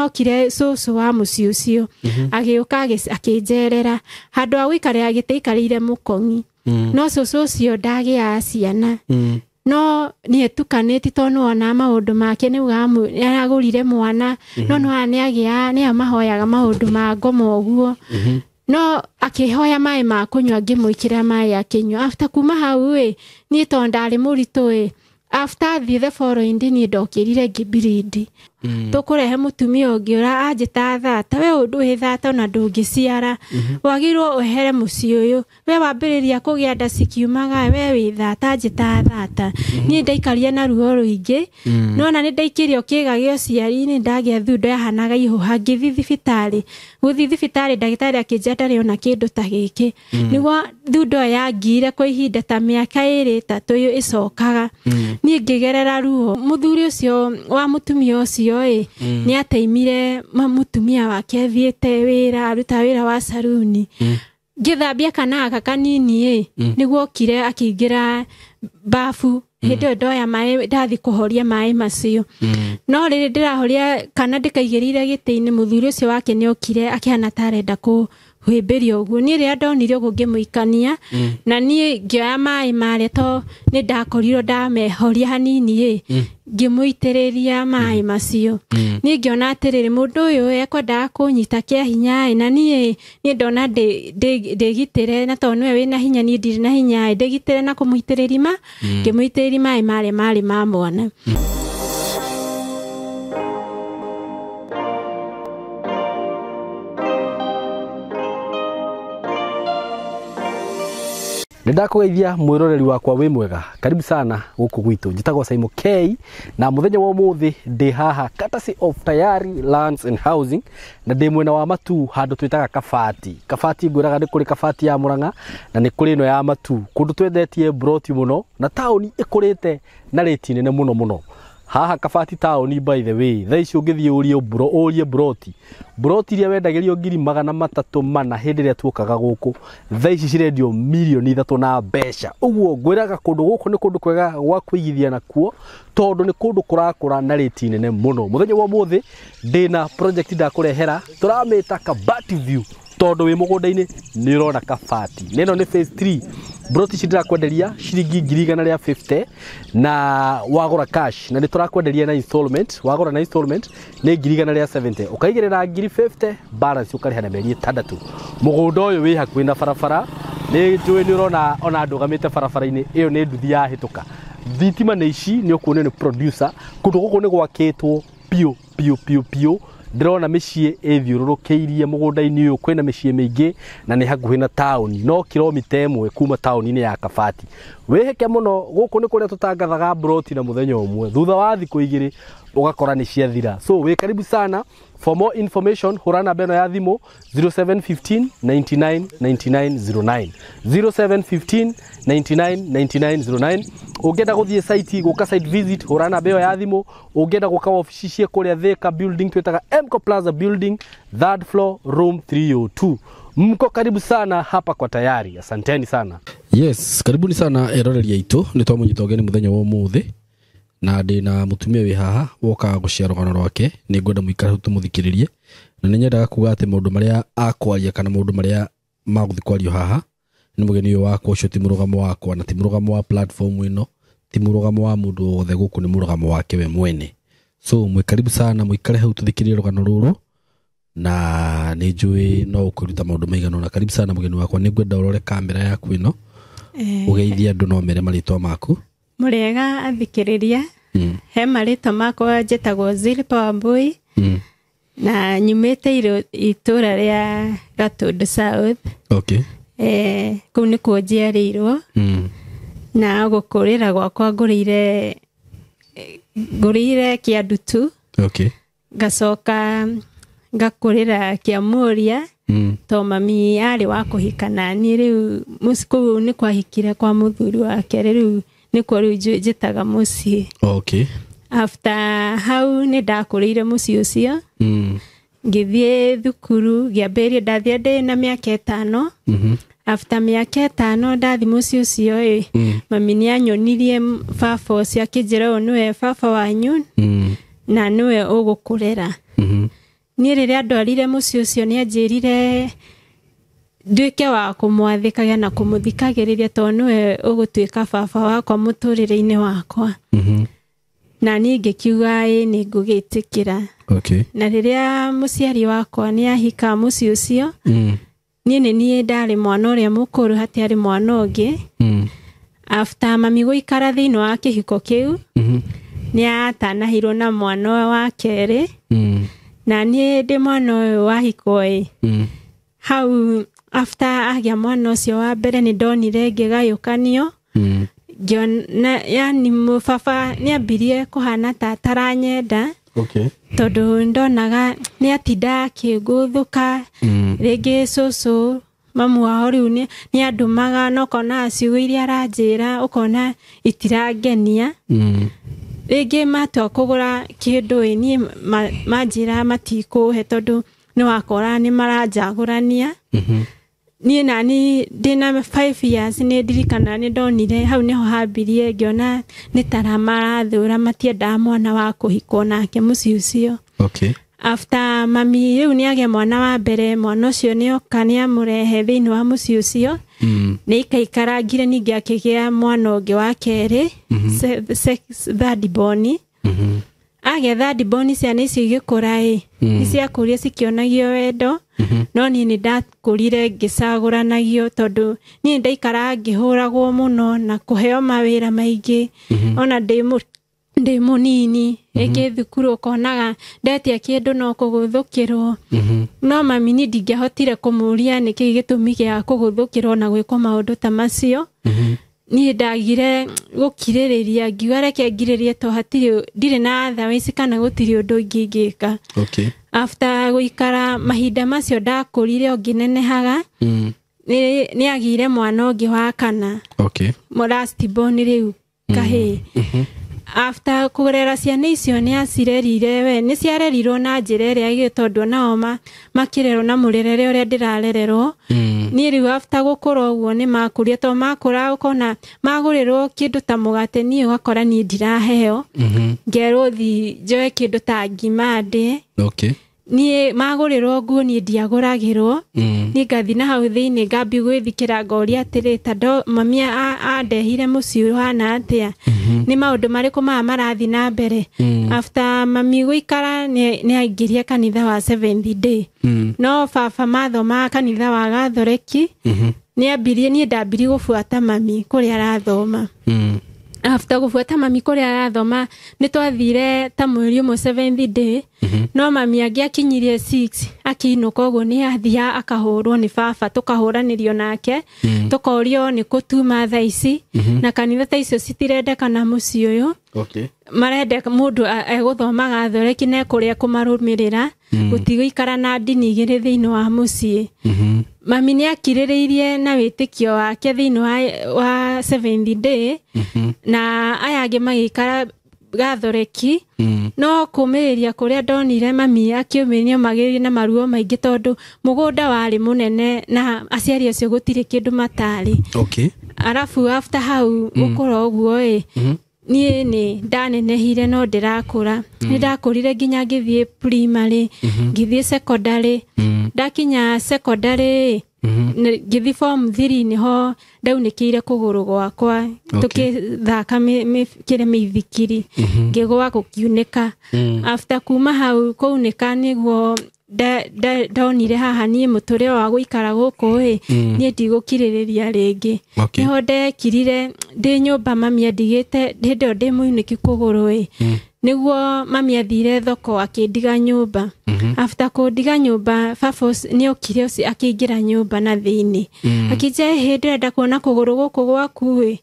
hokire cũcũ wa mũciĩ ũcio agĩũka akĩnjerera handũ ha gũikarĩra gĩtĩ aikarĩire mũkong'i no cũcũ ũcio ndagĩaga ciana no nĩetukanĩtie tondũ nĩwona maũndũ make nĩaugaga nĩaragũrire mwana no nĩwona nĩagĩa nĩamahoyaga maũndũ ma ngoma ũguo no akĩhoya maĩ ma kũnyua ngĩmwĩkĩra maĩ akĩnyua after kuma hau ĩ niĩ tondũ ndarĩ mũritũ ĩ after thiĩ the following day niĩ ndokĩrire ngĩbirindi tũkũrehe mũtumia ũngĩ ũra anjĩta thata we ũndũ wĩ thata ona ndũngĩciara wagĩrĩirwo ũhere mũciĩ ũyũ we wambĩrĩria kũgĩa nda cikiumaga we wĩ thata anjĩta thata niĩ ndaikarire na ruo rũingĩ nona nĩ ndaikĩrio kĩga gĩa ũciari-inĩ ndagĩa thundo yahanaga ihũha ngĩthiĩ thibitarĩ gũthiĩ thibitarĩ ndagĩtarĩ akĩnjĩra ndarĩ ona kĩndũ ta gĩkĩ nĩguo thundo ĩyo yangire kwa ihinda ta mĩaka ĩrĩ ĩtatũ ĩcokaga niĩ ngĩgerera ruo mũthuri ũcio wa mũtumia ũcio ĩ nĩ ateimire mũtumia wake athiĩte wĩra aruta wĩra wa saruni ngĩthambia kana gaka kanini ĩ nĩguo okire akĩingĩra bafu hĩndĩ ĩyo ndoya maĩ ndathi kũhoria maĩ macio no rĩrĩ ndĩrahoria kana ndĩkaigĩrĩire gĩtĩ-inĩ mũthuri ũcio wake nĩ okire akĩhana ta arenda kũhĩmbĩria ũguo niĩ rĩrĩa ndonire ũguo ngĩmũikania na niĩ ngĩoya maĩ marĩa to nĩ ndakorirwo ndamehoria hanini ĩ ngĩmũitĩrĩria maĩ macio niĩ ngĩona atĩrĩrĩ mũndũ ũyũ ekwendaga kũnyita kĩa hinya ĩ na niĩ ndona ndĩgitĩre na tondũ nĩwe wĩna hinya niĩ ndirĩ na hinya ĩ ndĩgitĩre na kũmũitĩrĩria ma ngĩmũitĩrĩria maĩ marĩa marĩ ma mwana. Nĩndakũgeithia mwĩroreri wakwa wĩ mwega karibu sana gũkũ gwitũ njĩtagwo Simon K na mũthenya wa ũmũthĩ ndĩ haha courtesy of Tayari Lands and Housing na ndĩ mwena wa Matuu handũ twĩtaga Kabati. Kabati ngwĩraga nĩ kũrĩ Kabati ya Murang'a na nĩ kũrĩ ĩno ya Matuu kũndũ twendetie broti mũno na taũni ĩkũrĩte na rĩti nene mũno mũno. Haha Kabati taũni by the way thaa ici ũngĩthiĩ ũrie broti broti iria wendagĩrio 340,000 hĩndĩ ĩrĩa tuokaga gũkũ thaa ici cirendio 3 million na mbeca ũguo ngwĩraga kũndũ gũkũ nĩ kũndũ kwega gwa kũigithia nakuo tondũ nĩ kũndũ kũrakũra na rĩti nene mũno. Mũthenya wa ũmũthĩ ndĩna project ndakũrehera tũramĩta Kabati View tondũ wĩ mũgũnda-inĩ nĩ ũrona Kabati na ĩno nĩ phase 3 broti ici ndĩrakwenderia ciringi 150,000 na wagũra cash na nĩ tũrakwenderia na installment wagũra na installment nĩ 170,000 ũkaigĩrĩra 50,000 balance ũkarĩha na mĩeri 6. Mũgũnda ũyũ wĩ hakuhĩ na barabara nĩ njũĩ nĩ ũrona ona ndũgamĩte barabara-inĩ ĩyo nĩ nduthi yahĩtũka thitima nĩ ici nĩ ũkuonio nĩ producer kũndũ gũkũ nĩ gwakĩtwo piũ piũ piũ piũ ndĩrona mĩciĩ ĩthiũrũrũkĩirie mũgũnda-inĩ ũyũ kwĩna mĩciĩ mĩingĩ na nĩ hakuhĩ na taũni no kilomita 1 kuma taũni-inĩ ya Kabati. Wĩhĩke mũno gũkũ nĩ kũrĩa tũtangathaga broti na mũthenya ũmwe thutha wa thikũ 2 ũgakora nĩ ciathira. So wĩ karibu sana for more information hũra namba ĩno ya thimũ 0715 99 99 09 0715 99 99 09 ũngĩenda gũthiĩ site gũka site visit hũra namba ĩyo ya thimũ ũngĩenda gũka wabici ciĩ kũrĩa Thika building twĩtaga Mco Plaza building 3rd floor room 302. Mko karibu sana hapa kwa Tayari. Asanteni sana. Yes, karibuni sana eroreri aitũ nĩ twamũnyita ũgeni mũthenya wa ũmũthĩ na ndĩ na mũtumia wĩ haha wokaga gũshare rũgano rwake nĩ ngwenda mũikare hau tũmũthikĩrĩrie na nĩ nyendaga kuga atĩ maũndũ marĩa akwaria kana maũndũ marĩa magũthiĩ kwario haha nĩ mũgeni ũyũ wakwa ũcio ti mũrũgamo wakwa na ti mũrũgamo wa platform ĩno ti mũrũgamo wa mũndũ wothe gũkũ nĩ mũrũgamo wake we mwene. So mwĩ karibu sana mũikare hau tũthikĩrĩrie rũgano rũrũ na nĩ njũĩ no ũkwĩruta maũndũ maigana ũna. Karibu sana mũgeni wakwa nĩ ngwenda ũrore kamera yaku ĩno ũgeithie andũ no mere marĩtwa maku. Mũrĩega athikĩrĩria he marĩtwa makwa njĩtagwo Zilpa Wambui na nyumĩte itũra rĩa Gatundu South. Kũu nĩkuo njiarĩirwo na gũkũrĩra gwakwa ngũrĩire Kĩandutu. Ngacoka ngakũrĩra Kĩamũria to mami arĩ wa kũhika na niĩ rĩu mũciĩ kũu nĩ kwahikire kwa mũthuri wake rĩu nĩkuo rĩu njĩtaga mũciĩ. After hau nĩ ndakũrĩire mũciĩ ũcio ngĩthiĩ thukuru ngĩambĩrĩria ndathire ndĩ na mĩaka 5. After mĩaka 5 ndathi mũciĩ ũcio ĩ mami nĩ anyonirie baba ũcio akĩnjĩra ũyũ nĩwe baba wanyu na nĩwe ũgũkũrera. Niĩ rĩrĩa ndwarire mũciĩ ũcio nĩ anjĩrire nduĩke wa kũmwathĩkaga na kũmũthikagĩrĩria tondũ nĩwe ũgũtuĩka baba wakwa mũtũrĩre-inĩ wakwa. Na niĩ ngĩkiuga ĩĩ nĩ ngũgĩtĩkĩra. Okay. Na rĩrĩa mũciari wakwa nĩ ahika mũciĩ ũcio, niĩ nĩ niĩ ndarĩ mwana ũrĩa mũkũrũ, hatiarĩ mwana ũngĩ. After mami gũikara thĩinĩ wa kĩhiko kĩu, nĩ atanahirwo na mwana wa kerĩ. Na niĩ ndĩ mwana ũyũ wahikwo ĩ, hau after agĩa mwana ũcio wa mbere nĩ ndonire ngĩgayũkanio. Ngĩona yani baba nĩ ambirie kũhana ta ataranyenda. Okay. Tondũ ndonaga nĩ atinda akĩngũthũka. Rĩngĩ cũcũ mamu wao rĩu nĩ andũmaga na ũkona ciugo iria aranjĩra ũkona itirangenia. Rĩngĩ matua kũgũra kĩndũ ĩ, niĩ manjĩra matikũhe tondũ nĩ wakora nĩ maranjagũrania. Niĩ nani ndĩna 5 years nĩ ndirikana nĩ ndonire hau nĩho hambirie ngĩona nĩ tara marathũra, matiendaga mwana wa kũhikwo nake mũciĩ ũcio. Okay. After mami rĩu nĩ agĩa mwana wa mbere, mwana ũcio nĩ oka nĩ amũrehe thĩinĩ wa mũciĩ ũcio. Nĩ aikaikarangire ningĩ akĩgĩa mwana ũngĩ wa kerĩ, third born. Agĩa third born ciana icio igĩkũra ĩ, nĩ ciakũrire cikĩonagio wendo. No niĩ nĩ ndakũrire ngĩcagũranagio tondũ niĩ ndaikaraga ngĩhũragwo mũno na kũheo mawĩra maingĩ. Ona ndĩ mũnini, rĩngĩ thukuru ũkonaga ndetia kĩndũ no kũgũthũkĩrwo. No mami niĩ ndingĩahotire kũmũria nĩkĩĩ gĩtũmi gĩa kũgũthũkĩrwo na gwĩkwo maũndũ ta macio. Niĩ ndagire gũkirĩrĩria, ngiuga reke ngirĩrĩrie tondũ hatirĩ, ndirĩ na otherwise kana gũtirĩ ũndũ ũngĩ ingĩka. Okay. After gũikara mahinda macio ndakũrire o ngĩnenehaga, nĩ agĩire mwana ũngĩ wa kana. Okay. Last born rĩu kahĩĩ. After kũrera ciana icio nĩ acirerire we, nĩ ciarerirwo na njĩra ĩrĩa ĩgĩ tondũ nao makĩrerwo na mũrerere ũrĩa ndĩrarererwo. Niĩ rĩu after gũkũra ũguo nĩ makũrire, tondũ makũra ũkona magũrĩrwo kĩndũ ta mũgate, niĩ ũgakora niĩ ndiraheo. Ngerwo thi njoe kĩndũ ta ngima ndĩe. Okay. Niĩ magũrĩrwo nguo niĩ ndiagũragĩrwo. Niĩ ngathi na hau thĩinĩ ngambia gwĩthikĩra ngoria atĩrĩ, ta mami andehire mũciĩ ũhana atĩa? Nĩ maũndũ marĩkũ maya marathiĩ na mbere? After mami gũikara nĩ aingĩrie kanitha wa Seventh Day. No baba mathomaga kanitha wa Gathoreki. Nĩ ambirie, niĩ ndambirie gũbuata mami kũrĩa arathoma. After gũbuata mami kũrĩa arathoma, nĩ twathire ta mweri ũmwe Seventh Day. No mami angĩakinyirie 6 akĩinũka ũguo nĩ athiaga akahũrwo nĩ baba, tũkahũranĩrio nake, tũkorio nĩ kũtuma thaa ici, na kanitha ta icio citirendekana mũciĩ ũyũ. Okay. Marenda mũndũ egũthoma Gathoreki na ekũrĩa kũmarũmĩrĩra, gũtigũikara na ndini igĩrĩ thĩinĩ wa mũciĩ. Mami nĩ akirĩrĩirie na wĩtĩkio wake thĩinĩ wa Seventh Day, na aya angĩ magĩikara Gathoreki. No kũmĩrĩria kũrĩa ndonire mami akĩũmĩrĩria magĩrĩria na maruo maingĩ tondũ mũgũnda warĩ mũnene na aciari acio gũtirĩ kĩndũ matarĩ. Okay. Arabu after hau gũkũra ũguo ĩ, niĩ nĩ ndanenehire no ndĩrakũra. Nĩ ndakũrire nginya ngĩthiĩ primary, ngĩthiĩ secondary. Ndakinya secondary ngĩthiĩ form 3 nĩho ndaunĩkĩire kũgũrũ gwakwa. Tũkĩthaka kĩrĩa mĩithikiri, ngĩgũa gũkiunĩka. After kuma hau kũunĩka nĩguo ndonire haha niĩ mũtũrĩre wa gũikara gũkũ ĩ, niĩ ndigũkirĩrĩria rĩngĩ. Okay. Nĩho ndekirire ndĩ nyũmba mami andigĩte hĩndĩ ĩyo ndĩ mũunĩki kũgũrũ ĩ, nĩguo mami athire thoko akĩndiga nyũmba. After kũndiga nyũmba baba nĩ okire ũcio akĩingĩra nyũmba na thĩinĩ. Akĩnjĩra, hĩ ndĩrenda kuona kũgũrũ gũkũ gwaku ĩ.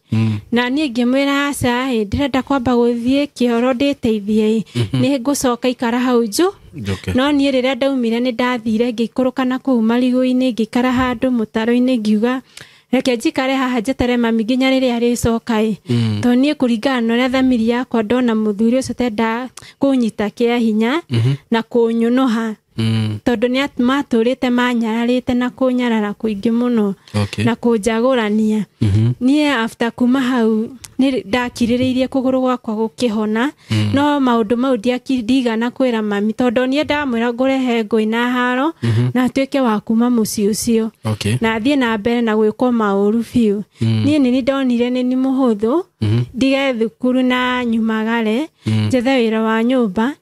Na niĩ ngĩmwĩra aca ĩ, ndĩrenda kwamba gũthiĩ kĩoro ndĩteithie ĩ, nĩ ngũcoka ikara hau njũ. Okay. No niĩ rĩrĩa ndaumire nĩ ndathire ngĩikũrũka na kũu marigũ-inĩ, ngĩikara handũ mũtaro-inĩ ngiuga reke njikare haha njetere mami nginya rĩrĩa arĩcoka ĩ. Tondũ niĩ kũringana na ũrĩa thamiri yakwa ndona mũthuri ũcio tendaga kũnyita kĩa hinya na kũnyũnũha. Tondũ nĩ matũrĩte manyararĩte na kũnyarara kũingĩ mũno. Na kũnjagũrania. Niĩ after kuma hau nĩ ndakirĩrĩirie kũgũrũ gwakwa gũkĩhona. No maũndũ mau ndigana kwĩra mami tondũ niĩ ndamwĩra ngũrehe ngũi na haro na atuĩke wa kuma mũciĩ ũcio. Na thiĩ na mbere na gwĩkwo maũru biũ. Niĩ nĩ ndonire nĩ mũhũthũ ndige thukuru na nyumagare njethe wĩra wa nyũmba.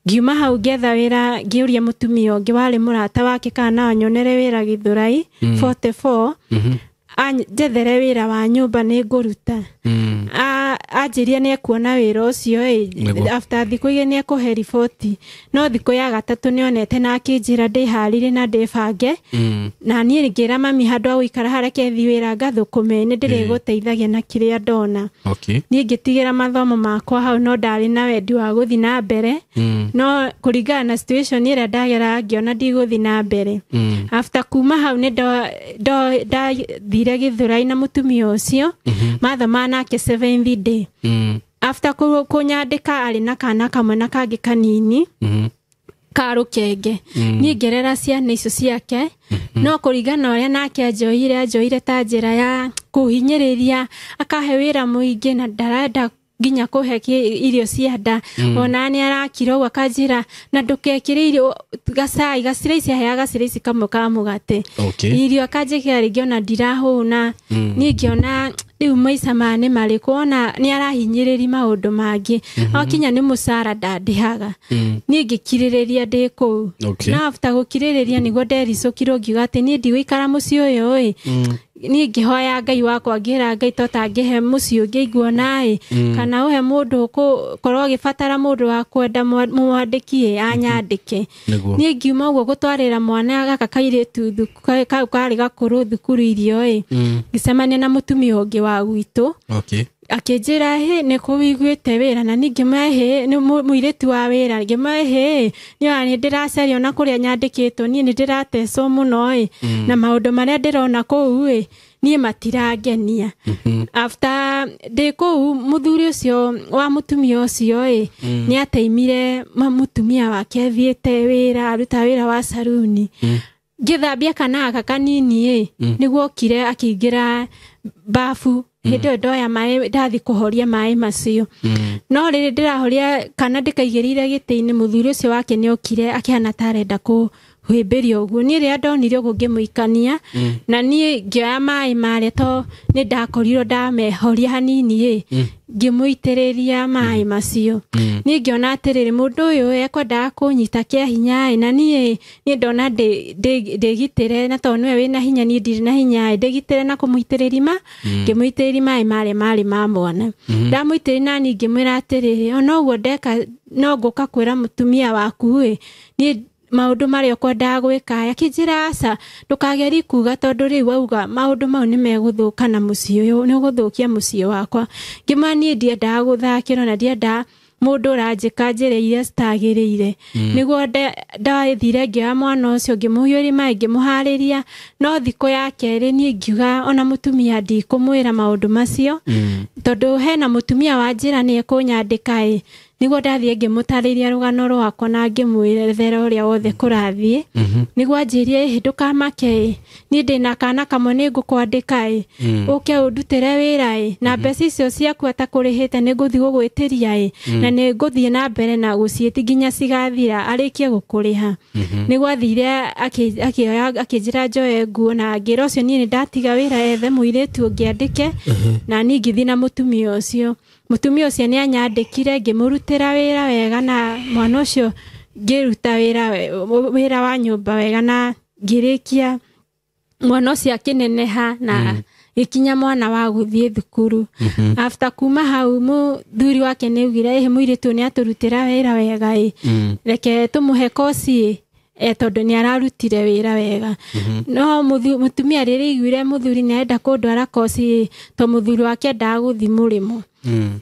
Ngiuma hau ngĩetha wĩra ngĩũria mũtumia ũngĩ warĩ mũrata wake kana no anyonere wĩra Gĩthũrai 44 njethere wĩra wa nyũmba nĩ ngũruta. Anjĩria nĩ ekuona wĩra ũcio after thikũ igĩrĩ nĩ ekũhe riboti no thikũ ya gatatũ nĩonete na akĩnjĩra ndĩharĩrie na ndĩbange. Na niĩ ngĩra mami handũ ha gũikara hareke thiĩ wĩra ngathũkũme nĩ ndĩrĩgũteithagia na kĩrĩa ndona. Niĩ ngĩtigĩra mathomo makwa hau no ndarĩ na wendi wa gũthiĩ na mbere. No kũringana na situation ĩrĩa ndagera ngĩona ndigũthiĩ na mbere. After kuma hau nĩ ndathire Gĩthũrai na mũtumia ũcio mathomaga nake seventh day. After kũnyandĩka arĩ na kana kamwe na kangĩ kanini ka rũkenge. Niĩ ngerera ciana icio ciake no kũringana na ũrĩa nake anjoire ta njĩra ya kũhinyĩrĩria akahe wĩra mũingĩ na ndarenda nginya kũhe irio cia nda. Ona nĩ arakira ũguo akanjĩra na ndũkekĩre irio gacai gaciraici aheaga gaciraici kamwe ka mũgate. Irio akanjĩkĩra rĩngĩ ona ndirahũna. Niĩ ngĩona rĩu maica maya nĩ marĩkũ ona nĩ arahinyĩrĩria maũndũ mangĩ. Akinya nĩ mũcara ndandĩhaga. Niĩ ngĩkirĩrĩria ndĩ kũu. Na after gũkirĩrĩria nĩguo ndericũkirwo ngiuga atĩ niĩ ndigũikara mũciĩ ũyũ ĩ. Niĩ ngĩhoya Ngai wakwa ngĩra Ngai to tangĩhe mũciĩ ũngĩ nguona ĩ kana ũhe mũndũ ũkũkorwo agĩbatara mũndũ wa kwenda mwandĩki ĩ anyandĩke. Niĩ ngiuma ũguo gũtwarĩra mwana gaka kairĩtu kau karĩ gakũrũ thukuru irio ĩ. Ngĩcemania na mũtumia ũngĩ wa gwitũ. Akĩnjĩra hĩ nĩ kũwiguĩte wĩra na niĩ ngĩmwĩra hĩ nĩ mũirĩtu wa wĩra ngĩmwĩra hĩ nĩ ndĩracaria ona kũrĩa nyandĩkĩtwo niĩ nĩ ndĩratecwo mũno ĩ na maũndũ marĩa ndĩrona kũu ĩ niĩ matirangenia. After ndĩ kũu mũthuri ũcio wa mũtumia ũcio ĩ nĩ ateimire mũtumia wake athiĩte wĩra aruta wĩra wa saruni. Ngĩthambia kana gaka kanini ĩ nĩguo okire akĩingĩra bafu hĩndĩ ĩyo ndoya maĩ ndathi kũhoria maĩ macio. No rĩrĩ ndĩrahoria kana ndĩkaigĩrĩire gĩtĩ-inĩ mũthuri ũcio wake nĩ okire akĩhana ta arenda kũhĩmbĩria ũguo. Niĩ rĩrĩa ndonire ũguo ngĩmũikania na niĩ ngĩoya maĩ marĩa to nĩ ndakorirwo ndamehoria hanini ĩ ngĩmũitĩrĩria maĩ macio. Niĩ ngĩona atĩrĩrĩ mũndũ ũyũ ekwendaga kũnyita kĩa hinya ĩ na niĩ ndona ndĩgitĩre na tondũ nĩwe wĩna hinya niĩ ndirĩ na hinya ĩ ndĩgitĩre na kũmũitĩrĩria ngĩmũitĩrĩria maĩ marĩa marĩ ma mwana. Ndamũitĩrĩria na niĩ ngĩmwĩra atĩrĩrĩ ona ũguo ndeka no ngũka kwĩra mũtumia waku ĩ niĩ maũndũ marĩa ũkwendaga gwĩka. Akĩnjĩra aca ndũkagerie kuga tondũ rĩu wauga maũndũ mau nĩ megũthũka na mũciĩ ũyũ nĩ ũgũthũkia mũciĩ wakwa. Ngĩmwĩra niĩ ndiendaga gũthakĩrwo na ndiendaga mũndũ ũranjĩka njĩra iria citagĩrĩire. Nĩguo ndathire ngĩoya mwana ũcio ngĩmũhiũria maĩ ngĩmũharĩria no thikũ ya kerĩ niĩ ngiuga ona mũtumia ndikũmwĩra maũndũ macio tondũ hena mũtumia wa njĩra nĩ ekũnyandĩka ĩ. Nĩguo ndathiĩ ngĩmũtarĩria rũgano rwakwa na ngĩmwĩrethera ũrĩa wothe kũrathiĩ. Nĩguo anjĩrie ĩ ndũkamake ĩ niĩ ndĩna kana kamwe nĩ ngũkwandĩka ĩ ũke ũndutĩre wĩra ĩ na mbeca icio ciaku atakũrĩhĩte nĩ ngũthiĩ gũgwĩtĩria ĩ na nĩ ngũthiĩ na mbere na gũciĩti nginya cigathira arĩkie gũkũrĩha. Nĩguo athire akĩoya akĩnjĩra njoe nguo na ngĩra ũcio niĩ nĩ ndatiga wĩra ethe mũirĩtu ũngĩ andĩke na niĩ ngĩthiĩ na mũtumia ũcio. Mũtumia ũcio nĩ anyandĩkire ngĩmũrutĩra wĩra wega na mwana ũcio ngĩruta wĩra wa nyũmba wega na ngĩrĩkia mwana ũcio akĩneneha na gĩkinya mwana wa gũthiĩ thukuru. After kuma hau mũthuri wake nĩ augire ĩ mũirĩtu nĩ atũrutĩra wĩra wega ĩ reke tũmũhe koci ĩ tondũ nĩ ararutire wĩra wega. No mũtumia rĩrĩa aiguire mũthuri nĩ arenda kũndwara koci to mũthuri wake endaga gũthiĩ mũrĩmo.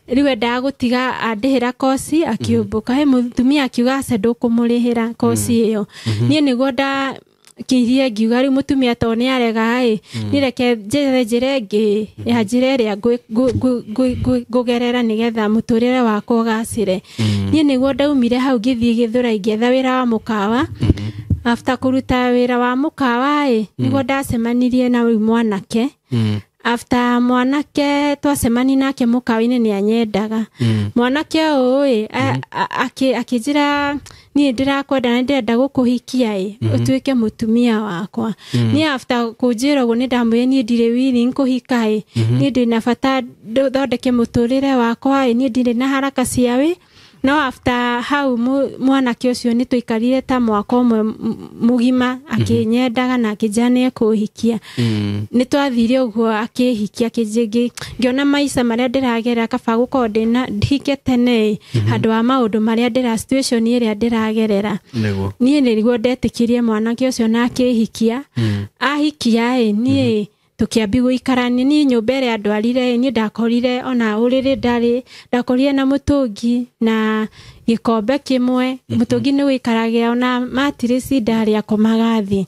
Rĩu endaga gũtiga andĩhĩra koci akĩũmbũka. He mũtumia akiuga aca ndũkũmũrĩhĩra koci ĩyo. Niĩ nĩguo ndakirie ngiuga rĩu mũtumia to nĩ arega ĩ niĩ reke njethe njĩra ĩngĩ ya njĩra ĩrĩa ngũgerera nĩgetha mũtũrĩre wakwa ũgacĩre. Niĩ nĩguo ndaumire hau ngĩthiĩ Gĩthũrai ngĩetha wĩra wa mũkawa. After kũruta wĩra wa mũkawa ĩ, nĩguo ndacemanirie na rĩu mwanake. After mwanake twacemani nake mũkawa-inĩ nĩ anyendaga. Mwanake ũyũ ĩ, akĩnjĩra niĩ ndĩrakwenda na ndĩrenda gũkũhikia ĩ, ũtuĩke mũtumia wakwa. Niĩ after kũnjĩra ũguo nĩ ndamwĩrire niĩ ndirĩ willing kũhika ĩ, niĩ ndĩna bata thondeke mũtũrĩre wakwa ĩ, niĩ ndirĩ na haraka cia wĩ. No after hau mwanake ũcio nĩ twaikarire ta mwaka ũmwe mũgima akĩnyendaga na akĩnjĩra nĩ ekũhikia. Nĩ twathire ũguo akĩhikia, ngĩona maica marĩa ndĩragerera kaba gũkorwo ndĩna hike tene handũ wa maũndũ marĩa ndĩra situation ĩrĩa ndĩragerera. Niĩ nĩguo ndetĩkirie mwanake ũcio na akĩhikia. Ahikia ĩ, niĩ tũkĩambi gũikarania. Niĩ nyũmba ĩrĩa andwarire niĩ ndakorire ona ũrĩrĩ ndarĩ, ndakorire na mũtũngi na gĩkombe kĩmwe. Mũtũngi nĩ wĩikaragĩra ona matirĩci ndarĩ akomaga thĩ.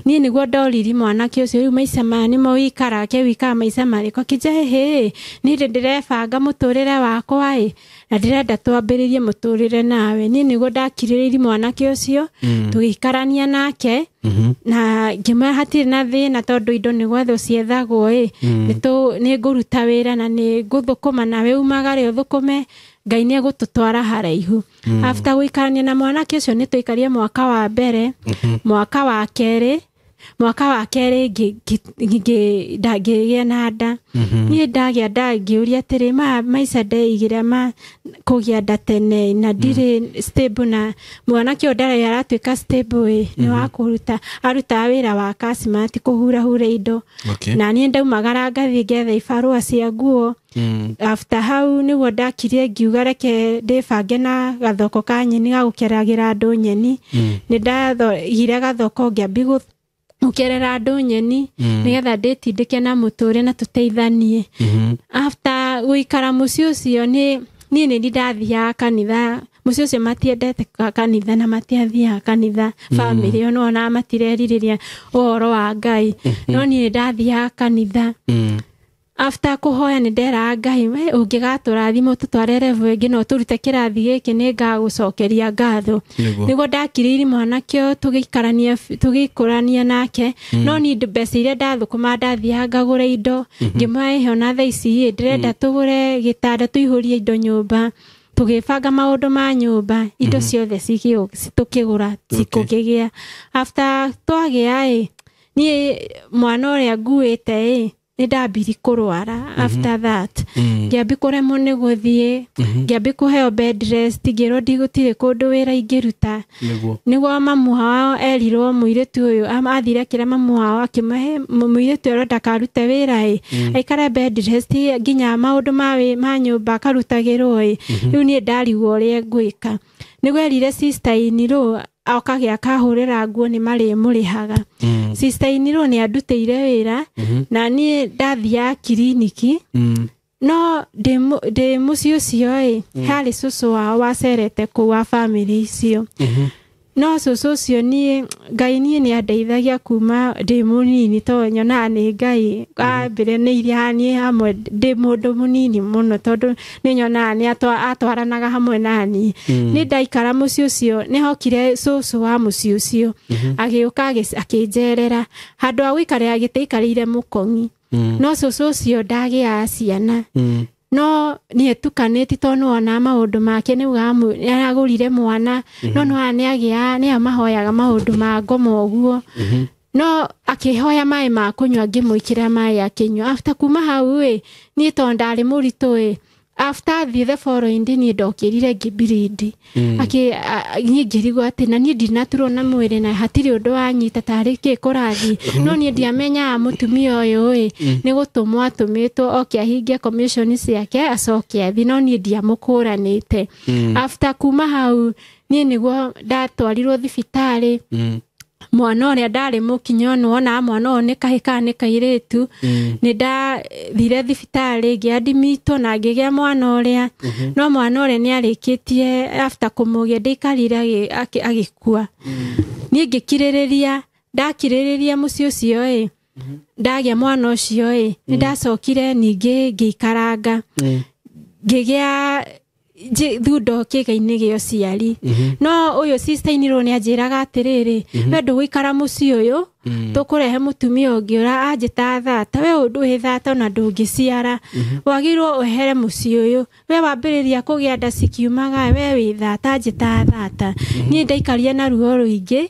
Niĩ nĩguo ndoriri mwanake ũcio rĩu maica maya nĩmo wĩikaraga, ke wĩikaraga maica marĩkũ? Akĩnjĩra hĩ, niĩ ndĩrebanga mũtũrĩre wakwa ĩ, na ndĩrenda twambĩrĩrie mũtũrĩre nawe. Niĩ nĩguo ndakirĩrĩirie mwanake ũcio, tũgĩikarania nake, na ngĩmwĩra hatirĩ na thĩna tondũ indo nĩ gwethwo ciethagwo ĩ, nĩ ngũruta wĩra na nĩ ngũthũkũma nawe umagare ũthũkũme, Ngai nĩ egũtũtwara haraihu. After gũikarania na mwanake ũcio nĩ twaikarire mwaka wa mbere, mwaka wa kerĩ, ngĩgĩa na nda. Niĩ ndagĩa nda ngĩũria atĩrĩ, maya maica ndeigĩra ma kũgĩa nda tene na ndirĩ stable na mwanake ũyũ ndarĩ aratuĩka stable ĩ, nĩ wa kũruta arutaga wĩra wa kasimati kũhurahura indo. Na niĩ ndaumagara ngathiĩ ngetha ibarũa cia nguo. After hau nĩguo ndakirie ngiuga reke ndĩbange na gathoko ka nyeni ga gũkeragĩra andũ nyeni. Nĩ ndathire gathoko ngĩambi gũkerera andũ nyeni nĩgetha ndĩtindĩke na mũtũrĩre na tũteithanie. After gũikara mũciĩ ũcio niĩ nĩ ndathiaga kanitha. Mũciĩ ũcio matiendete kanitha na matiathiaga kanitha. Bamĩrĩ ĩyo nĩwonaga matirerirĩria ũhoro wa Ngai. No niĩ ndathiaga kanitha. After kũhoya nĩ nderaga Ngai, we ũngĩgatũrathima ũtũtware level ĩngĩ no tũrute kĩrathi gĩkĩ nĩ ngagũcokeria ngatho. Nĩguo ndakirĩirie mwanake ũyũ tũgĩikarania tũgĩkũrania nake. No niĩ mbeca iria ndathũkũma ndathiaga ngagũra indo. Ngĩmwĩra ona thaa ici ĩ, ndĩrenda tũgũre gĩtanda tũihũrie indo nyũmba. Tũgĩbanga maũndũ ma nyũmba, indo ciothe tũkĩgũra cikũkĩgĩa. After twagĩa ĩ, niĩ mwana ũrĩa nguĩte ĩ, nĩ ndambiri kũrwara. After that ngĩambi kũremwo nĩ gũthiĩ, ngĩambi kũheo bed rest, ngĩrwo ndigũtirĩ kũndũ wĩra ingĩruta. Nĩguo mamu wao erirwo mũirĩtu ũyũ athire akĩra mamu wao akĩmahe mũirĩtu ũyũ ndakarute wĩra ĩ, aikare bed rest nginya maũndũ ma nyũmba akarutagĩrwo ĩ. Rĩu niĩ ndarigwo ũrĩa ngwĩka. Nĩguo erire sister in-law okagĩa akahũrĩra nguo nĩ marĩmũrĩhaga. Sister in-law nĩ andutĩire wĩra na niĩ ndathiaga kiriniki. No ndĩ mũciĩ ũcio ĩ, harĩ cũcũ wao wacerete kũu wa bamĩrĩ icio. No cũcũ ũcio niĩ Ngai niĩ nĩ andeithagia kuma ndĩ mũnini tondũ nyonaga nĩ Ngai ambĩrĩrĩirie niĩ hamwe ndĩ mũndũ mũnini mũno tondũ nĩ nyonaga nĩ atwaranaga hamwe na niĩ. Nĩ ndaikara mũciĩ ũcio nĩ hokire cũcũ wa mũciĩ ũcio agĩũka akĩnjerera handũ ha gũikarĩra gĩtĩ aikarĩire mũkong'i. No cũcũ ũcio ndagĩaga ciana. No nĩ etukanĩtie tondũ nĩwona maũndũ make nĩ aragũrire mwana, no nĩwona nĩ nĩ amahoyaga maũndũ ma ngoma ũguo. No akĩhoya maĩ ma kũnyua ngĩmwĩkĩra maĩ akĩnyua. After kuma hau ĩ, niĩ tondũ ndarĩ mũritũ ĩ, after thiĩ the following day niĩ ndokĩrire ngĩbirindi. Niĩ ngĩrigwo atĩ na niĩ ndinaturwo na mwĩrĩ na hatirĩ ũndũ wanyita tarĩ kĩ kũrathiĩ. No niĩ ndiamenyaga mũtumia ũyũ ĩ, nĩ gũtũmwo atũmĩtwo oke ahingie commission ciake acoke athiĩ, no niĩ ndiamũkũranĩte. After kuma hau niĩ nĩguo ndatwarirwo thibitarĩ. Mwana ũrĩa ndarĩ mũkinyo nĩwonaga mwana ũyũ nĩ kahĩ kana nĩ kairĩtu. Nĩ ndathire thibitarĩ ngĩandimitwo na ngĩgĩa mwana ũrĩa. No mwana ũrĩa nĩ arĩkĩtie after kũmũgĩa ndaikarire agĩkua. Niĩ ngĩkirĩrĩria, ndakirĩrĩria mũciĩ ũcio ĩ, ndagĩa mwana ũcio ĩ, nĩ ndacokire ningĩ ngĩikaranga. Ngĩgĩa Thundo kĩga-inĩ gĩa ũciari. No ũyũ sister inirwo nĩ anjĩraga atĩrĩrĩ, we ndũgũikara mũciĩ ũyũ, tũkũrehe mũtumia ũngĩ ũra anjĩta thata, we ũndũ wĩ thata ona ndũngĩciara, wagĩrĩirwo ũhere mũciĩ ũyũ, we wambĩrĩria kũgĩa nda cikiumaga, we wĩ thata, anjĩta thata. Niĩ ndaikarire na ruo rũingĩ,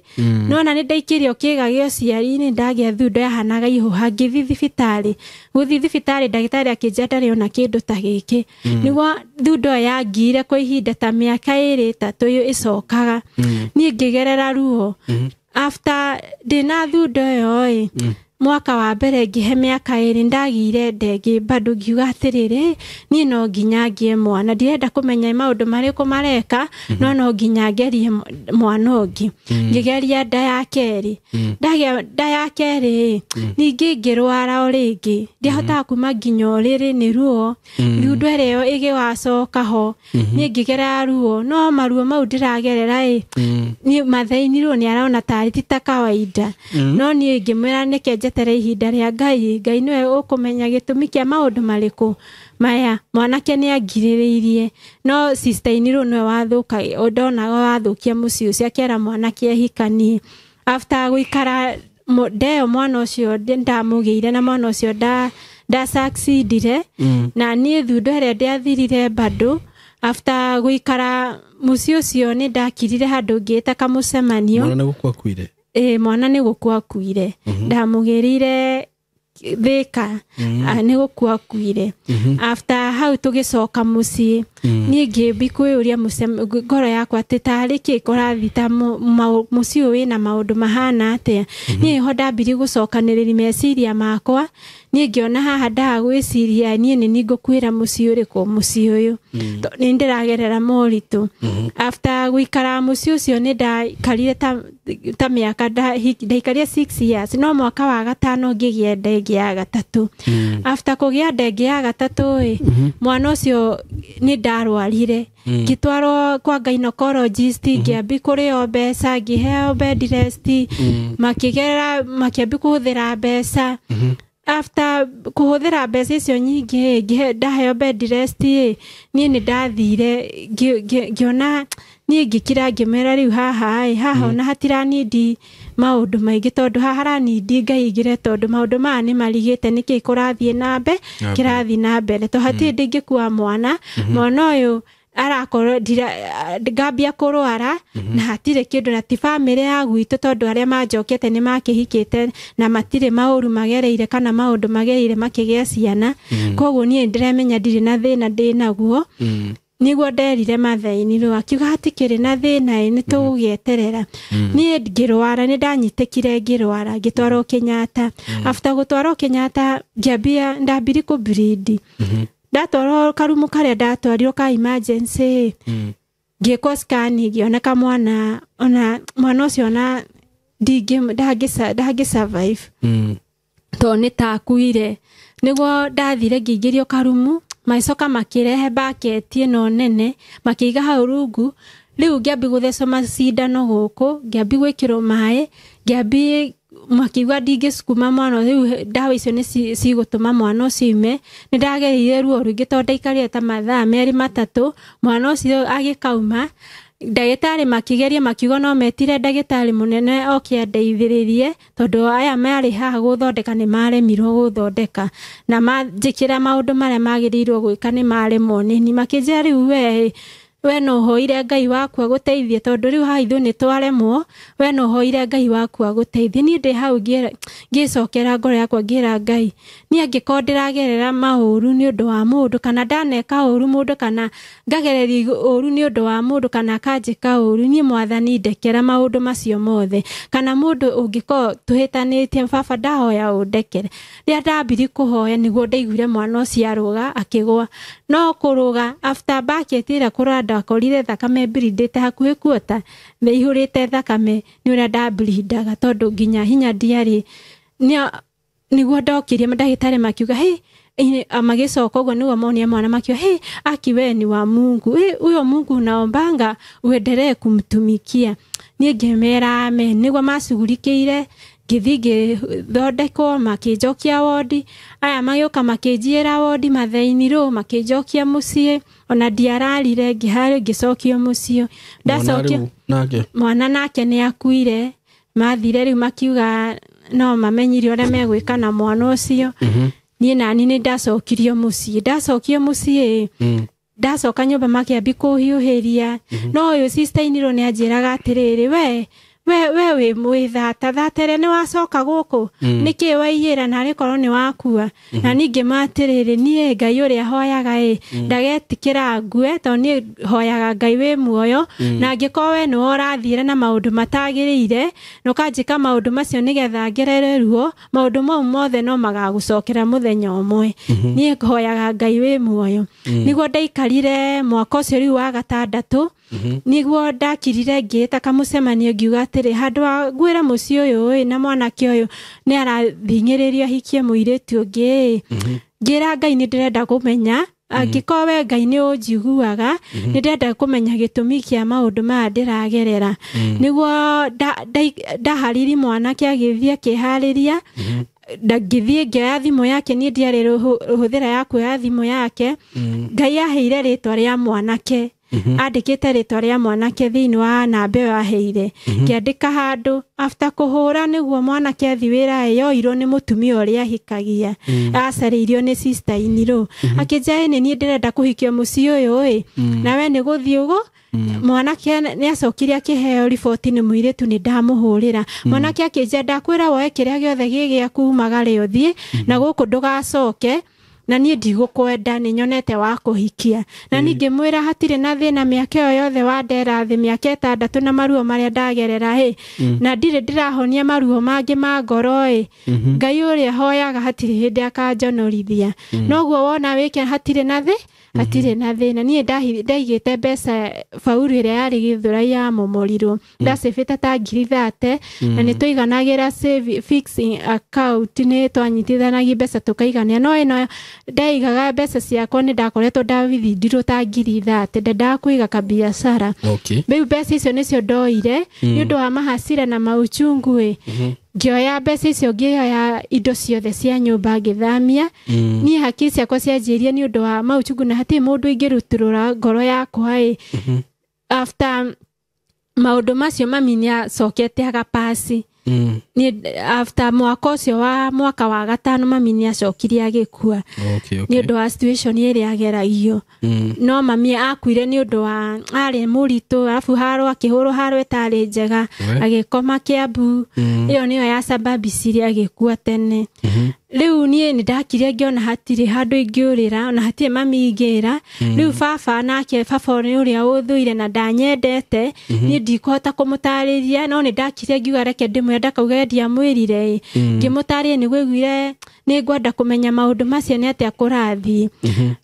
no ona nĩ ndaikĩrio kĩga gĩa ũciari, nĩ ndagĩa thundo yahanaga ihũha, ngĩthiĩ thibitarĩ. Gũthiĩ thibitarĩ ndagĩtarĩ akĩnjĩra ndarĩ ona kĩndũ ta gĩkĩ. Nĩguo thundo ĩyo yangire kwa ihinda ta mĩaka 2 3 ĩcokaga. Niĩ ngĩgerera ruo. After ndĩna thundo ĩyo ĩ, mwaka wa mbere ngĩhe mĩaka 2 ndagĩire ndengĩ bado ngiuga atĩrĩrĩ, niĩ no nginya ngĩe mwana, ndirenda kũmenya maũndũ marĩkũ mareka, no nginya ngerie mwana ũngĩ. Ngĩgeria nda ya kerĩ. Ndagĩa nda ya kerĩ, ningĩ ngĩrwara o rĩngĩ, ndiahotaga kuma nginya ũrĩrĩ nĩ ruo. Thundo ĩrĩa ĩgĩgacoka ho, niĩ ngĩgerera ruo, no maruo mau ndĩragerera ĩ, niĩ mathĩinirwo nĩ arona tarĩ ti ta kawaida. No niĩ ngĩmwĩra nĩke njetere ihinda rĩa Ngai, Ngai nĩwe ũkũmenya gĩtũmi kĩa maũndũ marĩkũ maya. Mwanake nĩ angirĩrĩirie, no sister inirwo nĩwe wathũka, ndonaga wathũkia mũciĩ ũcio, akĩra mwanake ahikanie. After gũikara ndeo mwana ũcio ndamũgĩire na mwana ũcio nda succeedire, na niĩ thundo ĩrĩa ndĩathirire bado. After gũikara mũciĩ ũcio nĩ ndakirire handũ ngĩĩta kamũcemanio. Mwana nĩ gũkua akuire? Ĩĩ, mwana nĩ gũkua akuire. Ndamũgĩrire Thĩka, nĩ gũkua akuire. After hau tũgĩcoka mũciĩ, niĩ ngĩmbi kwĩyũria ngoro yakwa atĩ tarĩ kĩ kũrathiĩ ta mũciĩ ũyũ wĩna maũndũ mahana atĩa. Niĩ ho ndambirie gũcokanĩrĩria meciria makwa, niĩ ngĩona haha ndaga gwĩciria niĩ nĩ niĩ ngũkuĩra mũciĩ ũrĩkũ, mũciĩ ũyũ, tondũ nĩ ndĩragerera moritũ. After gũikara mũciĩ ũcio nĩ ndaikarire ta mĩaka, ndaikarire 6 years, no mwaka wa gatano ngĩgĩa nda ĩngĩ ya gatatũ. After kũgĩa nda ĩngĩ ya gatatũ ĩ, mwana ũcio nĩ ndarwarire, ngĩtwarwo kwa gynecologist, ngĩambi kũrĩo mbeca, ngĩheo bed rest, makĩgerera makĩambi kũhũthĩra mbeca. After kũhũthĩra mbeca icio nyingĩ, ndaheo bed rest ĩ, niĩ nĩ ndathire ngĩona niĩ ngĩkira ngĩmera rĩu haha ĩ, haha ona hatiranindi maũndũ maingĩ, tondũ haha haranindi Ngai ingĩre, tondũ maũndũ maya nĩ marigĩte nĩkĩ kũrathiĩ na mbere, kĩrathiĩ na mbere, tondũ hatirĩ ndingĩkua mwana, mwana ũyũ arakorwo ngambia kũrwara na hatirĩ kĩndũ, na ti bamĩrĩ ya gwitũ, tondũ arĩa manjokete nĩ makĩhikĩte na matirĩ maũru magereire kana maũndũ magereire makĩgĩa ciana. Koguo niĩ ndĩramenya ndirĩ na thĩna ndĩ naguo. Nĩguo nderire mathĩinirwo, akiuga hatikĩrĩ na thĩna ĩ, nĩ tũgũgĩeterera. Niĩ ngĩrwara, nĩ ndanyitĩkire ngĩrwara, ngĩtwarwo Kenyatta. After gũtwarwo Kenyatta ngĩambia ndambiri kũbleed. Ndatwarwo karumu karĩa ndatwarirwo ka emergency, ngĩkwo scan, ngĩoneka mwana ona mwana ũcio ona ndangĩ survive, tondũ nĩ takuire. Nĩguo ndathire ngĩingĩrio karumu, magĩcoka makĩrehe bucket ĩno nene, makĩiga hau rungu. Rĩu ngĩambi gũthecwo macindano gũkũ, ngĩambi gwĩkĩrwo maĩ, ngĩambi makiuga ndingĩcukuma mwana rĩu, ndawa icio nĩ cigũtũma mwana ũcio ime. Nĩ ndagereire ruo rũingĩ tondũ ndaikarire ta mathaa 2 3, mwana ũcio agĩkauma. Ndagĩtarĩ makĩgeria makiuga no metire ndagĩtarĩ mũnene oke andeithĩrĩrie, tondũ aya marĩ haha gũthondeka nĩ maremirwo gũthondeka, na manjĩkĩra maũndũ marĩa magĩrĩirwo gwĩka nĩ maremwo nĩ niĩ. Makĩnjĩra rĩu we no ũhoire Ngai waku agũteithie, tondũ rĩu haha ithuĩ nĩ twaremwo, we no ũhoire Ngai waku agũteithie. Niĩ ndĩ hau ngĩcokera ngoro yakwa ngĩra Ngai, niĩ angĩkorwo ndĩragerera maũru nĩ ũndũ wa mũndũ, kana ndaneka ũru mũndũ, kana ngagereria ũru nĩ ũndũ wa mũndũ, kana akanjĩka ũru, niĩ Mwathani ndekera maũndũ macio mothe. Kana mũndũ ũngĩkorwo tũhĩtanĩtie, baba ndahoya ũndekere. Rĩrĩa ndambirie kũhoya nĩguo ndaiguire mwana ũcio arũga akĩgũa. No kũrũga after bucket ĩrĩa kũrũga ndakorire thakame bleedĩte hakuhĩ kuota, ĩihũrĩte thakame nĩ ũrĩa ndableedaga, tondũ nginya hinya ndiarĩ. Nĩguo ndokirie ndagĩtarĩ makiuga hey, magĩcoka ũguo nĩguo monia mwana makiuga hey, aki we ni wa Mungu, huyo Mungu unaombanga uendelee kumtumikia. Niĩ ngĩmera amen. Nĩguo macugurikĩire, Ngĩthiĩ ngĩthondekwo, makĩnjokia wondi. Aya magĩũka makĩnjiĩra wondi mathĩinirwo, makĩnjokia mũciĩ. Ona ndiararire, ngĩharĩ ngĩcokio mũciĩ. Ndacokio nake mwana nake nĩ akuire. Mathire rĩu makiuga no mamenyire ũrĩa megwĩka na mwana ũcio. Niĩ nani nĩ ndacokirio mũciĩ. Ndacokio mũciĩ, ndacoka nyũmba makĩambi kũhiũhĩria. No ũyũ sister inirwo nĩ anjĩraga atĩrĩrĩ, we we wĩ mwĩthata thata ĩrĩa nĩ wacoka gũkũ, nĩkĩ waiyĩra narĩ korwo nĩ wakua. Na ningĩ ma atĩrĩrĩ, niĩ Ngai ũrĩa hoyaga ĩ ndagetikĩra ngue, tondũ niĩ hoyaga Ngai wĩ muoyo, na angĩkorwo we nĩwe ũrathiĩra na maũndũ matagĩrĩire na ũkanjĩka maũndũ macio nĩgetha ngerere ruo, maũndũ mau mothe no magagũcokera mũthenya ũmwe. Niĩ hoyaga Ngai wĩ muoyo. Nĩguo ndaikarire mwaka ũcio rĩu wa gatandatũ, nĩguo ndakirire ngĩĩta kamũcemanio ngiuga atĩrĩ, handũ ha ngwĩre mũciĩ ũyũ ĩ na mwanake ũyũ nĩ arathing'ĩrĩrio ahikie mũirĩtu ũngĩ ĩ, ngĩra Ngai nĩ ndĩrenda kũmenya angĩkorwo we Ngai nĩ ũnjiguaga, nĩ ndĩrenda kũmenya gĩtũmi kĩa maũndũ maya ndĩragerera. Nĩguo ndahariri mwanake agĩthiĩ akĩharĩria, ngĩthiĩ ngĩoya thimũ yake. Niĩ ndiarĩ rũhũthĩra ya kuoya thimũ yake. Ngai aheire rĩtwa rĩa mwanake, andĩkĩte rĩtwa rĩa mwanake thĩinĩ wa namba ĩyo aheire. Ngĩandĩka handũ, after kũhũra nĩguo mwanake athi wĩra ĩ, yoirwo nĩ mũtumia ũrĩa ahikagia, acarĩirio nĩ sister inirwo. Akĩnjĩra nĩ niĩ ndĩrenda kũhikio mũciĩ ũyũ ĩ, nawe nĩ gũthiĩ ũguo. Mwanake nĩ acokire akĩheo riboti nĩ mũirĩtu nĩ ndamũhũrĩra. Mwanake akĩnjĩra ndakwĩra woe kĩrĩa gĩothe gĩ gĩaku umagare ũthiĩ na gũkũ ndũgacoke, na niĩ ndigũkwenda, nĩ nyonete wa kũhikia. Na niĩ ngĩmwĩra hatirĩ na thĩna, mĩaka ĩyo yothe wandera thĩ, mĩaka 6 na maruo marĩa ndagerera ĩ, na ndirĩ ndĩrahonia maruo mangĩ ma ngoro ĩ, Ngai ũrĩa hoyaga hatirĩ hĩndĩ akanjonorithia. Noguo wona wĩke hatirĩ na thĩ, hatirĩ na thĩna. Niĩ ndaigĩte mbeca bauru ĩrĩa yarĩ Gĩthũrai ya momorirwo, ndacĩbĩte ta 30,000, na nĩ tũiganagĩra fixing account, nĩ twanyitithanagia mbeca tũkaigania. No ĩno ndaigaga mbeca ciakwa nĩ ndakoretwo ndawithindirwo ta 30,000, ndendaga kũiga kabiacara. Rĩu mbeca icio nĩcio ndoire nĩ ũndũ wa mahasira na mauchungu ĩ. Ngĩoya mbeca icio, ngĩoya indo ciothe cia nyũmba ngĩthamia. Niĩ hakiri ciakwa cianjĩrie nĩ ũndũ wa mauchungu na hatirĩ mũndũ ingĩrutũrũra ngoro yakwa ĩ. After maũndũ macio mami nĩ acokete agapasi. Niĩ after mwaka ũcio wa mwaka wa 5 mami nĩ acokire agĩkua. Nĩ ũndũ wa situation ĩrĩa ageragio. No mami akuire nĩ ũndũ wa arĩ mũritũ, arabu haro akĩhũrwo haro ĩtarĩ njega, agĩkoma Kiambu. Ĩyo nĩyo yacababicirie agĩkua tene. Rĩu niĩ nĩ ndakire ngĩona hatirĩ handũ ingĩũrĩra, ona hatirĩ mami ingĩra. Rĩu baba nake, baba nĩ ũrĩa ũthũire na ndanyendete, niĩ ndikũhota kũmũtarĩria, no nĩ ndakire ngiuga reke ndĩmwĩre, ndakauga ndiamwĩrire ĩ. Ngĩmũtarĩria nĩguo aiguire nĩ ngwenda kũmenya maũndũ macio nĩ atĩa kũrathiĩ.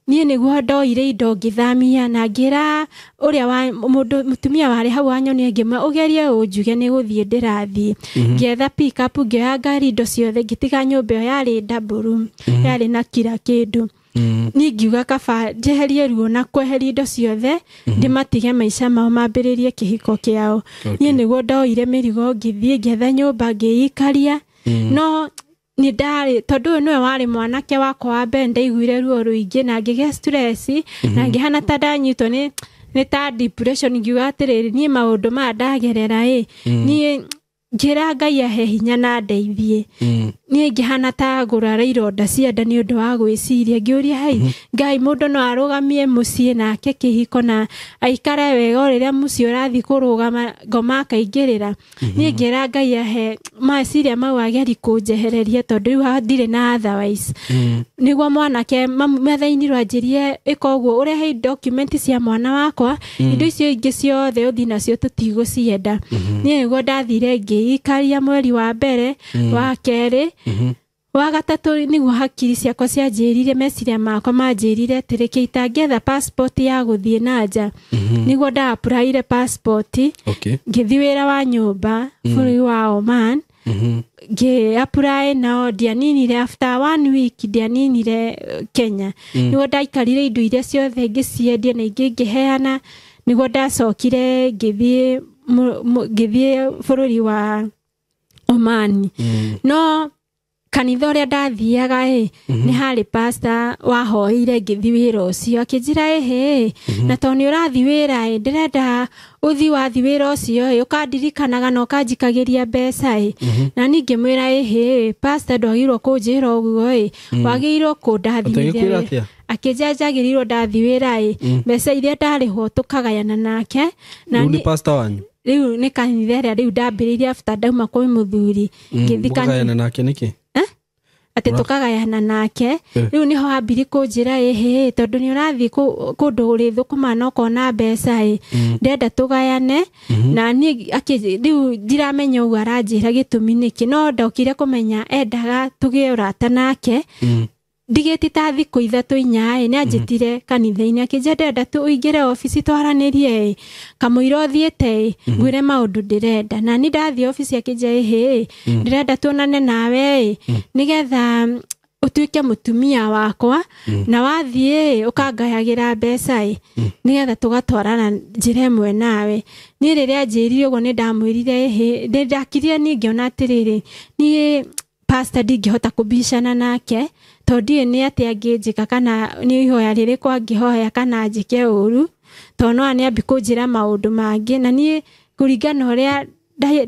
Niĩ nĩguo ndoire indo ngĩthamia na ngĩra ũrĩa wa mũndũ mũtumia warĩ hau wanyonia, ngĩmwĩra ũgerie ũnjuge nĩ gũthiĩ ndĩrathiĩ. Ngĩetha pick up, ngĩoya ngari indo ciothe, ngĩtiga nyũmba ĩyo yarĩ double room, yarĩ na kila kĩndũ. Niĩ ngiuga kaba njeherie ruo na kweheria indo ciothe, ndĩmatige maica mao mambĩrĩrie kĩhiko kĩao. Niĩ nĩguo ndoire mĩrigo ngĩthiĩ ngĩetha nyũmba ngĩikaria. No nĩ ndarĩ, tondũ ũyũ nĩwe warĩ mwanake wakwa wa mbere, ndaiguire ruo rũingĩ na ngĩgĩa stress na ngĩhana ta ndanyitwo nĩ ta depression. Ngiuga atĩrĩrĩ, niĩ maũndũ maya ndagerera ĩ, niĩ ngĩra Ngai ahe hinya na ndeithie. Niĩ ngĩhana ta ngũrara ironda cia nda nĩ ũndũ wa gwĩciria. Ngĩũria hai Ngai, mũndũ no arũgamie mũciĩ nake kĩhiko na aikare wega o rĩrĩa mũciĩ ũrathiĩ kũrũgama ngoma akaingĩrĩra. Niĩ ngĩra Ngai ahe meciria mau ageri kũnjehereria, tondũ rĩu haha ndirĩ na otherwise. Nĩguo mwanake mathainirwo anjĩrie ĩka ũguo, ũrehe document cia mwana wakwa, indo icio ingĩ ciothe ũthiĩ nacio tũtigũcienda. Niĩ nĩguo ndathire ngĩikaria mweri wa mbere, wa kerĩ, wa gatatũ, nĩguo hakiri ciakwa cianjĩrire, meciria makwa manjĩrire atĩrĩ, kĩitangĩetha passport ya gũthiĩ na nja. Nĩguo nda-applyire passport, ngĩthiĩ wĩra wa nyũmba bũrũri wa Oman. Ngĩ apply nao ndianinire, after 1 week ndianinire Kenya. Nĩguo ndaikarire indo iria ciothe ngĩciendia na ingĩ ngĩheana. Nĩguo ndacokire ngĩthiĩ bũrũri wa Omani. No kanitha ũrĩa ndathiaga ĩ nĩ harĩ pastor wahoeire ngĩthiĩ wĩra ũcio akĩnjĩra ĩhĩ na tondũ nĩ ũrathiĩ wĩra ĩ ndĩrenda ũthiĩ wathiĩ wĩra ũcio ĩ ũkandirikanaga na ũkanjikagĩria mbeca ĩ na niĩ ngĩmwĩra ĩhĩ pastor ndwagĩrĩirwo kũnjĩra ũguo ĩ wagĩrĩirwo kũndathimithia akĩnjĩra njagĩrĩirwo ndathiĩ wĩra ĩ mbeca iria ndarĩhwo tũkagayana nake na nĩ pastor wanyu rĩu nĩ kanitha ĩrĩa rĩu ndambĩrĩirie after ndauma kwĩ mũthuri ngĩthiĩ kanitha nake nĩkĩ atĩ tũkagayana nake rĩu nĩho ambiri kũnjĩra ĩhĩ tondũ nĩ ũrathiĩ kũndũ ũrĩthũkũma na ũkona mbeca ĩ ndĩrenda tũgayane na niĩ rĩu ndiramenya ũguo aranjĩra gĩtũmi nĩkĩ no ndokire kũmenya endaga tũgĩe ũrata nake ndigĩti ta thikũ ithatũ inya ĩ nĩ anjĩtire kanitha-inĩ akĩnjĩra ndĩrenda ũingĩre obici twaranĩrie ĩ kamũira ũthiĩte ĩ ngwĩre maũndũ ndĩrenda na niĩ ndathiĩ obici akĩnjĩra ĩhĩ ndĩrenda tuonane nawe ĩ nĩgetha ũtuĩke mũtumia wakwa na wathiĩ ũkangayagĩra mbeca ĩ nĩgetha tũgatwarana njĩra ĩmwe nawe niĩ rĩrĩa anjĩrire ũguo nĩ ndamwĩrire ĩhĩ ndakirire niĩ ngĩona atĩrĩrĩ niĩ pastor ndingĩhota kũbicana nake tondũ ndiũĩ nĩ atĩa angĩnjĩka kana nĩ ihoya rĩrĩkũ angĩhoya kana anjĩke ũru tondũ no nĩambi kũnjĩra maũndũ mangĩ na niĩ kũringana ũrĩa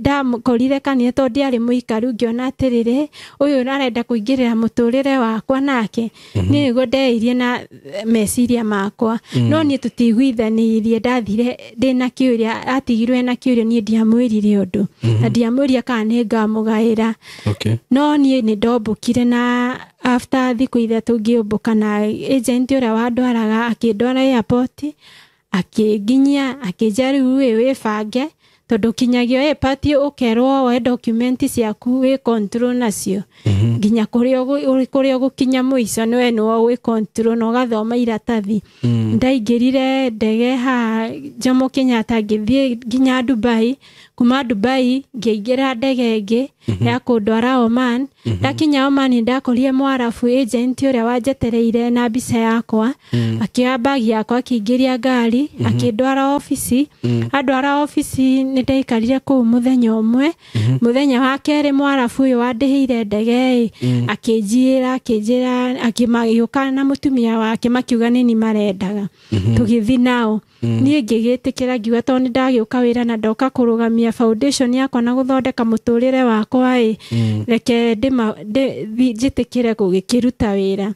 ndakorire kanitha tondũ ndiarĩ mũikaru ngĩona atĩrĩrĩ ũyũ arenda kũingĩrĩra mũtũrĩre wakwa nake niĩ nĩguo ndeirie na meciria makwa no niĩ tũtiguithanĩirie ndathire ndĩna kĩũria atigirwo ena kĩũria niĩ ndiamwĩrire ũndũ na ndiamwĩrire kana nĩ ngamũgaĩra no niĩ nĩ ndombũkire na after thikũ ithatũ ngĩũmbũka na agent ũrĩa wandwaraga akĩndwara airport akĩnginyia akĩnjĩra rĩu ĩ wĩbange tondũ kinyagia airport ũkerwo woe document ciaku wĩ control nacio nginya kũrĩa ũgũkinya mũico nĩwe nĩwe wĩ control na ũgathoma iratathi ndaingĩrire ndege haha Jomo Kenyatta ngĩthiĩ nginya Dubai kuma Dubai ngĩingĩra ndege ĩngĩ ya kũndwara Oman ndakinya Oman ndakorire mwarabu agent ũrĩa wanjetereire na mbica yakwa akĩoya bagi yakwa akĩingĩria ngari akĩndwara obici andwara obici nĩ ndaikarire kũu mũthenya ũmwe mũthenya wa kerĩ mwarabu ũyũ wandĩhĩire ndege ĩ akĩnjĩra akĩgĩũka na mũtumia wake makiuga nĩ ni marendaga tũgĩthiĩ nao niĩ ngĩgĩtĩkĩra ngiuga tondũ nĩ ndagĩũka wĩra na ndoka kũrũgamia foundation yakwa na gũthondeka mũtũrĩre wakwa ĩ reke njĩtĩkĩre gũgĩkĩruta wĩra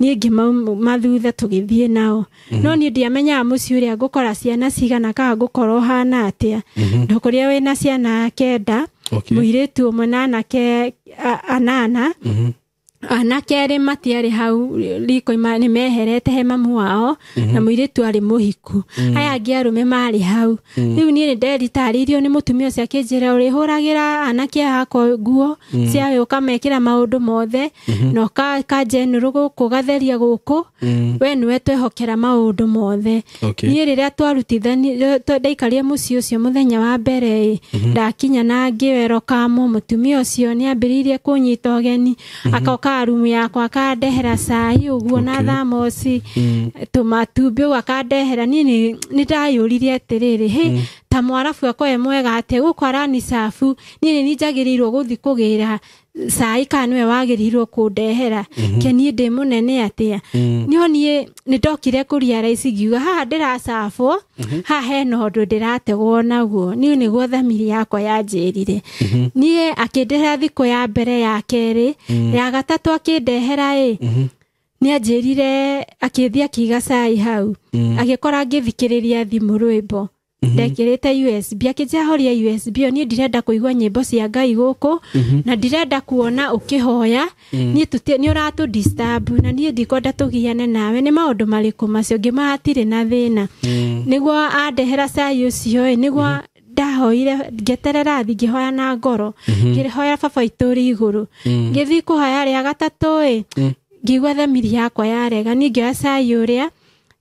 niĩ ngĩmathutha tũgĩthiĩ nao no niĩ ndiamenyaga mũciĩ ũrĩa ngũkora ciana cigana kana ngũkorwo hana atĩa ndokorire wĩna ciana 9 mũirĩtu ũmwe na anake 8 anake erĩ matiarĩ hau riko nĩ meherete he mamu wao na mũirĩtu arĩ mũhiku aya angĩ arũme marĩ hau rĩu niĩ nĩ nderitarĩirio nĩ mũtumia ũcio akĩnjĩra ũrĩhũragĩra anake akwa nguo ciao ũkamekĩra maũndũ mothe na ũkanjenũrũ gũkũ ũgatheria gũkũ we nĩwe twehokera maũndũ mothe niĩ rĩrĩa twarutithanirie ndaikarire mũciĩ ũcio mũthenya wa mbere ndakinya na ngĩwerokamo mũtumia ũcio nĩ ambĩrĩirie kũnyita ũgeni akoka rumu yakwa akandehera cai ũguo na thamoci tũmatumbĩ ũguo akandehera niĩ nĩ ndayũririe atĩrĩrĩ hĩ ta mwarabu akwa e mwega atĩa gũkũ aranicabu niĩ nĩ niĩ njagĩrĩirwo gũthiĩ kũgĩra cai kana nĩwe wagĩrĩirwo kũndehera ke niĩ ndĩ mũnene atĩa no niĩ nĩ ndokire kũrealize ngiuga haha ndĩracabwo haha hena ũndũ ndĩrategwo naguo niĩ nĩguo thamiri yakwa yanjĩrire niĩ akĩndehera thikũ ya mbere ya kerĩ ya gatatũ akĩndehera ĩ nĩ anjĩrire akĩthiĩ akĩiga cai hau agĩkora ngĩthikĩrĩria thimũ rwĩmbo ndekĩrĩte USB akĩnjĩra horia USB ĩyo niĩ ndirenda kũigua nyĩmbo cia Ngai gũkũ na ndirenda kuona ũkĩhoya niĩ nĩ ũratũ disturb na niĩ ndikwenda tũgiane nawe nĩ maũndũ marĩkũ macio ngĩma hatirĩ na thĩna nĩguo andehera cai ũcio ĩ nĩguo ndahoire ngĩeterera thi ngĩhoya na ngoro ngĩhoya baba witũ ũrĩ igũrũ ngĩthiĩ kũhoya rĩa gatatũ ĩ ngĩigua thamiri yakwa yarega niĩ ngĩoya cai ũrĩa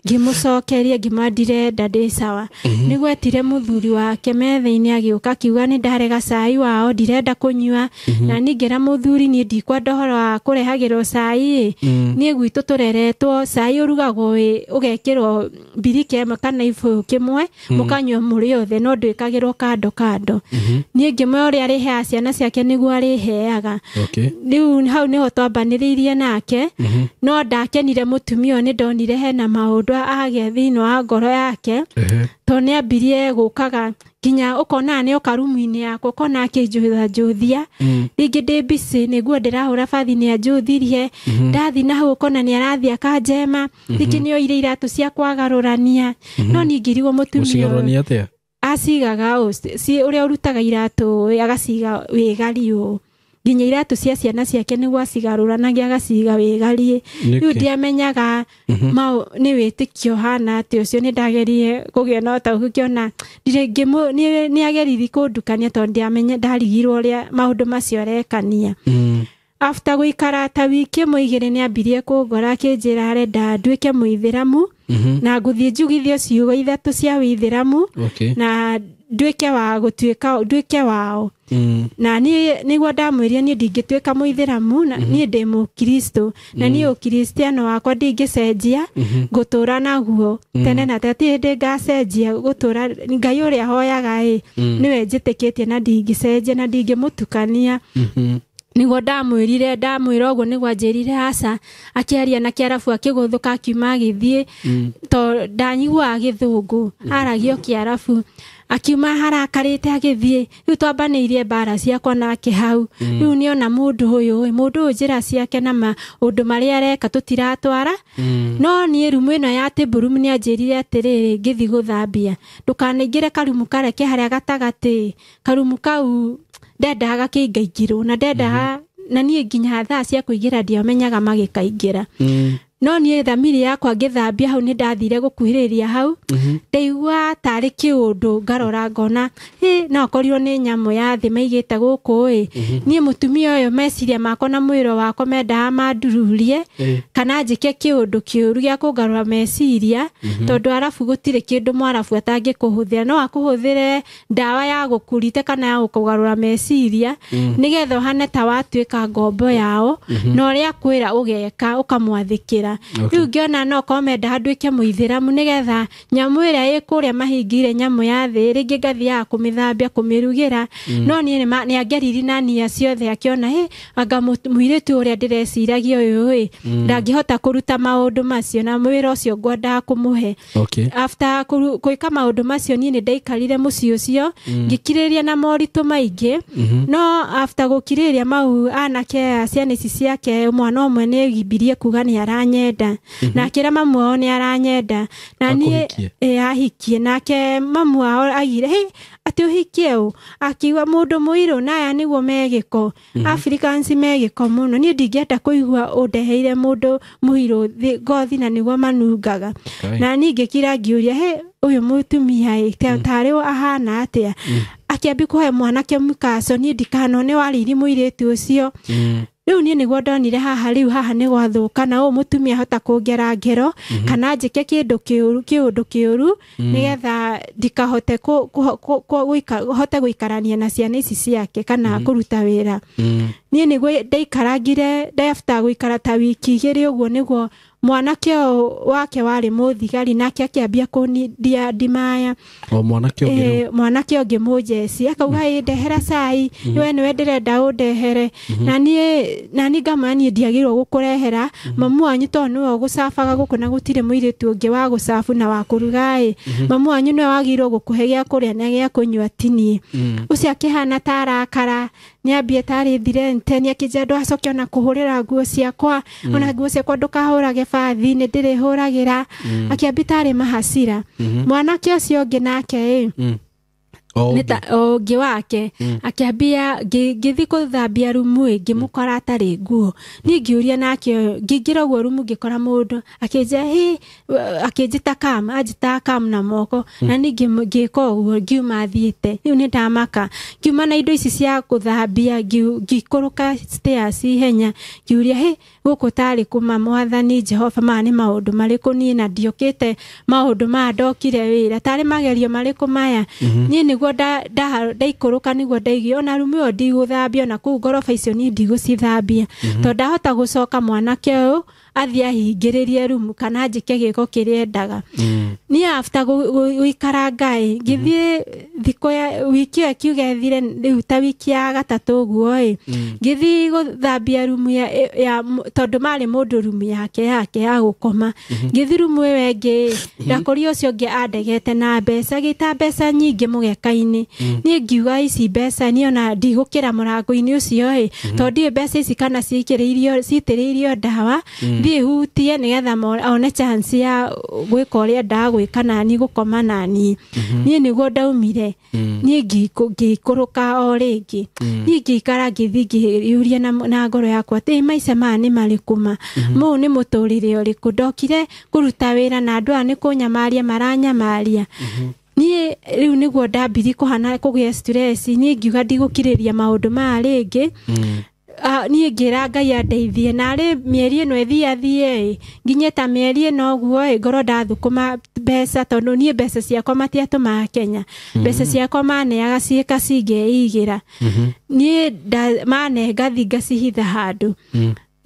Ngĩmũcokeria ngĩmwĩra ndirenda ndĩ sawa. Nĩguo etire mũthuri wake metha-inĩ agĩũka akiuga nĩ ndarega cai wao ndirenda kũnyua. Na niĩ ngĩra mũthuri niĩ ndikwenda ũhoro wa kũrehagĩrwo cai ĩ. Niĩ gwitũ tũreretwo cai ũrugagwo ũgekĩrwo mbirika ĩmwe kana ibũyũ kĩmwe mũkanyua mũrĩ othe no ndwĩkagĩrwo kando kando. Niĩ ngĩmwĩra ũrĩa arĩheaga ciana ciake nĩguo arĩheaga. Rĩu hau nĩho twambanĩrĩirie nake. No ndakenire mũtumia ũyũ nĩ ndonire hena maũndũ agĩa thĩinĩ wa ngoro yake. Tondũ nĩ ambirie gũkaga nginya ũkona nĩ oka rumu-inĩ yakwa ũkona akĩnjũtha-njũthia. Rĩngĩ ndĩ busy nĩguo ndĩrahũra bathi nĩ anjũthirie. Ndathi na hau ũkona nĩ arathiĩ akanjema. Rĩngĩ nĩ oire iratũ ciakwa agarũrania. No niĩ ngĩrigwo mũtumia ũyũ Gũcigarũrania atĩa? Acigaga ũũ, ũrĩa ũrutaga iratũ agaciga wĩgari ũũ. Nginya iratũ cia ciana ciake nĩguo acigarũranagia agaciga wĩgariĩ. Rĩu ndiamenyaga nĩ wĩtĩkio hana atĩ ũcio nĩ ndagerie kũgĩa na ũtaũku ngĩona nĩ ageririe kũndukania tondũ ndiamenya ndarigirwo ũrĩa maũndũ macio arekania. After gũikara ta wiki ĩmwe igĩrĩ nĩ ambirie kũngora akĩnjĩra arenda nduĩke mũithĩramu na ngũthiĩ njugithio ciugo ithatũ cia wĩithĩramu na nduĩke wa gũtuĩka nduĩke wao. Na niĩ nĩguo ndamwĩrire niĩ ndingĩtuĩka mũithĩramu na niĩ ndĩ mũkristo na niĩ ũkristiano wakwa ndingĩcenjia ngũtũra naguo tene na tene ti hĩndĩ ngacenjia gũtũra Ngai ũrĩa hoyaga ĩ nĩwe njĩtĩkĩtie na ndingĩcenjia na ndingĩmũtukania. Nĩguo ndamwĩrire ndamwĩra ũguo nĩguo anjĩrire aca akĩaria na kĩarabu akĩgũthũka akiuma agĩthiĩ to ndanyiguaga gĩthũngũ aragio kĩarabu akiuma harakarĩte agĩthiĩ. Rĩu twambanĩirie mbara ciakwa nake hau. Rĩu nĩona mũndũ ũyũ mũndũ ũyũ njĩra ciake na maũndũ marĩa areka tũtiratwara. No niĩ rumu ĩno ya table room nĩ anjĩrire atĩrĩrĩ ngĩthiĩ gũthambia ndũkanaingĩre karumu karĩa ke harĩa gatagatĩ karumu kau ndendaga gakĩingaingĩrwo na ndendaga na niĩ nginya thaa cia kũingĩra ndiamenyaga magĩkaingĩra. No niĩ thamiri yakwa ngĩthambia hau nĩ ndathire gũkuhĩrĩria hau ndaigua tarĩ kĩũndũ ngarora ngona hĩ no akorirwo nĩ nyamũ ya thĩ maigĩte gũkũ ĩ. Niĩ mũtumia ũyũ meciria makwa na mwĩro wakwa mendaga mandururie kana njĩke kĩũndũ kĩũru gĩa kũngarũra meciria tondũ arabu gũtirĩ kĩndũ mwarabu atangĩkũhũthĩra no akũhũthĩre ndawa ya gũkũrita kana ya gũkũgarũra meciria nĩgetha ũhane ta watuĩka ngombo yao na ũrĩa akwĩra ũgeka ũkamwathĩkĩra. Rĩu ngĩona no korwo mendaga nduĩke mũithĩramu nĩgetha nyamũ ĩrĩa ĩ kũrĩa mahingĩire nyamũ ya thĩ rĩngĩ ngathiaga kũmĩthambia kũmĩrugĩra. No niĩ nĩ angeriri na nia ciothe akĩona hĩ anga mũirĩtu ũrĩa ndĩreciragia ũyũ ĩ ndangĩhota kũruta maũndũ macio na wĩra ũcio ngwendaga kũmũhe. After gwĩka maũndũ macio niĩ nĩ ndaikarire mũciĩ ũcio ngĩkirĩrĩria na moritũ maingĩ. No after gũkirĩrĩria mau anake aya ciana ici ciake mwana ũmwe nĩ gimbirie kuga nĩ aranyenda na akĩra mamu wao nĩ aranyenda na niĩ ahikie nake mamu wao agire hĩ atĩ ũhikie ũ akiuga mũndũ mũirũ na aya nĩguo megĩko Africans megĩko mũno niĩ ndingĩenda kũigua ũndeheire mũndũ mũirũ ngothi na nĩguo manungaga. Na niĩ ngĩkira ngiũria hĩ ũyũ mũtumia ĩ tarĩ ahana atĩa akĩambia kũhe mwanake mũkaco niĩ ndikanone warĩirie mũirĩtu ũcio. Rĩu niĩ nĩguo ndonire haha rĩu haha nĩ gwathũka na ũũ mũtumia ahota kũngera ngero kana njĩke kĩndũ kĩũru kĩũndũ kĩũru nĩgetha ndikahote hote gũikarania na ciana ici ciake kana kũruta wĩra. Niĩ nĩguo ndaikarangire after gũikara ta wiki igĩrĩ ũguo nĩguo mwanake ũyũ wake warĩ mũthigari nake akĩambia kũndia ndimaya. O mwanake ũngĩ mwanake ũngĩ mũjeci akauga ĩ ndehera cai we nĩwe ndĩrenda ũndehere na niĩ ngamwĩra niĩ ndiagĩrĩirwo gũkũrehera mamu wanyu tondũ nĩwe ũgũcabaga gũkũ na gũtirĩ mũirĩtu ũngĩ wa gũcabu na wa kũruga ĩ mamu wanyu nĩwe wagĩrĩirwo gũkũhe gĩa kũrĩa na gĩa kũnyua ti niĩ. Ũcio akĩhana ta arakara nĩambie tarĩ thirente nĩakĩnjĩra ndũgacoke ona kũhũrĩra nguo ciakwa ona nguo ciakwa ndũkahũrage bathi nĩ ndĩrĩhũragĩra akĩambia tarĩ mahacira. Mwanake ũcio ũngĩ nake ĩ O ũngĩ wake akĩambia ngĩthiĩ kũthambia rumu ĩ ngĩmũkora atarĩ nguo. Niĩ ngĩũria nake ngĩingĩra ũguo rumu ngĩkora mũndũ akĩnjĩra hĩ, akĩnjĩta kam, anjĩtaga kam na moko na niĩ ngĩka ũguo ngiuma thiĩte. Rĩu nĩ ndamaka ngiuma na indo ici cia gũthambia ngĩikũrũka stairs ihenya ngiũria hĩ gũkũ tarĩ kũma mwathani Jehova maya nĩ maũndũ marĩkũ niĩ na ndiũkĩte maũndũ maya ndokire wĩra tarĩ magerio marĩkũ maya. Niĩ nĩguo ndaikũrũka nĩguo ndaigua ona rumu ĩyo ndigũthambia ona kũu ngoroba icio niĩ ndigũcithambia tondũ ndahota gũcoka mwanake ũyũ athiĩ ahingĩrĩrie rumu kana anjĩke gĩko kĩrĩa endaga. Niĩ after gũikara Ngai ngĩthiĩ thikũ ya wiki ĩyo ĩkiuga ĩthire rĩu ta wiki ya gatatũ ũguo ĩ ngĩthiĩ gũthambia rumu ya tondũ marĩ mũndũ rumu yake ya gũkoma. Ngĩthiĩ rumu ĩyo ĩngĩ ndakũria ũcio ũngĩ andegete na mbeca gĩta mbeca nyingĩ mũgeka-inĩ. Niĩ ngiuga ici mbeca niĩ ona ndigũkĩra mũrango-inĩ ũcio ĩ tondũ ndiũĩ mbeca ici kana citĩrĩirio ndawa thiĩ hutie nĩgetha one chance ya gwĩka ũrĩa endaga gwĩka nani gũkoma nani. Niĩ nĩguo ndaumire niĩ ngĩikũrũka o rĩngĩ. Niĩ ngĩikara ngĩthiĩ ngĩyũria na ngoro yakwa atĩ maica maya nĩ marĩkũ ma mũũ nĩ mũtũrĩre ũrĩkũ ndokire kũruta wĩra na andũ aya nĩ kũnyamaria maranyamaria. Niĩ rĩu nĩguo ndambirie kũhana kũgĩa stress. Niĩ ngiuga ndigũkirĩria maũndũ maya rĩngĩ. Niĩ ngĩra Ngai andeithie narĩ mĩeri ĩno ĩthiathiĩ nginye ta mĩeri ĩno ũguo ĩ ngorwo ndathũkũma mbeca tondũ niĩ mbeca ciakwa matiatũmaga Kenya. Mbeca ciakwa maneaga ciĩka cingĩigĩra. Niĩ mane ngathi ngacihitha handũ.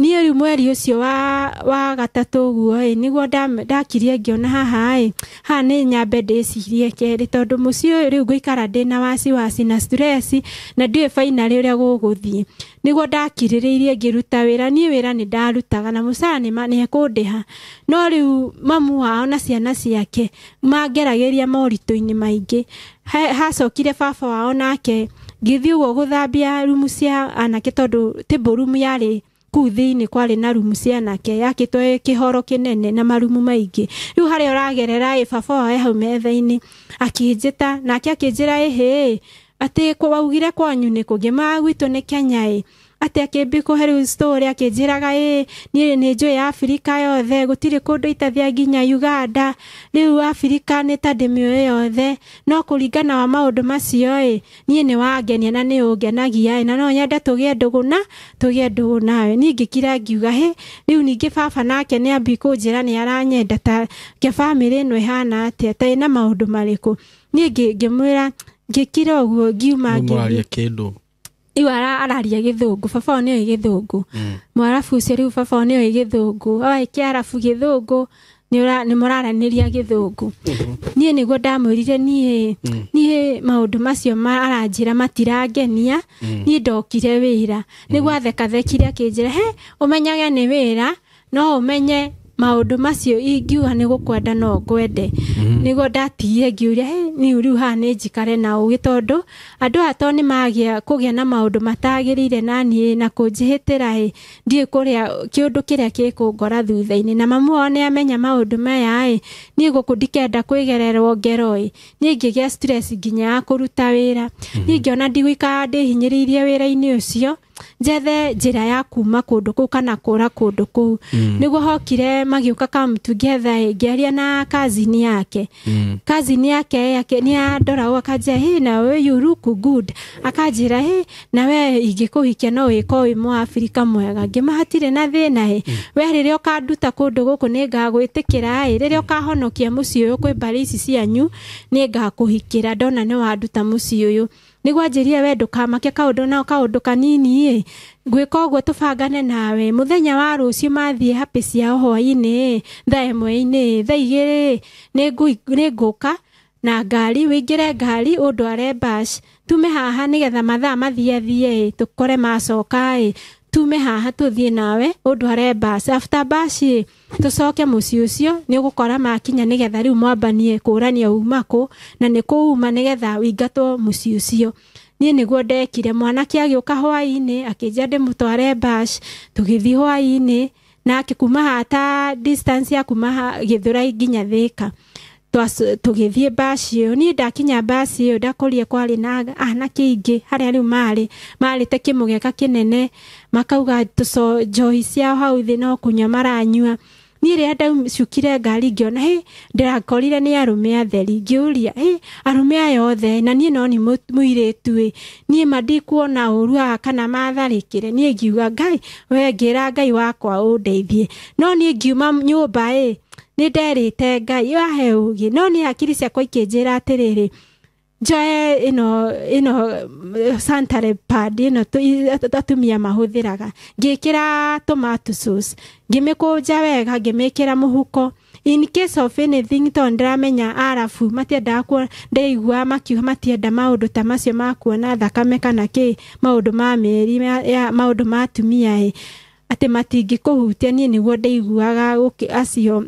Niĩ rĩu mweri ũcio wa gatatũ ũguo ĩ nĩguo ndakirie ngĩona haha ĩ haha nĩ nyambe ndĩcirie kerĩ tondũ mũciĩ ũyũ rĩu ngũikara ndĩna wasiwasi na stress na ndiũĩ finally ũrĩa gũgũthiĩ. Nĩguo ndakirĩrĩirie ngĩruta wĩra. Niĩ wĩra nĩ ndarutaga na mũcara nĩ ekũndĩha no rĩu mamu wao na ciana ciake mangeragĩria moritũ-inĩ maingĩ. Hacokire baba wao nake ngĩthiĩ ũguo gũthambia rumu cia anake tondũ table room yarĩ kũu thĩinĩ kwarĩ na rumu cia anake yakĩtwo kĩhoro kĩnene na marumu maingĩ. Rĩu harĩa ũragerera ĩ baba wao e hau metha-inĩ akĩnjĩta nake akĩnjĩra ĩhĩ atĩ waugire kwanyu nĩ kũ ngĩmaga gwitũ nĩ Kenya ĩ atĩ akĩmbi kũhe rĩu story akĩnjĩraga ĩ niĩ nĩ njũĩ Afrika yothe gũtirĩ kũndũ itathia nginya Uganda rĩu Afrika nĩ ta ndĩmĩũĩ yothe no kũringana wa maũndũ macio ĩ niĩ nĩ wangenia na nĩ ũngenagia ĩ na no nyende tũgĩe ndũgũ nawe. Niĩ ngĩkira ngiuga hĩ rĩu ningĩ baba nake nĩ ambi kũnjĩra nĩ aranyenda ta ke bamĩrĩ ĩno ĩhana atĩa ta ĩna maũndũ marĩkũ. Niĩ ngĩmwĩra ngĩkira ũguo ngiuma ngĩthiĩ kĩndũ iu araria gĩthũngũ baba wao nĩoĩ gĩthũngũ mwarabu ũcio rĩu baba wao nĩoĩ gĩthũngũ oĩ kĩarabu gĩthũngũ nĩ mũraranĩria gĩthũngũ. Niĩ nĩguo ndamwĩrire niĩ maũndũ macio aranjĩra matirangenia niĩ ndokire wĩra. Nĩguo athekathekire akĩnjĩra he ũmenyage nĩ wĩra no ũmenye maũndũ macio ingiuga nĩ gũkwenda no ngwende. Nĩguo ndatigire ngiũria he niĩ rĩu haha nĩ njikare na ũgĩ tondũ andũ aya to nĩ magĩa kũgĩa na maũndũ matagĩrĩire na niĩ na kũnjĩhĩtĩra ĩ ndiũĩ kũrĩa kĩũndũ kĩrĩa gĩkũngora thutha-inĩ na mamu wao nĩ amenya maũndũ maya ĩ niĩ gũkũ ndikenda kwĩgererwo ngero ĩ niĩ ngĩgĩa stress nginya ya kũruta wĩra. Niĩ ngĩona ndigũikara ndĩhinyĩrĩirie wĩra-inĩ ũcio njethe njĩra ya kuma kũndũ kũu kana kũra kũndũ kũu. Nĩguo hokire magĩũka come together ĩ ngĩaria na cousin yake. Cousin yake nĩ andora ũũ akanjĩra hĩ nawe you look good akanjĩra hĩ nawe ingĩkũhikia no wĩko wĩ mũAfrika mwega ngĩma hatirĩ na thĩna ĩ we rĩrĩa ũkanduta kũndũ gũkũ nĩ ngagwĩtĩkĩra ĩ rĩrĩa ũkahonokia mũciĩ ũyũ kwĩ mbarĩ ici cianyu nĩ ngakũhikĩra ndona nĩ wanduta mũciĩ ũyũ. Nĩguo anjĩrire we ndũkamake kaũndũ nao kaũndũ kanini ĩ ngwĩka ũguo tũbangane nawe mũthenya wa rũciũ mathiĩ happy ciao hwaĩ-inĩ thaa 1 thaa 2 nĩ ngũka na ngari wĩingĩre ngari ũndware bash tume haha nĩgetha mathaa mathiathiĩ tũkore macoka ĩ tume haha tũthiĩ nawe ũndware bash after bash tũcoke mũciĩ ũcio nĩ ũgũkora makinya nĩgetha rĩu mwambanie kũrania uma kũ na nĩ kũuma nĩgetha ũingatwo mũciĩ ũcio. Niĩ nĩguo ndekire mwanake agĩũka hwaĩ-inĩ akĩnjĩra ndĩmũtware bash tũgĩthiĩ hwaĩ-inĩ nake kuma haha ta distance ya kuma Gĩthũrai nginya Thĩka. Tũgĩthiĩ mbaci ĩyo. Niĩ ndakinya mbaci ĩyo ndakorire kwarĩ na anake aingĩ harĩa rĩu marĩte kĩmũgeka kĩnene, makauga njohi ciao hau thĩ no kũnyua maranyua. Niĩ rĩrĩa ndacukire ngari ngĩona hĩ, ndĩrakorire nĩ arũme atheri. Ngĩũria hĩ, arũme aya othe na niĩ no nĩ mũirĩtu ĩ, niĩ ma ndikuona ũru haha kana matharĩkĩre. Niĩ ngiuga Ngai we, ngĩra Ngai wakwa ũndeithie. No niĩ ngiuma nyũmba ĩ, nĩ nderĩte Ngai ahe ũgĩ, no niĩ hakiri ciakwa ikĩnjĩra atĩrĩrĩ, njoe ĩno sanitary pad ĩno atumia mahũthĩraga, ngĩkĩra tomato sauce, ngĩmĩkũnja wega, ngĩmĩkĩra mũhuko in case of anything, tondũ ndĩramenya arabu matiendaga kuona, ndĩraigua makiuga matienda maũndũ ta macio ma kuona thakame kana kĩ, maũndũ ma mĩeri ya maũndũ ma atumia ĩ, atĩ matingĩkũhutia. Niĩ nĩguo ndaiguaga acio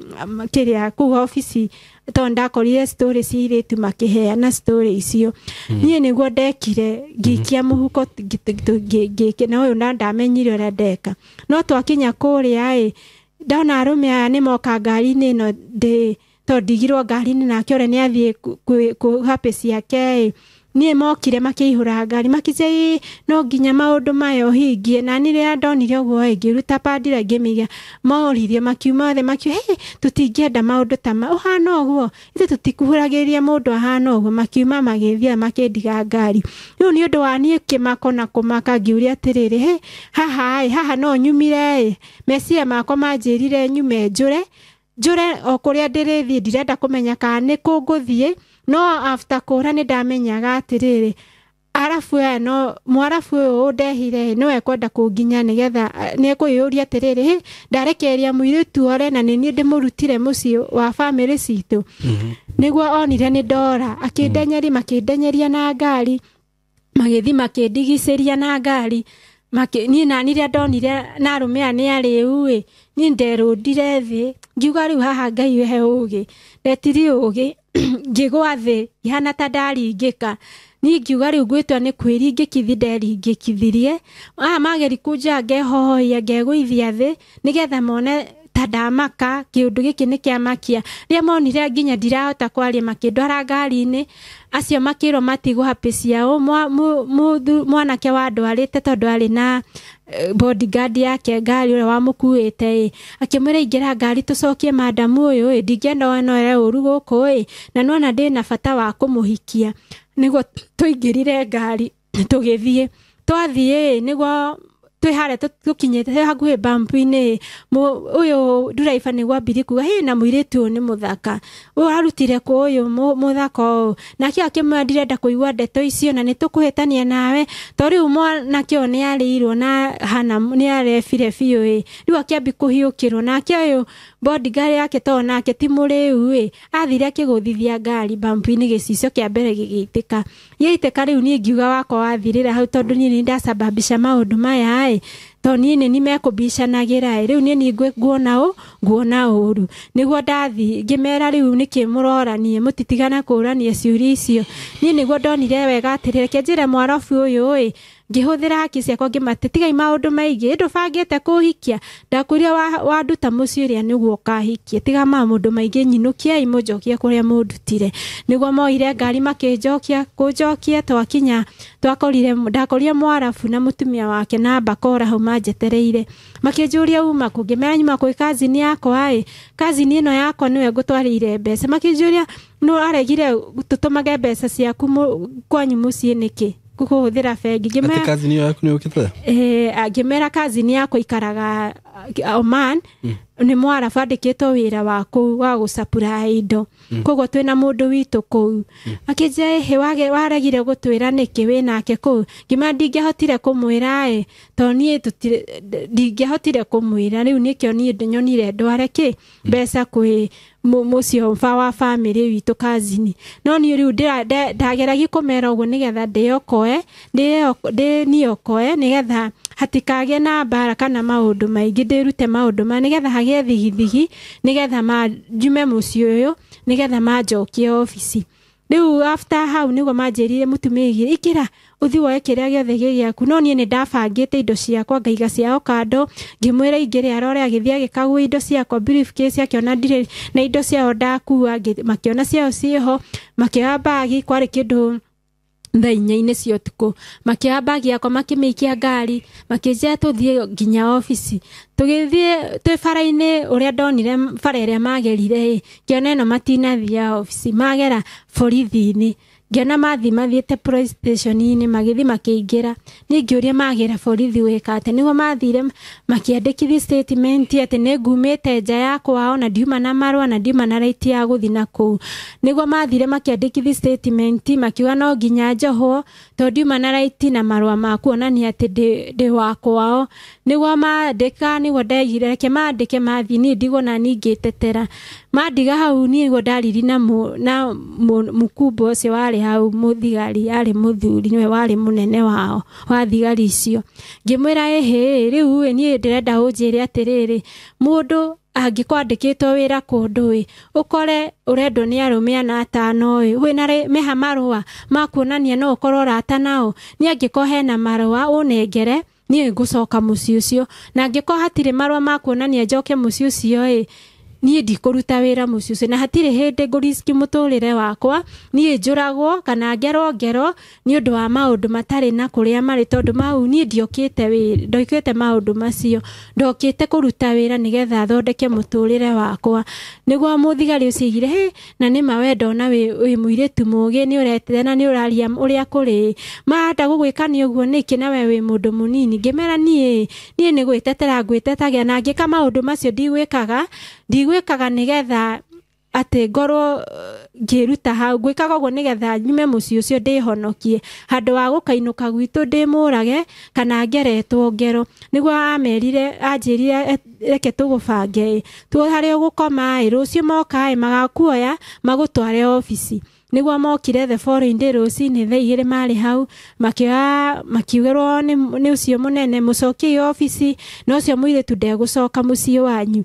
kĩrĩa kũu obici, tondũ ndakorire story cia airĩtu makĩheana story icio. Niĩ nĩguo ndekire, ngĩikia mũhuko na ũyũ na ndamenyire ũrĩa ndeka. No twakinya kũrĩa ĩ, ndona arũme aya nĩ moka ngari-inĩ ĩno ndĩ, tondũ ndigirwo ngari-inĩ nake ũrĩa nĩ athiĩ kũ happy ciake ĩ. Niĩ mokire makĩihũra ngari makĩnjĩra no nginya maũndũ maya ũhingie. Na niĩ rĩrĩa ndonire ũguo ĩ, ngĩruta pandira ngĩmĩiga. Moririe makiuma othe makiuga hĩ, tũtingĩenda maũndũ ta ma ũhana ũguo, ithuĩ tũtikuhagĩrĩria mũndũ ahana ũguo. Makiuma magĩthiĩ makĩndiga ngari. Rĩu nĩ ũndũ wa niĩ kĩmako na kũmaka ngiũria atĩrĩrĩ, hĩ, haha ĩ, haha no nyumire ĩ. Meciria makwa manjĩrire nyume njũre o kũrĩa ndĩrĩthiĩ, ndirenda kũmenya kana nĩ kũ ngũthiĩ. No after kũra nĩ ndamenyaga atĩrĩrĩ, arabu aya no mwarabu ũyũ ũndehire no ekwenda kũnginya, nĩgetha nĩ ekwĩyũria atĩrĩrĩ, hĩ, ndarekereria mũirĩtu ore na nĩ niĩ ndĩmũrutire mũciĩ wa bamĩrĩ citũ. Nĩguo onire nĩ ndora, akĩndenyeria, makĩndenyeria na ngari, magĩthiĩ makĩndigicĩria na ngari. Niĩ nani rĩrĩa ndonire na arũme aya nĩ arĩu ĩ, niĩ nderũndire thĩ ngiuga rĩu haha Ngai he ũgĩ, ndetirie ũgĩ ngĩgwa thĩ ngĩhana ta ndaringĩka. Niĩ ngiuga rĩu ngwĩtwa nĩ kwĩringĩkithi nderingĩkithirie. Aya mageri kũnjoya ngehohoia ngegũithia thĩ nĩgetha mone ta ndamaka, kĩũndũ gĩkĩ nĩ kĩamakia. Rĩrĩa monire nginya ndirahota kwaria, makĩndwara ngari-inĩ. Acio makĩrwo matigwo happy ciao. Mwanake wandwarĩte tondũ arĩ na bodyguard yake ngari ũrĩa wamũkuĩte ĩ, akĩmwĩra ingĩra ngari tũcokie madamu ũyũ ĩ, ndingĩenda one ũru gũkũ ĩ, na nĩwona ndĩna bata wa kũmũhikia. Nĩguo tũingĩrire ngari tũgĩthiĩ. Twathiĩ ĩ, nĩguo twĩ harĩa tũkinyĩte hakuhĩ bampu-inĩ, ũyũ nduraiba nĩguo ambirie kuga hĩ, na mũirĩtu ũyũ nĩ mũthaka, ũyũ arutire kũ ũyũ mũthaka ũyũ. Nake akĩmwĩra ndirenda kũigua ndeto icio na nĩ tũkũhĩtania nawe, to rĩu mwanake ũyũ nĩ arĩirwo na hana nĩ arebire biũ ĩ, rĩu akĩambi kũhiũkĩrwo. Nake ũyũ bodyguard yake to nake ti mũrĩu ĩ, athire akĩgũthithia ngari bampu-inĩ, gĩcicio kĩa mbere gĩgĩitĩka. Gĩaitĩka rĩu niĩ ngiuga wakwa wathirĩra hau, tondũ niĩ nĩ ndasababisha maũndũ maya ĩ, tondũ niĩ nĩ niĩ mekũbicanagĩra ĩ, rĩu niĩ nĩ nguona ũru. Nĩguo ndathiĩ ngĩmera rĩu nĩkĩ mũroranie, mũtitigana kũrania ciũria icio. Niĩ nĩguo ndonire wega atĩrĩrĩ, reke njĩre mwarabu ũyũ ĩ, ngĩhũthĩra haki ciakwa ngĩmate tigai maũndũ maingĩ, ndũbangĩte kũhikia, ndakwĩrire wanduta mũciĩ ũrĩa nĩguo ũkahikie, tiga maũndũ maingĩ, nyinũkiai mũnjokie kũrĩa mũndutire. Nĩguo moire ngari makĩnjokia, kũnjokia twakinya twakorire, ndakorire mwarabu na mũtumia wake na bakora hau manjetereire, makĩnjũria uma kũ, ngĩmera nyuma kwĩ kazini yakwa ĩ, kazini ĩno yakwa nĩwe ngũtwarĩire mbeca. Makĩnjũria no aregire tũtũmage mbeca ciaku kwanyu mũciĩ nĩkĩ, kũhũthĩra bengi. Atĩ kazini ĩyo yaku nĩ yũkĩte? Ngĩmera kazini yakwa ikaraga Oman, nĩ mwarabu andĩkĩtwo wĩra wa kũu wa gũcapura indo, koguo twĩna mũndũ witũ kũu. Akĩnjĩra ĩhĩ, waregire gũtwĩra nĩkĩ wĩnake kũu? Ngĩmera ndingĩahotire kũmwĩra ĩ, tondũ niĩ ndingĩahotire kũmwĩra, rĩu nĩkĩo niĩ nyonire ndware kĩ mbeca kwĩ mũciĩ wa bamĩrĩ witũ kazini. No niĩ rĩu ndageragia kũmera ũguo nĩgetha ndĩokoe, ndĩniokoe nĩgetha hatikagĩe na mbara kana maũndũ maingĩ, ndĩrute maũndũ maya nĩgetha hagĩe thigithigi, nĩgetha njume mũciĩ ũyũ, nĩgetha manjokie obici. Rĩu after hau nĩguo manjĩrire mũtumia igĩrĩ ikĩra ũthiĩ woe kĩrĩa gĩothe gĩ gĩaku, no niĩ nĩ ndabangĩte indo ciakwa ngaiga ciao kando, ngĩmwĩra ingĩrĩ arore, agĩthiĩ agĩkagua indo ciakwa briefcase, akĩona ndirĩ na indo ciao ndakua, makĩona ciao ciĩho, makĩoya bagi, kwarĩ kĩndũ thaa inya-inĩ cia ũtukũ, makĩoya bagi yakwa makĩmĩikia ngari, makĩnjĩra tũthiĩ nginya obici. Tũgĩthiĩ twĩ bara-inĩ, ũrĩa ndonire bara ĩrĩa magerire ĩ, ngĩona ĩno matinathiĩ obici, magera borithi-inĩ, ngĩona mathiĩ mathiĩte police station-inĩ, magĩthiĩ makĩingĩra. Niĩ ngĩũria magera borithi gwĩka atĩa, nĩguo mathire makĩandĩkithia statement atĩ nĩ ngumĩte nja ya kwao na ndiuma na marũa na ndiuma na right ya gũthiĩ na kũu. Nĩguo mathire makĩandĩkithia statement, makiuga no nginya njohwo tondũ ndiuma na right na marũa ma kuonania atĩ ndĩ wa kwao. Nĩguo mandĩka, nĩguo ndaigire reke mandĩke mathiĩ, niĩ ndigwo na niĩ ngĩtetera. Mandiga hau niĩ nĩguo ndariri na mũkumbo ũcio warĩ hau, mũthigari arĩ mũthuri, nĩwe warĩ mũnene wao wa thigari icio. Ngĩmwĩra ĩhĩ, rĩu ĩ niĩ ndĩrenda ũnjĩre atĩrĩrĩ, mũndũ angĩkwandĩkĩtwo wĩra kũndũ ĩ, ũkore ũrendwo nĩ arũme ana atano ĩ, wĩna meha marũa ma kuonania no ũkorwo ũrata nao, niĩ angĩkorwo hena marũa ũnengere, niĩ ngũcoka mũciĩ ũcio, na angĩkorwo hatirĩ marũa ma kuonania njoke mũciĩ ũcio ĩ, niĩ ndikũruta wĩra mũciĩ ũcio, na hatirĩ hĩndĩ ngũriski mũtũrĩre wakwa, niĩ njũragwo kana ngerwo ngero nĩ ũndũ wa maũndũ matarĩ na kũrĩa marĩ, tondũ mau niĩ ndiokĩte wĩra, ndokĩte maũndũ macio, ndokĩte kũruta wĩra nĩgetha thondeke mũtũrĩre wakwa. Nĩguo mũthigari ũcio aigire, hĩ, na nĩma we ndona wĩ mũirĩtu mũũgĩ, nĩ ũretete na nĩ ũraria ũrĩa kũrĩ, marenda gũgwĩka nĩ ũguo nĩkĩ na we wĩ mũndũ mũnini. Ngĩmera niĩ nĩ gwĩtetera ngwĩtetagia, na ngĩka maũndũ macio ndigwĩkaga nĩgetha atĩ ngorwo ngĩruta hau, ngwĩkaga ũguo nĩgetha nyume mũciĩ ũcio ndĩhonokie, handũ wa gũkainũka gwitũ ndĩmũrage kana ngeretwo ngero. Nĩguo amerire, anjĩrire reke tũgũbange ĩ, harĩa ũgũkoma ĩ, rũciũ moka ĩ, magakuoya magũtware obici. Nĩguo mokire the following day rũcinĩ thaa igĩrĩ marĩ hau, makĩoya, makiugĩrwo nĩ ũcio mũnene, mũcokie obici, na ũcio mũirĩtu ndegũcoka mũciĩ wanyu,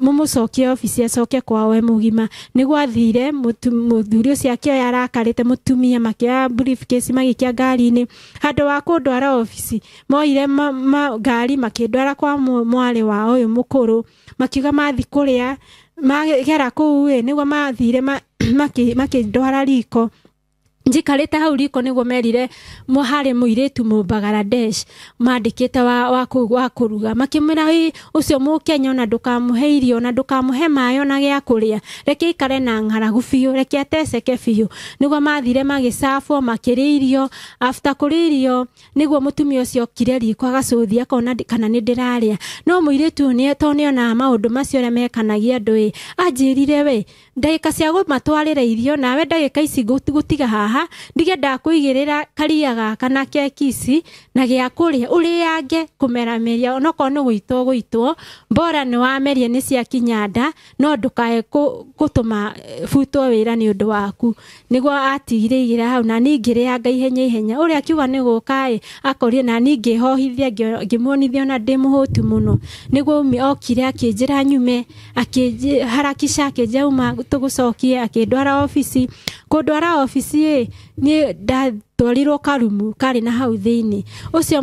mũmũcokie obici acoke kwao e mũgima. Nĩguo athire, mũthuri ũcio akĩoya arakarĩte mũtumia, makĩoya briefcase magĩikia ngari-inĩ, handũ wa kũndwara obici moire ngari makĩndwara kwa mwarĩ wa ũyũ mũkũrũ, makiuga mathiĩ kũrĩa magera kũu ĩ, nĩguo mathire makĩndwara riko. Njikarĩte hau riko nĩguo merire harĩ mũirĩtu Mũbangladesh mandĩkĩte wa kũruga, makĩmwĩra ĩ, ũcio mũkenya ona ndũkamũhe irio ona ndũkamũhe maĩ ona gĩa kũrĩa, reke aikare na ng'aragu biũ, reke ateceke biũ. Nĩguo mathire magĩcabwo makĩrĩa irio. After kũrĩa irio nĩguo mũtumia ũcio okire riko agacũthia akona kana nĩ ndĩrarĩa, no mũirĩtu ũyũ to nĩonaga maũndũ macio ũrĩa mekanagia andũ ĩ, anjĩrire we ndagĩka cia gũmatwarĩra irio, nawe ndagĩka ici ngũtiga haha, ndige ndakũigĩrĩra karia gaka na keki ici na gĩa kũrĩa ũrĩange kũmerameria, onokorwo nĩ gũitwo gũitwo, bora nĩ wameria nĩ ciakinya nda, no ndũkae gũtũma butwo wĩra nĩ ũndũ waku. Nĩguo atigire igĩra hau, na niĩ ngĩrĩanga ihenya ihenya, ũrĩa akiuga nĩ gũka ĩ, akorire na niĩ ngĩhohithia, ngĩmuonithia ona ndĩ mũhũtu mũno. Nĩguo okire akĩnjĩra nyume, akĩharakisha akĩnjĩra uma tũgũcokie, akĩndwara obici. Kũndwara obici ĩ, niĩ ndatwarirwo karumu karĩ na hau thĩinĩ. Ũcio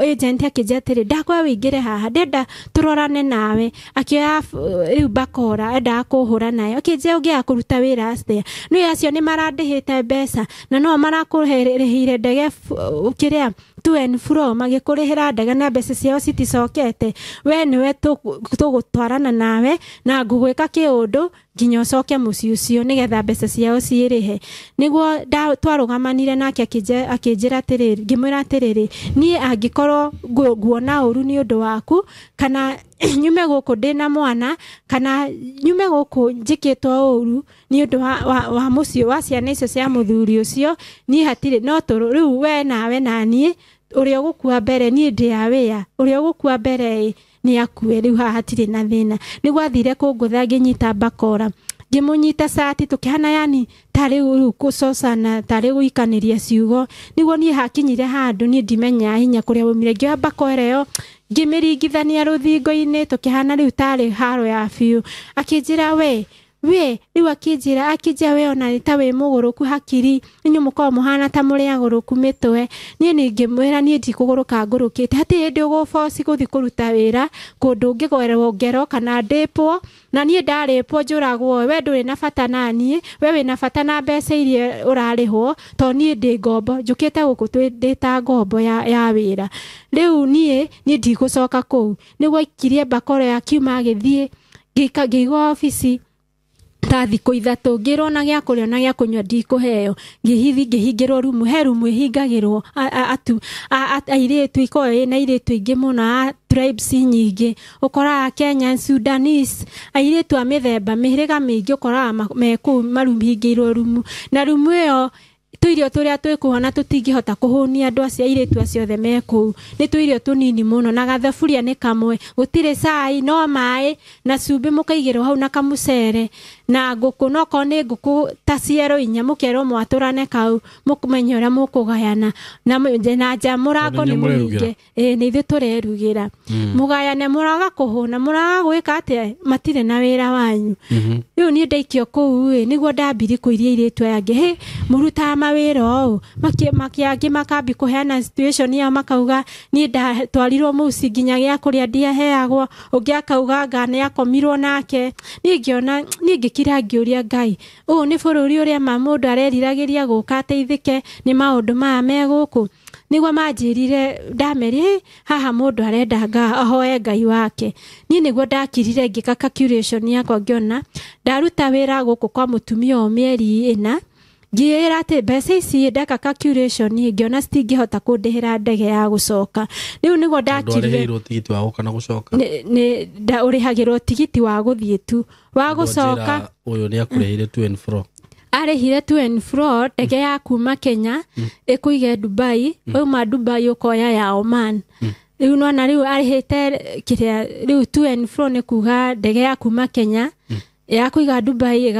agent akĩnjĩra atĩrĩ, ndakwa wĩingĩre haha, ndenda tũrorane nawe. Akĩoya rĩu bakora endaga kũhũra nayo, akĩnjĩra ũngĩaga kũruta wĩra atĩa, nĩ acio nĩ marandĩhĩte mbeca na no marakũrĩhĩire ndege kĩrĩa to and fro, magĩkũrĩhĩra ndege na mbeca ciao citicokete, we nĩwe tũgũtwarana nawe na ngũgwĩka kĩũndũ nginya ũcoke mũciĩ ũcio nĩgetha mbeca ciao ciĩrĩhe. Nĩguo twarũgamanire nake akĩnjĩra atĩrĩrĩ, ngĩmwĩra atĩrĩrĩ, niĩ angĩkorwo nguona ũru nĩ ũndũ waku, kana nyume gũkũ ndĩna mwana, kana nyume gũkũ njĩkĩtwo ũru nĩ ũndũ wa mũciĩ wa ciana icio cia mũthuri ũcio, niĩ hatirĩ no rĩu we nawe na niĩ ũrĩa ũgũkua mbere, niĩ ndĩ ya wĩa, ũrĩa ũgũkua mbere ĩ nĩ akue, rĩu haha hatirĩ na thĩna. Nĩguo athire kũngũtha ngĩnyita bakora, ngĩmũnyita cati, tũkĩhana yani tarĩ rĩu kũcocana, tarĩ gũikanĩria ciugo. Nĩguo niĩ hakinyire handũ niĩ ndimenyaga hinya kũrĩa waumire, ngĩoya bakora ĩyo ngĩmĩringithania rũthingo-inĩ, tũkĩhana rĩu tarĩ haro ya biũ. Akĩnjĩra we We rĩu akĩnjĩra we ona nĩ ta wĩ mũgũrũku hakiri, inyuĩ mũkoragwo mũhana ta mũrĩ agũrũku mĩtwe. Niĩ ningĩmwĩra niĩ ndikũgũrũka ngũrũkĩte, hatirĩ hĩndĩ ũgũboci gũthiĩ kũruta wĩra kũndũ ngĩgwerwo ngero kana ndĩpwo, na niĩ ndarĩpwo njũragwo, we ndũrĩ na bata na niĩ, we wĩna bata na mbeca iria ũrarĩhwo, to niĩ ndĩ ngombo, njũkĩte gũkũ ndĩ ta ngombo ya wĩra. Rĩu niĩ ndigũcoka kũu. Nĩguo aikirie mbakoro akiuma agĩthiĩ, ngĩigua obici ta thikũ 3, ngĩrwo na gĩa kũrĩa na gĩa kũnyua ndikũheo, ngĩhithi ngĩhingĩrwo rumu, he rumu ĩhingagĩrwo airĩtu, ikoragwo ĩna airĩtu aingĩ mũno a tribes nyingĩ, ũkoraga Kenya, Sudanese, airĩtu a mĩthemba mĩhĩrĩga mĩingĩ ũkoraga me kũu marumhingĩirwo rumu, na rumu ĩyo tũirio tũrĩa twĩkuona tũtingĩhota kũhũnia andũ acio airĩtu acio othe me kũu, nĩ tũirio tũnini mũno, na gathaburia nĩ kamwe, gũtirĩ cai, no maĩ na cumbĩ mũkaigĩrwo hau na kamũcere na ngũkũ, no korwo nĩ ngũkũ ta ciero 4 mũkerwo mwatũrane kau mũmenye ũrĩa mũkũgayana, na nja mũrango nĩ mũhinge, nĩ ithuĩ tũrerugĩra, mũgayane, mũraga kũhũna, mũraga gwĩka atĩa, matirĩ na wĩra wanyu. Rĩu niĩ ndaikio kũu ĩ, nĩguo ndambiri kũiria airĩtu aya angĩ, hĩ mũrutaga mawĩra ũũ, makĩangĩ makambi kũheana situation yao, makauga niĩ ndatwarirwo mũciĩ nginya gĩa kũrĩa ndiaheagwo, ũngĩ akauga anga nĩ akomirwo nake. Niĩ ngĩona, niĩ ngĩkira ngĩũria Ngai, ũũ nĩ bũrũri ũrĩa ma mũndũ areriragĩria gũka ateithĩke nĩ maũndũ maya me gũkũ. Nĩguo manjĩrire, ndamerire haha mũndũ arenda ahoe Ngai wake. Niĩ nĩguo ndakirire ngĩka calculation yakwa, ngĩona ndaruta wĩra gũkũ kwa mũtumia o mĩeri 4, ngĩĩra atĩ mbeca ici ndeka calculation ngĩona citingĩhota kũndĩhĩra ndege ya gũcoka. Rĩu nĩguo ndakirire tigiti wa gũka na gũcoka, nĩ ũrĩhagĩrwo tigiti wa gũthiĩ tu, wa gũcoka ũyũ nĩ akũrĩhire to and fro, arĩhire to and fro ndege ya kuma Kenya ĩkũige Dubai, wauma Dubai ũkoya ya Oman. Rĩu nona rĩu arĩhĩte kĩrĩa, rĩu to and fro nĩ kuga ndege ya kuma Kenya ya kũiga Dubai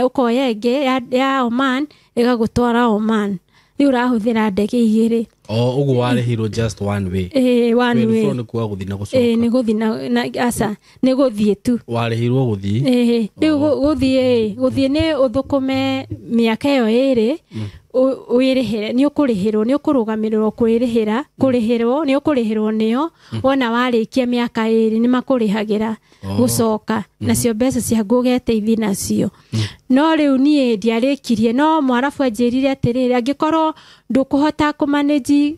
ũkoya ĩngĩ ya Oman ĩgagũtwara Oman. Rĩu ũrahũthĩra ndege 2. O ũguo warĩhirwo just one way. One way. Nĩ kuga gũthiĩ na gũcoka. Nĩ gũthiĩ na aca, nĩ gũthiĩ tu. Warĩhirwo gũthiĩ. Rĩu gũthiĩ nĩ ũthũkũme mĩaka ĩyo 2, wĩrĩhĩre, nĩ ũkũrĩhĩrwo, nĩ ũkũrũgamĩrĩrwo kwĩrĩhĩra, kũrĩhĩrwo, nĩ ũkũrĩhĩrwo nĩo, wona warĩkia mĩaka 2 nĩ makũrĩhagĩra gũcoka, nacio mbeca ciaku ũgeteithia nacio. No rĩu niĩ ndiarĩkirie, no mwarabu anjĩrire atĩrĩrĩ, angĩkorwo ndũkũhota kũmanage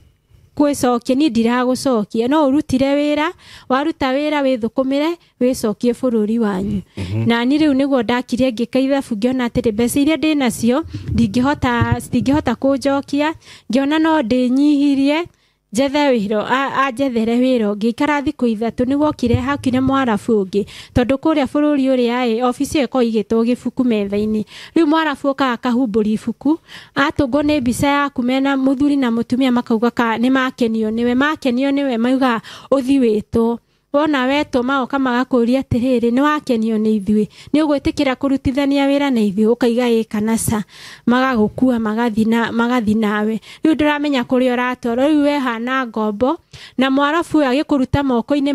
kwĩcokia, niĩ ndiragũcokia, no ũrutire wĩra, waruta wĩra wĩthũkũmĩre, wĩcokie bũrũri wanyu. Na niĩ rĩu nĩguo ndakirie ngĩka ithabu, ngĩona atĩrĩ mbeca iria ndĩ nacio citingĩhota kũnjokia, ngĩona no ndĩnyihirie njethe wĩra, anjethere wĩra ũngĩ. Ngĩikara thikũ 3 nĩguo okire hakire mwarabu ũngĩ, tondũ kũrĩa bũrũri ũrĩa ĩ obici ĩyo ĩkoragwo ĩigĩtwo gĩbuku metha-inĩ. Rĩu mwarabu okaga akahumbũria ibuku, atũngwo nĩ mbica yaku mena mũthuri na mũtumia, makauga nĩ makenio nĩwe, makenio nĩwe mauga ũthiĩ wĩtwo. Wona wetwo magoka magakũria atĩrĩrĩ, nĩ wakenio nĩ ithuĩ, nĩ ũgwĩtĩkĩra kũrutithania wĩra na ithuĩ, ũkaiga ĩ kana ca, magagũkua magathiĩ nawe. Rĩu ndũramenya kũrĩa ũratwarwo, rĩu we hana ngombo, na mwarabu ũyũ agĩkũruta moko-inĩ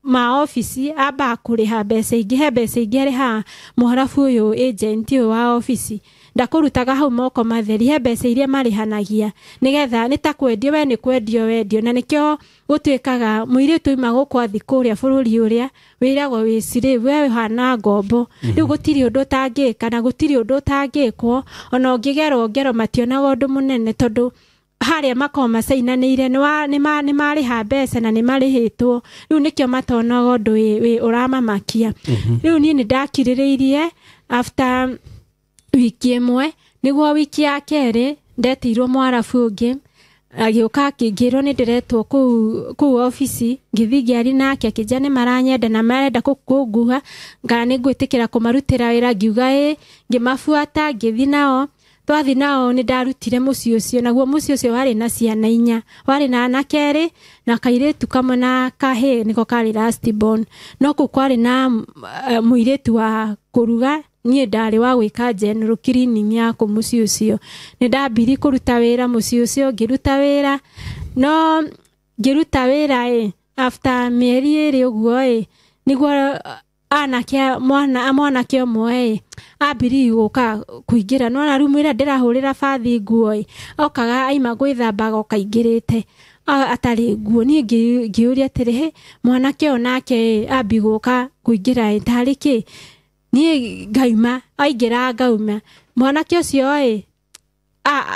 ma obici, ambaga kũrĩha mbeca ingĩ, he mbeca ingĩ arĩhaga mwarabu ũyũ agent ũyũ wa obici, ndakũrutaga hau moko matheri, he mbeca iria marĩhanagia nĩgetha nĩ ta kwendio, we nĩ kwendio wendio, na nĩkĩo gũtuĩkaga mũirĩtu oima gũkũ athiĩ kũrĩa bũrũri ũrĩa wĩragwo wĩ slave, we ũhana ngombo. Rĩu gũtirĩ ũndũ ũtangĩka na gũtirĩ ũndũ ũtangĩkwo, ona ũngĩgerwo ngero mationaga ũndũ mũnene, tondũ harĩa makoragwo macainanĩire nĩ marĩha mbeca na nĩ marĩhĩtwo, rĩu nĩkĩo matonaga ũndũ ũramamakia. Rĩu niĩ nĩ ndakirĩrĩirie after wiki 1, nĩguo wiki ya 2 ndetirwo mwarabu ũngĩ, agĩũka akĩngĩrwo nĩ ndĩretwo kũu obici, ngĩthiĩ ngĩaria nake, akĩnjĩra nĩ maranyenda na marenda kũnguha, kana nĩ ngwĩtĩkĩra kũmarutĩra wĩra, ngiuga ĩ, ngĩmabuata ngĩthiĩ nao. Twathiĩ nao nĩ ndarutire mũciĩ ũcio, naguo mũciĩ ũcio warĩ na ciana 4, warĩ na anake 2 na kairĩtu kamwe na kahĩĩ nĩko karĩ last born. No kũu kwarĩ na mũirĩtu wa kũruga, niĩ ndarĩ wa gwĩka general cleaning ya kũu mũciĩ ũcio. Nĩ ndambiri kũruta wĩra mũciĩ ũcio, ngĩruta wĩra, no ngĩruta wĩra ĩ after mĩeri 2 ũguo ĩ, nĩguo Anake mwana mwanake ũmwe ambiri gũka kũingĩra nona rumu ĩrĩa ndĩrahũrĩra bathi nguo okaga aima gwĩthamba agoka aingĩrĩte atarĩ nguo. Niĩ ngĩũria atĩrĩ, mwanake ũyũ nake ambi gũka kũingĩra tarĩ kĩ? Niĩ ngauma, aingĩra ngauma. Mwanake ũcio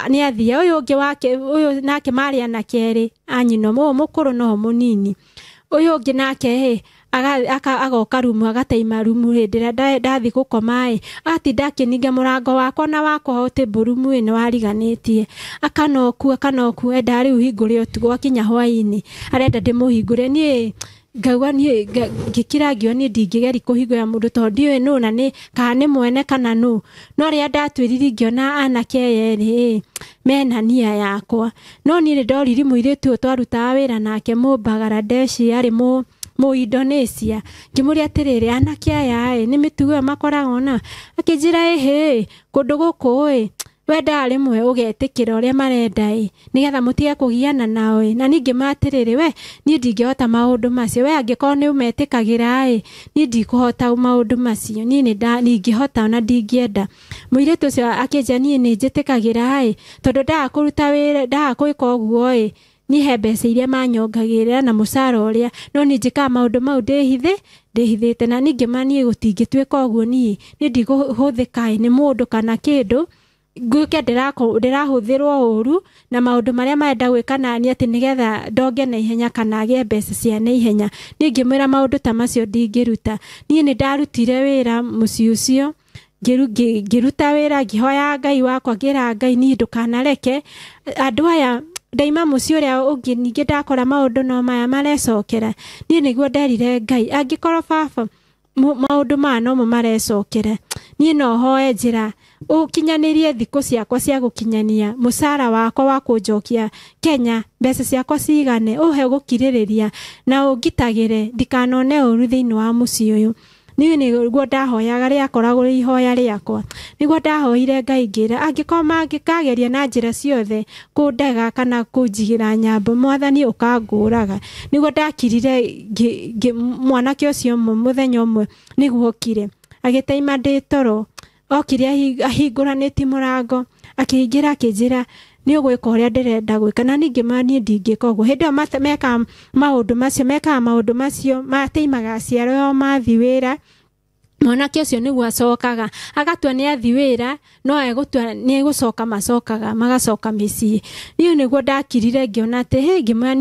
nĩ athia. Ũyũ ũngĩ wake, ũyũ nake marĩ anake erĩ a nyina, ũyũ mũkũrũ na ũyũ mũnini. Ũyũ ũngĩ nake agoka rumu agataima rumu hĩndĩ ĩrĩa ndathi gũkoma atinda akĩninga mũrango wakwa na wakwa table rumu ĩno wariganĩtie, akanoku akanoku, enda rĩu hingũre ũtukũ akinya hwaĩ-inĩ arenda ndĩmũhingũre. Niĩ ngauga niĩ ngĩkira ngĩona niĩ ndingĩgeri kũhingũra mũndũ tondũ ndiũĩ nũ na nĩ kana nĩ mwene kana nũ. No rĩrĩa ndatwĩrire ngĩona anake aya erĩ mena nia yakwa. No niĩ nĩ ndorire mũirĩtu ũyũ twarutaga wĩra nake Mũbangladesh, arĩ mũ Indonesia, ngĩmũria atĩrĩrĩ, anake aya nĩ mĩtugo ĩyo makoragwo na? Akĩnjĩra ĩhĩ, kũndũ gũkũ wendaga rĩmwe ũgetĩkĩra ũrĩa marenda nĩgetha mũtige kũgiana nao. Na niĩ ngĩmwĩra atĩrĩrĩ, we niĩ ndingĩhota maũndũ macio, we angĩkorwo nĩ ũmetĩkagĩra niĩ ndikũhota maũndũ macio, niĩ nĩ ndingĩhota ona ndingĩenda. Mũirĩtu ũcio akĩnjĩra niĩ nĩ njĩtĩkagĩra tondũ ndaga kũruta wĩra, ndaga gwĩka ũguo niĩ he mbeca iria manyongagĩrĩra na mũcara ũrĩa, no niĩ njĩkaga maũndũ mau ndĩhithĩte. Na niĩ ngĩmwĩra niĩ gũtingĩtuĩka ũguo, niĩ ndikũhũthĩka nĩ mũndũ kana kĩndũ ngwĩke ndĩrahũthĩrwo ũru na maũndũ marĩa marenda gwĩka naniĩ atĩ nĩgetha ndonge na ihenya kana agĩe mbeca cia na ihenya. Niĩ ngĩmwĩra maũndũ ta macio ndingĩruta. Niĩ nĩ ndarutire wĩra mũciĩ ũcio, ngĩruta wĩra, ngĩhoya Ngai wakwa, ngĩra Ngai niĩ ndũkanareke andũ aya ndaima mũciĩ ũrĩa ũngĩ ningĩ ndakora maũndũ no maya marecokera. Niĩ nĩguo nderire Ngai angĩkorwo baba maũndũ maya nomo marecokera, niĩ no hoe njĩra ũkinyanĩrie thikũ ciakwa cia gũkinyania mũcara wakwa wa kũnjokia Kenya, mbeca ciakwa cigane, ũhe gũkirĩrĩria na ũngitagĩre ndikanone ũru thĩinĩ wa mũciĩ ũyũ. Niĩ nĩguo ndahoyaga, rĩakoragwo rĩ ihoya rĩakwa. Nĩguo ndahoire Ngai ngĩra angĩkorwo mangĩkageria na njĩra ciothe kũndega kana kũnjigĩra nyambo, Mwathani ũkangũraga. Nĩguo ndakirire mwanake ũcio ũmwe mũthenya ũmwe nĩguo okire agĩtaima ndĩ toro, okire ahingũranĩtie mũrango akĩingĩra akĩnjĩra nĩ ũgwĩka ũrĩa ndĩrenda gwĩka. Na niĩ ngĩmwĩra niĩ ndingĩka ũguo. Hĩndĩ ĩyo mekaga maũndũ macio, mekaga maũndũ macio, mateimaga aciari ao mathiĩ wĩra. Mwanake ũcio nĩguo acokaga agatua nĩ athi wĩra, no egũtua nĩ egũcoka, macokaga magacoka mĩciĩ. Niĩ nĩguo ndakirire ngĩona atĩ hĩ, ngĩmwĩra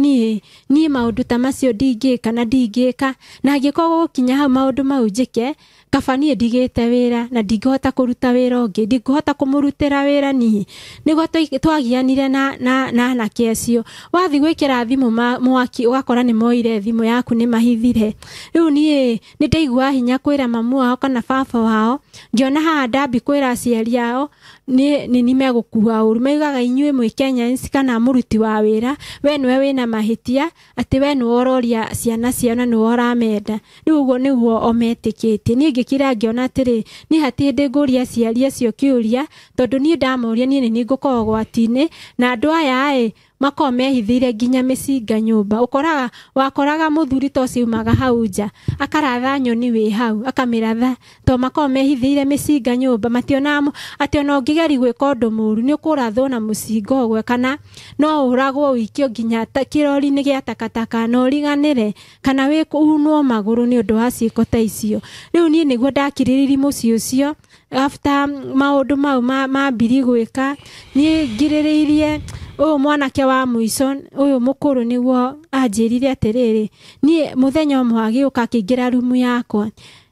niĩ maũndũ ta macio ndingĩka na ndingĩka, na angĩkorwo gũkinya hau maũndũ mau njĩke, kaba niĩ ndigĩte wĩra na ndingĩhota kũruta wĩra ũngĩ, ndingĩhota kũmũrutĩra wĩra niĩ. Nĩguo twagianire na anake acio. Wathiĩ gwĩkĩra thimũ mwaki ũgakora nĩ moire thimũ yaku nĩ mahithire. Rĩu niĩ nĩ ndaiguaga hinya kwĩra mamu wao kana baba wao, ngĩona haha ndambi kwĩra aciari ao nĩ nĩ megũkua ũru. Maugaga inyuĩ mwĩ Kenyans kana mũruti wa wĩra, we nĩwe wĩna mahĩtia, atĩ we nĩwe ũroria ciana ciao na nĩwe ũramenda. Rĩu ũguo nĩguo o metĩkĩtie. Niĩ ngĩkira ngĩona atĩrĩ, niĩ hatirĩ hĩndĩ ngũria aciari acio kĩũria, tondũ niĩ ndamoria niĩ nĩ ngũkorwo ũgwati-inĩ, na andũ aya makoragwo mehithĩire nginya mĩcinga nyũmba. Ũkoraga wakoraga mũthuri ta ũcio aumaga hau nja akaratha nyoni wĩ hau akamĩratha, tondũ makoragwo mehithĩire mĩcinga nyũmba, mationaga atĩ ona ũngĩgeria gwĩka ũndũ mũru nĩ ũkũrathwo na mũcinga ũgwe, kana no ũragwo ũikio nginya kĩrori-inĩ gĩa takataka na ũriganĩre, kana unwo magũrũ nĩ ũndũ wa ciĩko ta icio. Rĩu niĩ nĩguo ndakirĩrĩirie mũciĩ ũcio after maũndũ mau mambiri gwĩka, niĩ ngirĩrĩirie ũyũ mwanake wa mũico ũyũ mũkũrũ nĩguo anjĩrire atĩrĩrĩ, niĩ mũthenya ũmwe agĩũka akĩingĩra rumu yakwa,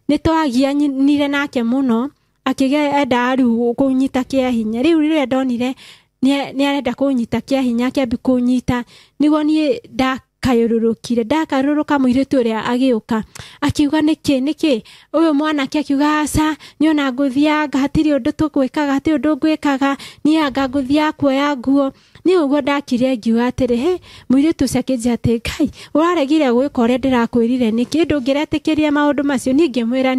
nĩ twagianire nake mũno, akĩenda rĩu kũnyita kĩa hinya. Rĩu rĩrĩa ndonire nĩ arenda kũnyita kĩa hinya, akĩambia kũnyita, nĩguo niĩ ndakayũrũrũkire. Ndakayũrũrũka mũirĩtu ũrĩa agĩũka akiuga nĩkĩ nĩkĩ, ũyũ mwanake akiuga aca, niĩ ona ngũthianga hatirĩ ũndũ tũgwĩkaga, hatirĩ ũndũ ngwĩkaga, niĩ anga ngũthiaga kuoya nguo. Niĩ ũguo ndakire ngiuga atĩrĩ, hĩ, mũirĩtu ũcio akĩnjĩra atĩ Ngai ũraregire gwĩka ũrĩa ndĩrakwĩrire nĩkĩ, ndũngĩretĩkĩria maũndũ macio. Niĩ ngĩmwĩra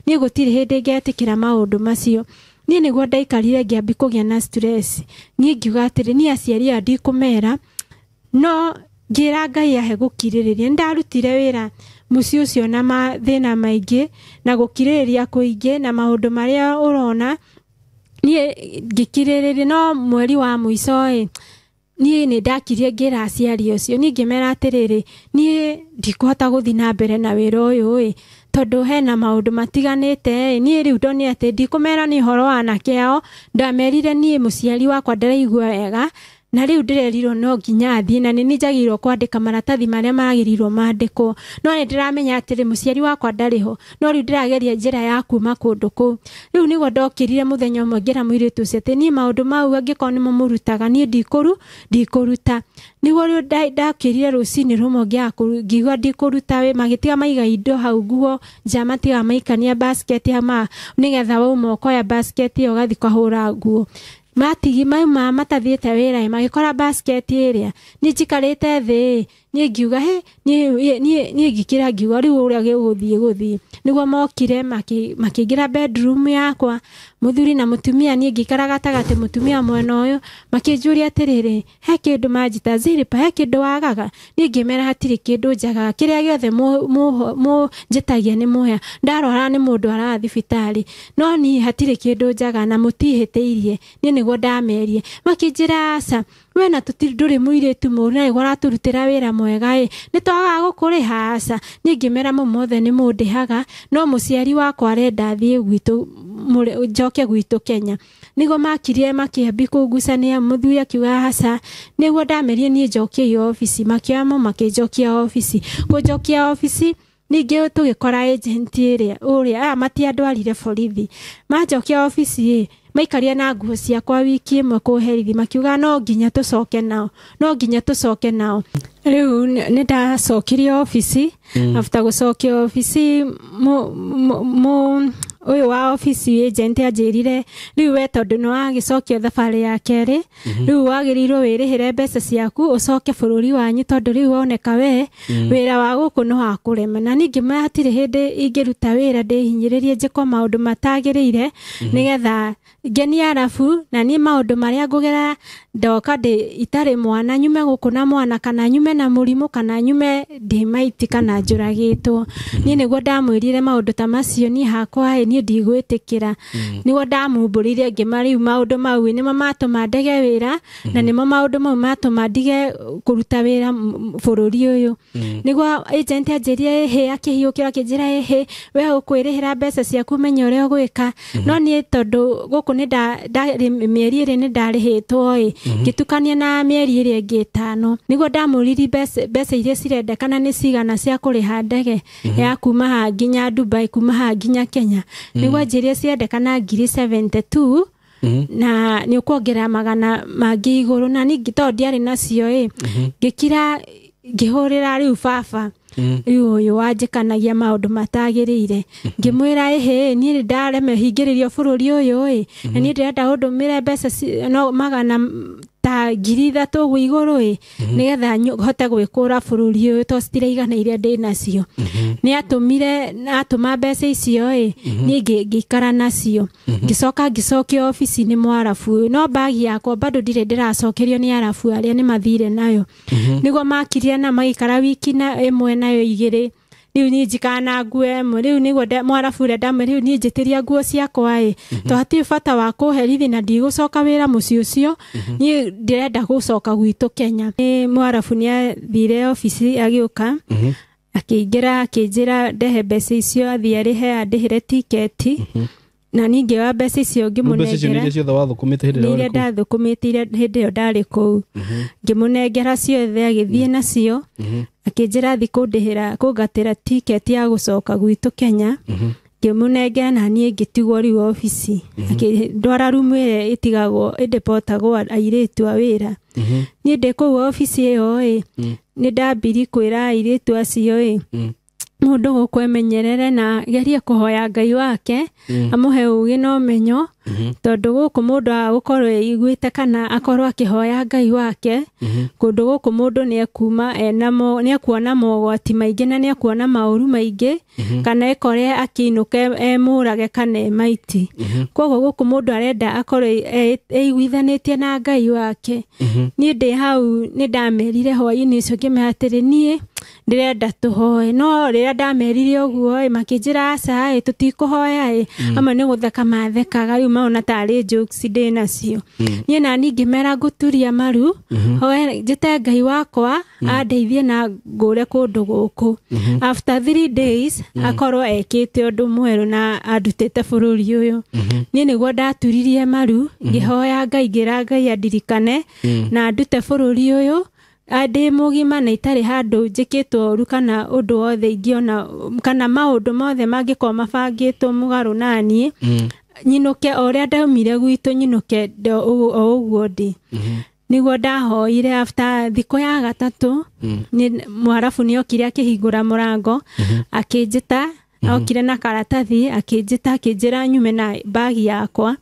niĩ gũtirĩ hĩndĩ ngetĩkĩra maũndũ macio. Niĩ nĩguo ndaikarire ngĩambia kũgĩa na stress. Niĩ ngiuga atĩrĩ, niĩ aciari aya ndikũmera, no Ngĩra Ngai ahe gũkirĩrĩria. Nĩndarutire wĩra mũciĩ ũcio na mathĩna maingĩ na gũkirĩrĩria kũingĩ na maũndũ marĩa ũrona. Niĩ ngĩkirĩrĩria, no mweri wa mũico ĩ, niĩ nĩ ndakirie ngĩra aciari ũcio, niĩ ngĩmera atĩrĩrĩ, niĩ ndikũhota gũthiĩ na mbere na wĩra ũyũ ĩ, tondũ hena maũndũ matiganĩte ĩ. Niĩ rĩu ndonire atĩ ndikũmera nĩ ũhoro wa anake ao, ndamerire niĩ mũciari wakwa ndaraigua wega, na rĩu ndĩrerirwo no nginya athiĩ, na nĩ niĩ njagĩrĩirwo kwandĩka maratathi marĩa magĩrĩirwo mandĩkwo. No nĩ ndĩramenya atĩrĩ, mũciari wakwa ndarĩ ho, no rĩu ndĩrageria njĩra ya kuma kũndũ kũu. Rĩu nĩguo ndokĩrire mũthenya ũmwe ngĩra mũirĩtu ũcio atĩ niĩ maũndũ mau angĩkorwo nĩmo mũrutaga, niĩ ndikũruta. Nĩguo rĩu ndokĩrire rũcinĩ rũmwe ngĩigua ndikũruta wĩ, magĩtiga maiga indo hau nguo nja, matiga maikania basket hau nĩgetha wauma ũkoya basket ĩyo ũgathiĩ ũkahũra nguo. Matigi mauma matathiĩte wĩra, magĩkora basket ĩrĩa niĩ njikarĩte thĩ, niĩ ngiuga he, niĩ ngĩkĩra ngiuga rĩu ũrĩa gĩgũthiĩ gũthiĩ. Nĩguo mokire makĩingĩra bedroom yakwa, mũthuri na mũtumia, niĩ ngĩikara gatagatĩ, mũtumia mwena ũyũ, makĩnjũria atĩrĩrĩ, he kĩndũ manjĩta Zilipa, he kĩndũ wagaga? Niĩ ngĩmera hatirĩ kĩndũ njagaga, kĩrĩa gĩothe mũnjĩtagia nĩ mũhea, ndarwara nĩ mũndũ araga thibitarĩ, no niĩ hatirĩ kĩndũ njagaga na mũtihĩtĩirie. Niĩ nĩguo ndamerie, makĩnjĩra aca, we na ndũrĩ mũirĩtu mũũru na nĩguo ũratũrutĩra wĩra mwega ĩ, nĩ twagaga gũkũrĩha? Aca. Niĩ ngĩmera mau mothe nĩ mũndĩhaga, no mũciari wakwa arenda thiĩ gwitũ, njoke gwitũ Kenya. Nĩguo makirie makĩambi kũngucania, mũthuri akiuga aca. Nĩguo ndamerie niĩ njokie obici, makĩoya mo makĩnjokia obici. Kũnjokia obici ningĩ tũgĩkora agent ĩrĩa ũrĩa aya matiandwarire borithi, manjokia obici ĩ, maikaria na nguo ciakwa wiki ĩmwe kũherithia, makiuga no nginya tũcoke nao, no nginya tũcoke nao. Rĩu nĩ ndacokirie obici. After gũcokia obici, ũyũ wa obici agent anjĩrire rĩu we tondũ nĩ wagĩcokia thabarĩ ya kerĩ, rĩu wagĩrĩirwo wĩrĩhĩre mbeca ciaku ũcoke bũrũri wanyu, tondũ rĩu woneka we wĩra wa gũkũ nĩ wa kũrema. Na niĩ ngĩmwĩra hatirĩ hĩndĩ ingĩruta wĩra ndĩhinyĩrĩrie njĩkwo maũndũ matagĩrĩire nĩgetha ngenie arabu, na niĩ maũndũ marĩa ngũgera ndoka ndĩ itarĩ mwana, nyume gũkũ na mwana, kana nyume na mũrimũ, kana nyume ndĩ maiti, kana njũragĩtwo. Niĩ nĩguo ndamwĩrire maũndũ ta macio, niĩ hakwa ĩ, niĩ ndigwĩtĩkĩra. Nĩguo ndamumbũrire ngĩma rĩu maũndũ mau nĩmo matũma ndege wĩra, na nĩmo maũndũ mau matũma ndige kũruta wĩra bũrũri ũyũ. Nĩguo agent anjĩrire ĩhĩ, akĩhiũkĩra akĩnjĩra ĩhĩ, we ũkwĩrĩhĩra mbeca ciaku menye ũrĩa ũgwĩka. No niĩ tondũ gũkũ nĩ mĩeri ĩrĩ nĩ ndarĩhĩtwo ĩ, ngĩtukania na mĩeri ĩrĩa ĩngĩ ĩtano. Nĩguo ndamũririe mbeca iria cirendekana nĩ cigana cia kũrĩha ndege ya kuma haha nginya Dubai, kuma haha nginya Kenya. Nĩguo anjĩrire cirendekana ngiri 72, na nĩ ũkuongerera magana mangĩ igũrũ, na ningĩ tondũ ndiarĩ nacio ĩ, ngĩkira ngĩhũrĩra rĩu baba rĩu ũyũ wanjĩkanagia maũndũ matagĩrĩire, ngĩmwĩra ĩhĩ, niĩ nĩ ndareme hingĩrĩrio bũrũri ũyũ ĩ, na niĩ ndĩrenda ũndũmĩre mbeca no magana ta 3,000 ũguo igũrũ ĩ, nĩgetha hote gwĩkũra bũrũri ũyũ tondũ citiraigana iria ndĩ nacio. Nĩ atũmire, atũma mbeca icio ĩ, niĩ ngĩikara nacio. Ngĩcoka ngĩcokio obici nĩ mwarabu ũyũ, no bagi yakwa bado ndirĩ ndĩracokerio nĩ arabu arĩa nĩ mathire nayo. Nĩguo makirie na magĩikara wiki na ĩmwe nayo igĩrĩ. Rĩu niĩ njikara na nguo ĩmwe, rĩu nĩguo mwarabu ũrĩa ndamwĩra rĩu niĩ njĩtĩria nguo ciakwa ĩ, to hatirĩ bata wa kũherithia na ndigũcoka wĩra mũciĩ ũcio, niĩ ndĩrenda gũcoka gwitũ Kenya. Nĩ mwarabu nĩ athire obici agĩũka, akĩingĩra akĩnjĩra ndehe mbeca icio athiĩ arĩhe andĩhĩre tiketi, na niĩ ngĩoya mbeca icio Mbeca icio nĩ ngĩmũnengera. iria ciothe wathũkũmĩte hĩndĩ ĩrĩa Nĩ iria warĩ kũu? ndathũkũmĩte hĩndĩ ĩyo ndarĩ kũu. Ngĩmũnengera ciothe agĩthiĩ nacio, akĩnjĩra athiĩ kũndĩhĩra kũngatĩra tiketi ya gũcoka gwitũ Kenya. Ngĩmũnengera na niĩ ngĩtigwo rĩu obici. Akĩndwara rumu ĩrĩa ĩtigagwo ĩndĩpotagwo airĩtu a wĩra. Niĩ ndĩ kũu obici ĩyo ĩ, nĩ ndambiri kwĩra airĩtu acio ĩ, mũndũ gũkũ emenyerere na gerie kũhoya Ngai wake amũhe ũgĩ na ũmenyo. Tondũ gũkũ mũndũ agũkorwo eiguĩte kana akorwo akĩhoya Ngai wake, kũndũ gũkũ mũndũ nĩekuma nĩekuona mogwati maingĩ na nĩekuona maũru maingĩ, kana ekore akĩinũka emũrage kana emaiti. Koguo gũkũ mũndũ arenda akorwo eiguithanĩtie na Ngai wake. Niĩ ndĩ hau nĩ ndamerire hwaĩ-inĩ ũcio ngĩmera atĩrĩ, niĩ ndĩrenda tũhoe. No rĩrĩa ndamerire ũguo ĩ, makĩnjĩra aca ĩ, tũtikũhoya ĩ. Amwe nĩ gũtheka mathekaga, rĩu maona tarĩ jokes ndĩ nacio. Niĩ nani ngĩmera ngũturia maru, hoe njĩte Ngai wakwa andeithie na ngũre kũndũ gũkũ. After 3 days akorwo ekĩte ũndũ mwerũ na andutĩte bũrũri ũyũ. Niĩ nĩguo ndaturirie maru, ngĩhoya Ngai, ngĩra Ngai andirikane na andute bũrũri ũyũ ndĩ mũgima na itarĩ handũ njĩkĩtwo ũru kana ũndũ wothe ingĩona kana maũndũ mothe mangĩkorwo mabangĩtwo mũgarũ naniĩ, nyinũke o ũrĩa ndaumire gwitũ, nyinũke o ũguo ndĩ. Nĩguo ndahoire. After thikũ ya gatatũ, Mwarabu nĩokire akĩhingũra mũrango, akĩnjĩta, okire na karatathi akĩnjĩta, akĩnjĩra nyume na bagi yakwa.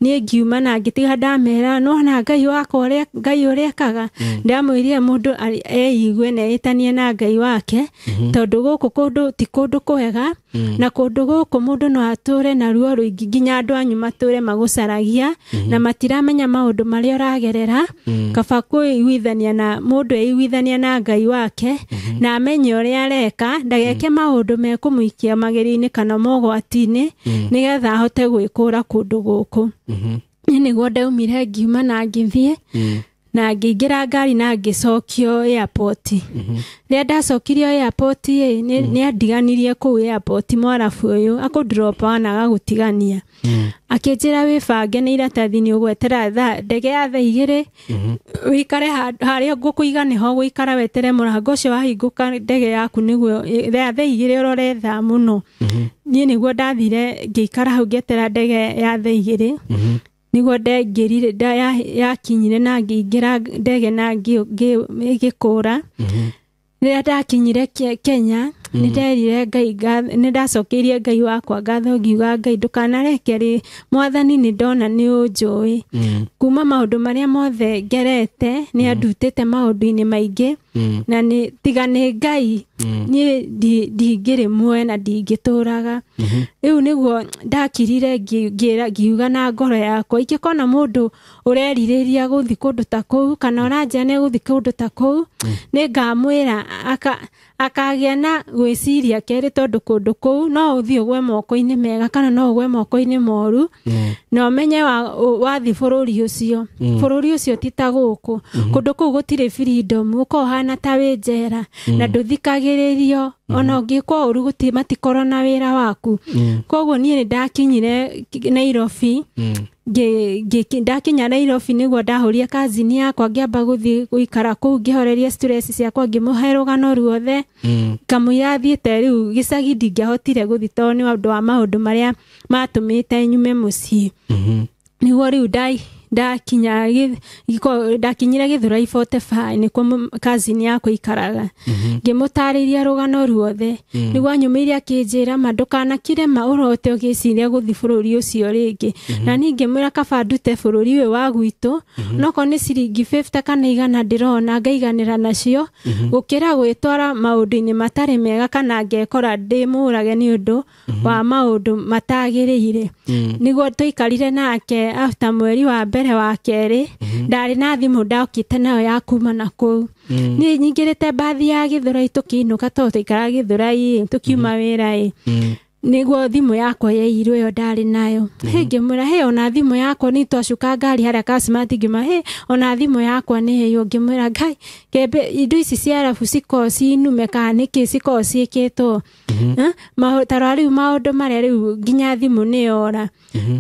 Niĩ ngiuma na ngĩtiga ndamera, nona Ngai wakwa ũrĩa Ngai ũrĩa ekaga. Ndamwĩrire mũndũ eigue na ĩtanie na Ngai wake, tondũ gũkũ kũndũ ti kũndũ kwega, na kũndũ gũkũ mũndũ no atũre na ruo rũingĩ nginya andũ anyu matũre magũcaragia na matiramenya maũndũ marĩa ũragerera. Kaba kwĩiguithania na mũndũ eiguithania na Ngai wake na amenye ũrĩa areka, ndageke maũndũ mekũmũikia magerio-inĩ kana mogwati-inĩ, nĩgetha ahote gwĩkũra kũndũ gũkũ. Niĩ nĩguo ndaumire ngiuma na ngĩthiĩ na ngĩingĩra ngari na ngĩcokio airport. Rĩrĩa ndacokirio airport ĩ, nĩ andiganirie kũu airport. Mwarabu ũyũ akũndropa na agagũtigania, akĩnjĩra wĩbange nĩ iratathi, nĩ ũgwetera ndege ya thaa 2, wĩikare harĩa ngũkũiga nĩho gũikara, wetere mũrango ũcio wahingũka ndege yaku nĩguo ya thaa 2 ũrore thaa mũno. Niĩ nĩguo ndathire ngĩikara hau ngĩetera ndege ya thaa 2. Nĩguo ndengĩrire yakinyire na ngĩingĩra ndege na ĩgĩkũra. Rĩrĩa ndakinyire Kenya, nĩ nderire Ngai, nĩ ndacokeirie Ngai wakwa ngatho, ngiuga Ngai ndũkanareke rĩ, Mwathani nĩ ndona nĩ ũnjũĩ kuma maũndũ marĩa mothe ngerete, nĩ andutĩte maũndũ-inĩ maingĩ, na nĩ tiga nĩ Ngai niĩ ndingĩrĩ muoyo na ndingĩtũraga. Rĩu nĩguo ndakirire ngiuga na ngoro yakwa, ingĩkona mũndũ ũrerirĩria gũthiĩ kũndũ ta kũu kana ũranjĩra nĩ gũthiĩ kũndũ ta kũu, nĩ ngamwĩra akagĩa na gwĩciria kerĩ, tondũ kũndũ kũu no ũthiĩ ũgwe moko-inĩ mega kana no ũgwe moko-inĩ moru, na ũmenye wathiĩ bũrũri ũcio, bũrũri ũcio ti ta gũkũ. Kũndũ kũu gũtirĩ freedom, ũkoragwo ũhana ta wĩ njera na ndũthikagĩrĩrio, ona ũngĩkwo ũru matikorwo na wĩra waku. Koguo niĩ nĩ ndakinyire Nairobi. Ndakinya Nairobi nĩguo ndahũria kazini yakwa, ngĩamba gũthiĩ gũikara kũu ngĩhoreria stress ciakwa, ngĩmũhe rũgano ruothe kamũira thiĩte rĩu gĩcagi ndingĩahotire gũthiĩ tondũ nĩ ũndũ wa maũndũ marĩa matũmĩte nyume mũciĩ. Nĩguo rĩu ndakinyire Gĩthũrai 45 nĩkuo kazini yakwa ikaraga, ngĩmũtarĩria rũgano ruothe. Nĩguo anyũmĩire akĩnjĩra, ma ndũkanakire, ma ũrote ũgĩciria gũthiĩ bũrũri ũcio rĩngĩ. Na niĩ ngĩmwĩra kaba ndute bũrũri ũyũ wa gwitũ, nokorwo nĩ ciringi 50 kana 100 ndĩrona ngaiganĩra nacio, gũkĩra gwĩtwara maũndũ-inĩ matarĩ mega kana ngekora ndĩ mũrage nĩ ũndũ wa maũndũ matagĩrĩire. Nĩguo tũikarire nake after mweri wa mbere wa kerĩ, ndarĩ na thimũ ndokĩte nayo ya kuma na kũu. Niĩ nyingĩrĩte mbathi ya Gĩthũrai tũkĩinũka, tondũ tũikaraga Gĩthũrai, tũkiuma wĩra ĩ, nĩguo thimũ yakwa yairwo ĩyo ndarĩ nayo. Hĩ, ngĩmwĩra, hĩ, ona thimũ yakwa nĩ twacuka ngari harĩa Kasmati, ngĩmwĩra, hĩ, ona thimũ yakwa nĩ ĩyo. Ngĩmwĩra, Ngai kembe indo ici cia arabu cikoragwo cinume kana nĩkĩ cikoragwo ciĩkĩtwo? Tarora rĩu maũndũ marĩa rĩu nginya thimũ nĩ yora.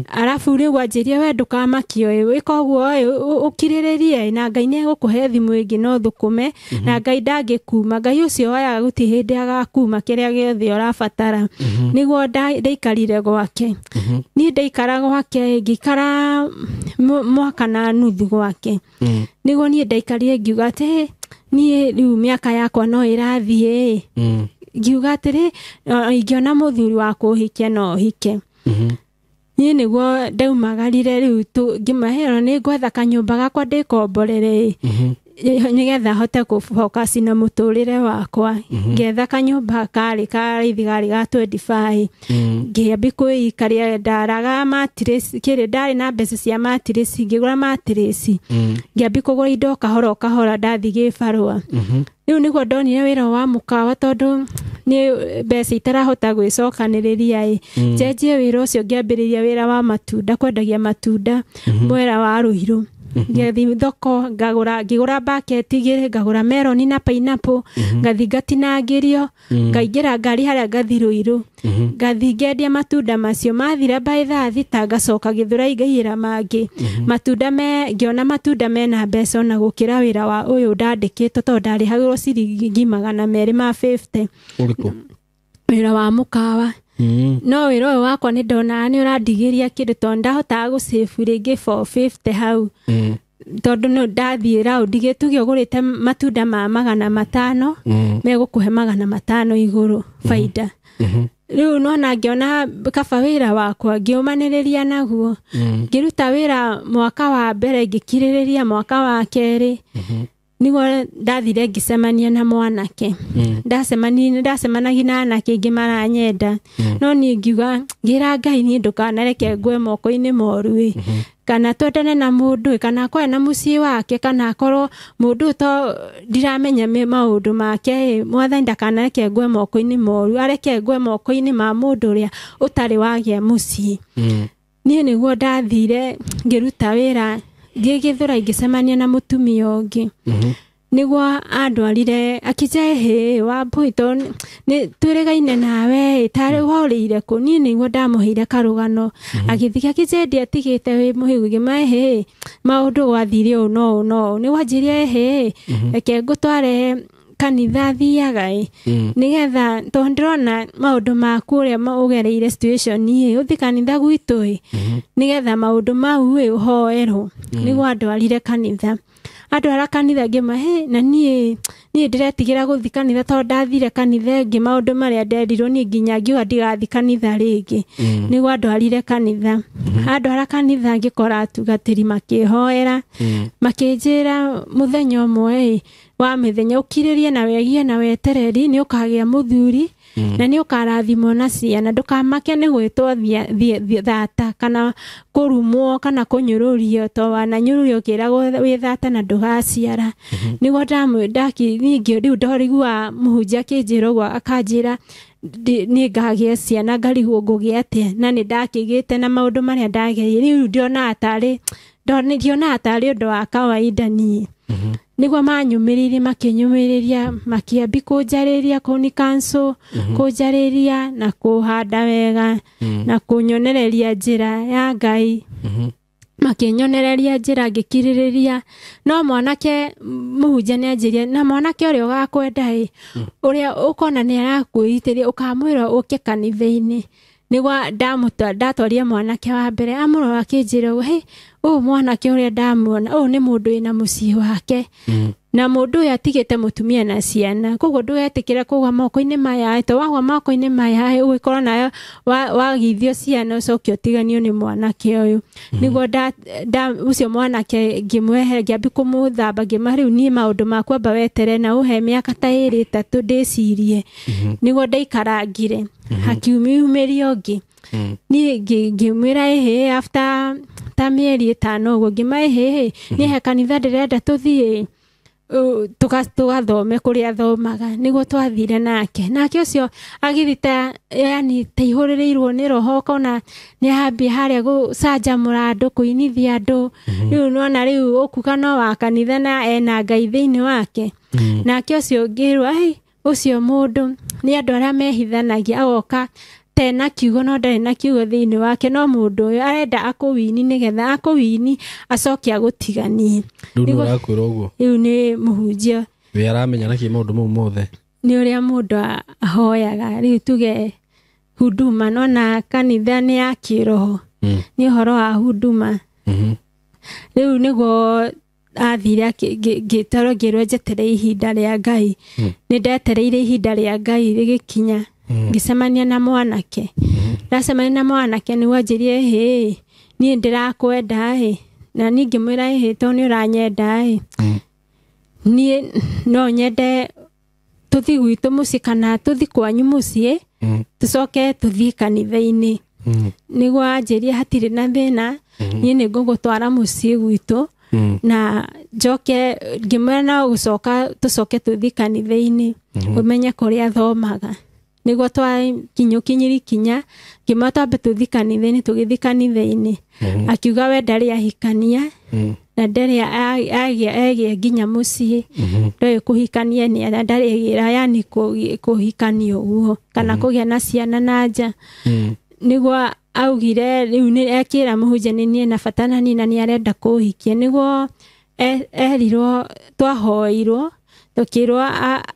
Arabu rĩu anjĩrie, we ndũkamakio ĩ, wĩka ũguo ĩ, ũkirĩrĩrie ĩ, na Ngai nĩ egũkũhe thimũ ĩngĩ no thũkũme, na Ngai ndangĩkuma, Ngai ũcio woyaga gũtirĩ hĩndĩ agakuma kĩrĩa gĩothe ũrabatara. Nĩguo ndaikarire gwake. Niĩ ndaikara gwake, ngĩikara mwaka na nuthu gwake. Nĩguo niĩ ndaikarire ngiuga atĩ niĩ rĩu mĩaka yakwa no ĩrathiĩ ĩ, ngiuga atĩrĩ, ingĩona mũthuri wa kũhikia no hike. Niĩ nĩguo ndaumagarire rĩu ngĩmahera nĩ ngwetha kanyũmba gakwa ndĩkomborere nĩgetha hote kũfocus na mũtũrĩre wakwa. Ngetha kanyũmba karĩ ka raithi karĩ ga 25. Ngĩambi kwĩikaria ndaraga mattress kĩrĩ ndarĩ na mbeca cia mattress ngĩgũra mattress. Ngĩambi kũgũra indo kahora o kahora ndathiĩ gĩbarũa. Rĩu nĩguo ndonire wĩra wa mũkawa tondũ nĩ mbeca itarahota gwĩcokanĩrĩria ĩ. Njenjie wĩra ũcio ngĩambĩrĩria wĩra wa matunda kwendagia matunda mwera wa Ruiru. Ngĩthiĩ thoko ngagũra ngĩgũra bucket igĩrĩ ngagũra melon na pineapple ngathiĩ ngatinangĩrio ngaingĩra ngari harĩa ngathiĩ Ruiru ngathiĩ ngendia matunda macio mathira by 6:00 ngacoka Gĩthũrai ngaiyĩra mangĩ matunda me ngĩona matunda mena mbeca ona gũkĩra wĩra wa ũyũ ndandĩkĩtwo tondũ ndarĩhagĩrwo ciringi 250. Ũrĩkũ? Wĩra wa mũkawa. No wĩra ũyũ wakwa nĩ ndonaga nĩ ũrandigĩria kĩndũ tondũ ndahotaga gũsave rĩngĩ 450 hau. Tondũ no ndathiĩ raundi gĩtuge ũgũrĩte matunda ma 500 megũkũhe 500 igũrũ baida. Rĩu nona ngĩona kaba wĩra wakwa ngĩũmanĩrĩria naguo. Ngĩruta wĩra mwaka wa mbere ngĩkirĩrĩria mwaka wa kerĩ. Nĩguo ndathire ngĩcemania na mwanake. Ndacemanagia na anake aingĩ maranyenda. No niĩ ngiuga ngĩra Ngai niĩ ndũkanareke ngwe moko-inĩ moru ĩ. Kana twendane na mũndũ ĩ, kana akorwo na mũciĩ wake, kana akorwo mũndũ to ndiramenya maũndũ make ĩ, Mwathani ndakanareke ngwe moko-inĩ moru, areke ngwe moko-inĩ ma mũndũ ũrĩa ũtarĩ wagĩa mũciĩ. Niĩ nĩguo ndathire ngĩruta wĩra thiĩ Gĩthũrai ngĩcemania na mũtumia ũngĩ. Nĩguo andwarire akĩnjĩra hĩ Wambui tondũ nĩ twĩrĩgaine nawe ĩ tarĩ worĩire kũ. Niĩ nĩguo ndamũheire karũgano. Agĩthiĩ akĩnjĩra ndiatigĩte wĩ mũhĩgu ngĩmwĩra hĩ maũndũ gwathire ũũ no ũũ no ũũ. Nĩguo anjĩrire hĩ reke ngũtware kanitha thiaga ĩ nĩgetha tondũ ndĩrona maũndũ maku ũrĩa ũgereire situation ĩ ũthiĩ kanitha gwitũ ĩ nĩgetha maũndũ mau ĩ ũhoerwo. Nĩguo andwarire kanitha. Andwara kanitha ngĩma hĩ na niĩ ndĩretigĩra gũthiĩ kanitha tondũ ndathire kanitha ĩngĩ maũndũ marĩa nderirwo niĩ nginya ngiuga ndigathiĩ kanitha rĩngĩ. Nĩguo andwarire kanitha. Andwara kanitha ngĩkora atungatĩri makĩhoera makĩnjĩra mũthenya ũmwe ĩ wa mĩthenya ũkirĩrie na wegie na wetereri nĩ ũkagĩa mũthuri na nĩ ũkarathimwo na ciana ndũkamake nĩ gwĩtwo thata kana kũrumwo kana kũnyũrũrio to wananyũrũrio ũkĩragwo wĩ thata na ndũgaciara. Nĩguo ningĩ rĩu ndorigua mũhunjia akĩnjĩra ũguo akanjĩra niĩ ngagĩa ciana ngarigwo ngũgĩa atĩa na nĩ ndakĩgĩte na maũndũ marĩa ndagereire. Rĩu ndionaga tarĩ ũndũ wa kawaida niĩ. Nĩguo manyũmĩrĩirie makĩnyũmĩrĩria makĩambi kũnjarĩria kũni counsel kũnjarĩria na kũhanda wega na kũnyonereria njĩra ya Ngai. Makĩnyonereria njĩra ngĩkirĩrĩria. No mwanake mũhunjia nĩ anjĩrire na mwanake ũrĩa ũgakwenda ĩ ũrĩa ũkona nĩ arakwĩitĩria ũkamwĩra ũke kanitha-inĩ. Nĩguo ndatwarire mwanake wa mbere amũrora akĩnjĩra ũguo hĩ ũyũ mwanake ũrĩa ndamuona ũyũ nĩ mũndũ wĩna mũciĩ wake na mũndũ ũyũ atigĩte mũtumia na ciana koguo ndũgetĩkĩre kũgwa moko-inĩ maya to wagwa moko-inĩ maya ũgĩkorwo nayo wagithio ciana ũcoke ũtiganio nĩ mwanake ũyũ. Nĩguo ũcio mwanake ngĩmwehere ngĩambi kũmũthamba ngĩma rĩu niĩ maũndũ makwa amba wetere na ũhe mĩaka ta 2 3 ndĩcirie. Nĩguo ndaikarangire hakiumĩria ũngĩ. Niĩ ngĩmwĩra ĩhĩ after ta mĩeri 5 ũguo ngĩma ĩhĩ niĩ he kanitha ndĩrenda tũthiĩ tũgathome kũrĩa thomaga. Nĩguo twathire nake. Nake ũcio agĩthiĩ ta yani taihũrĩrĩirwo nĩ roho ũkona nĩ ahambia harĩa gũcanjamũra andũ kũinithia andũ. Rĩu nĩwona rĩu ũkuga no wa kanitha na ena Ngai thĩinĩ wake. Nake ũcio ngĩrwo ai ũcio mũndũ nĩ andũ arĩa mehithanagia agoka tena kiugo no ndarĩ na kiugo thĩinĩ wake no mũndũ ũyũ arenda akũwini nĩgetha akũwini acoke agũtiganie. Rĩu nĩ ũrakwĩra ũguo? Rĩu nĩ mũhunjia. We aramenya nakĩ maũndũ mau mothe? Nĩ ũrĩa mũndũ ahoyaga. Rĩu tuge huduma nona kanitha nĩ ya kĩroho. Nĩ ũhoro wa huduma. Rĩu nĩguo athire ngĩtarwo ngĩrwo njetere ihinda rĩa Ngai. Nĩ ndetereire ihinda rĩa Ngai rĩgĩkinya. Ngĩcemania na mwanake. Ndacemania na mwanake nĩguo anjĩrie hĩ niĩ ndĩrakwenda ĩ na niĩ ngĩmwĩra ĩhĩ tondũ nĩ ũranyenda ĩ niĩ no nyende tũthiĩ gwitũ mũciĩ kana tũthiĩ kwanyu mũciĩ tũcoke tũthiĩ kanitha-inĩ. Nĩguo anjĩrie hatirĩ na thĩna niĩ nĩ ngũgũtwara mũciĩ gwitũ na njoke ngĩmwĩra no gũcoka tũcoke tũthiĩ kanitha-inĩ ũmenye kũrĩa thomaga. Nĩguo twakinyũkinyiri kinya ngĩmwĩra twambe tũthiĩ kanitha-inĩ tũgĩthiĩ kanitha-inĩ. Akiuga we ndarĩ ahikania na ndarĩ egĩa nginya mũciĩ ndoĩ kũhikania nĩ ndarĩ egĩra yani kũhikania ũguo kana kũgĩa na ciana na nja. Nĩguo augire rĩu nĩ ekĩra mũhunjia nĩ niĩ na bata na niĩ na nĩ arenda kũhikia. Nĩguo erirwo twahoirwo tukirwo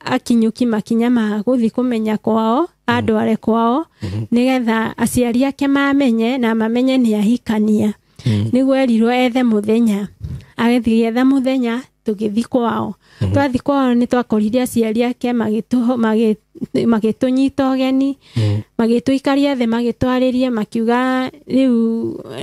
akinyũki makinya ma gũthiĩ kũmenya kwao andware kwao nĩgetha aciari ake mamenye na mamenye nĩ ahikania. Nĩguo erirwo ethe mũthenya agĩthiĩ etha mũthenya tũgĩthiĩ kwao. Twathiĩ kwao nĩ twakorire aciari ake magĩtũnyita ũgeni magĩtũikaria thĩ magĩtwarĩria makiuga rĩu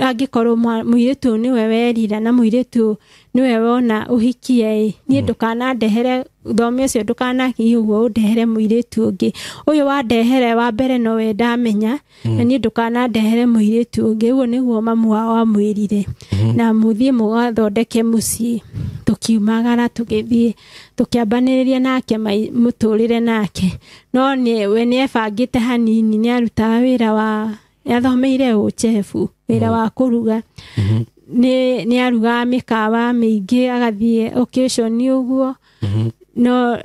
angĩkorwo mũirĩtu ũyũ nĩwe werira na mũirĩtu nĩwe wona ũhikie ĩ niĩ ndũkanandehere thome ũcio ndũkanakinyie ũguo ũndehere mũirĩtu ũngĩ ũyũ wandehere wa mbere nowe ndamenya na niĩ ndũkanandehere mũirĩtu ũngĩ. Ũguo nĩguo mamu wao amwĩrire na mũthiĩ mũgathondeke mũciĩ. Tũkiumagara tũgĩthiĩ tũkĩambanĩrĩria nake mũtũrĩre nake no we nĩ ebangĩte hanini nĩ arutaga wĩra wa nĩathomeire ũchefu wĩra wa kũruga nĩ arugaga mĩkawa mĩingĩ agathiĩ occasion ũguo no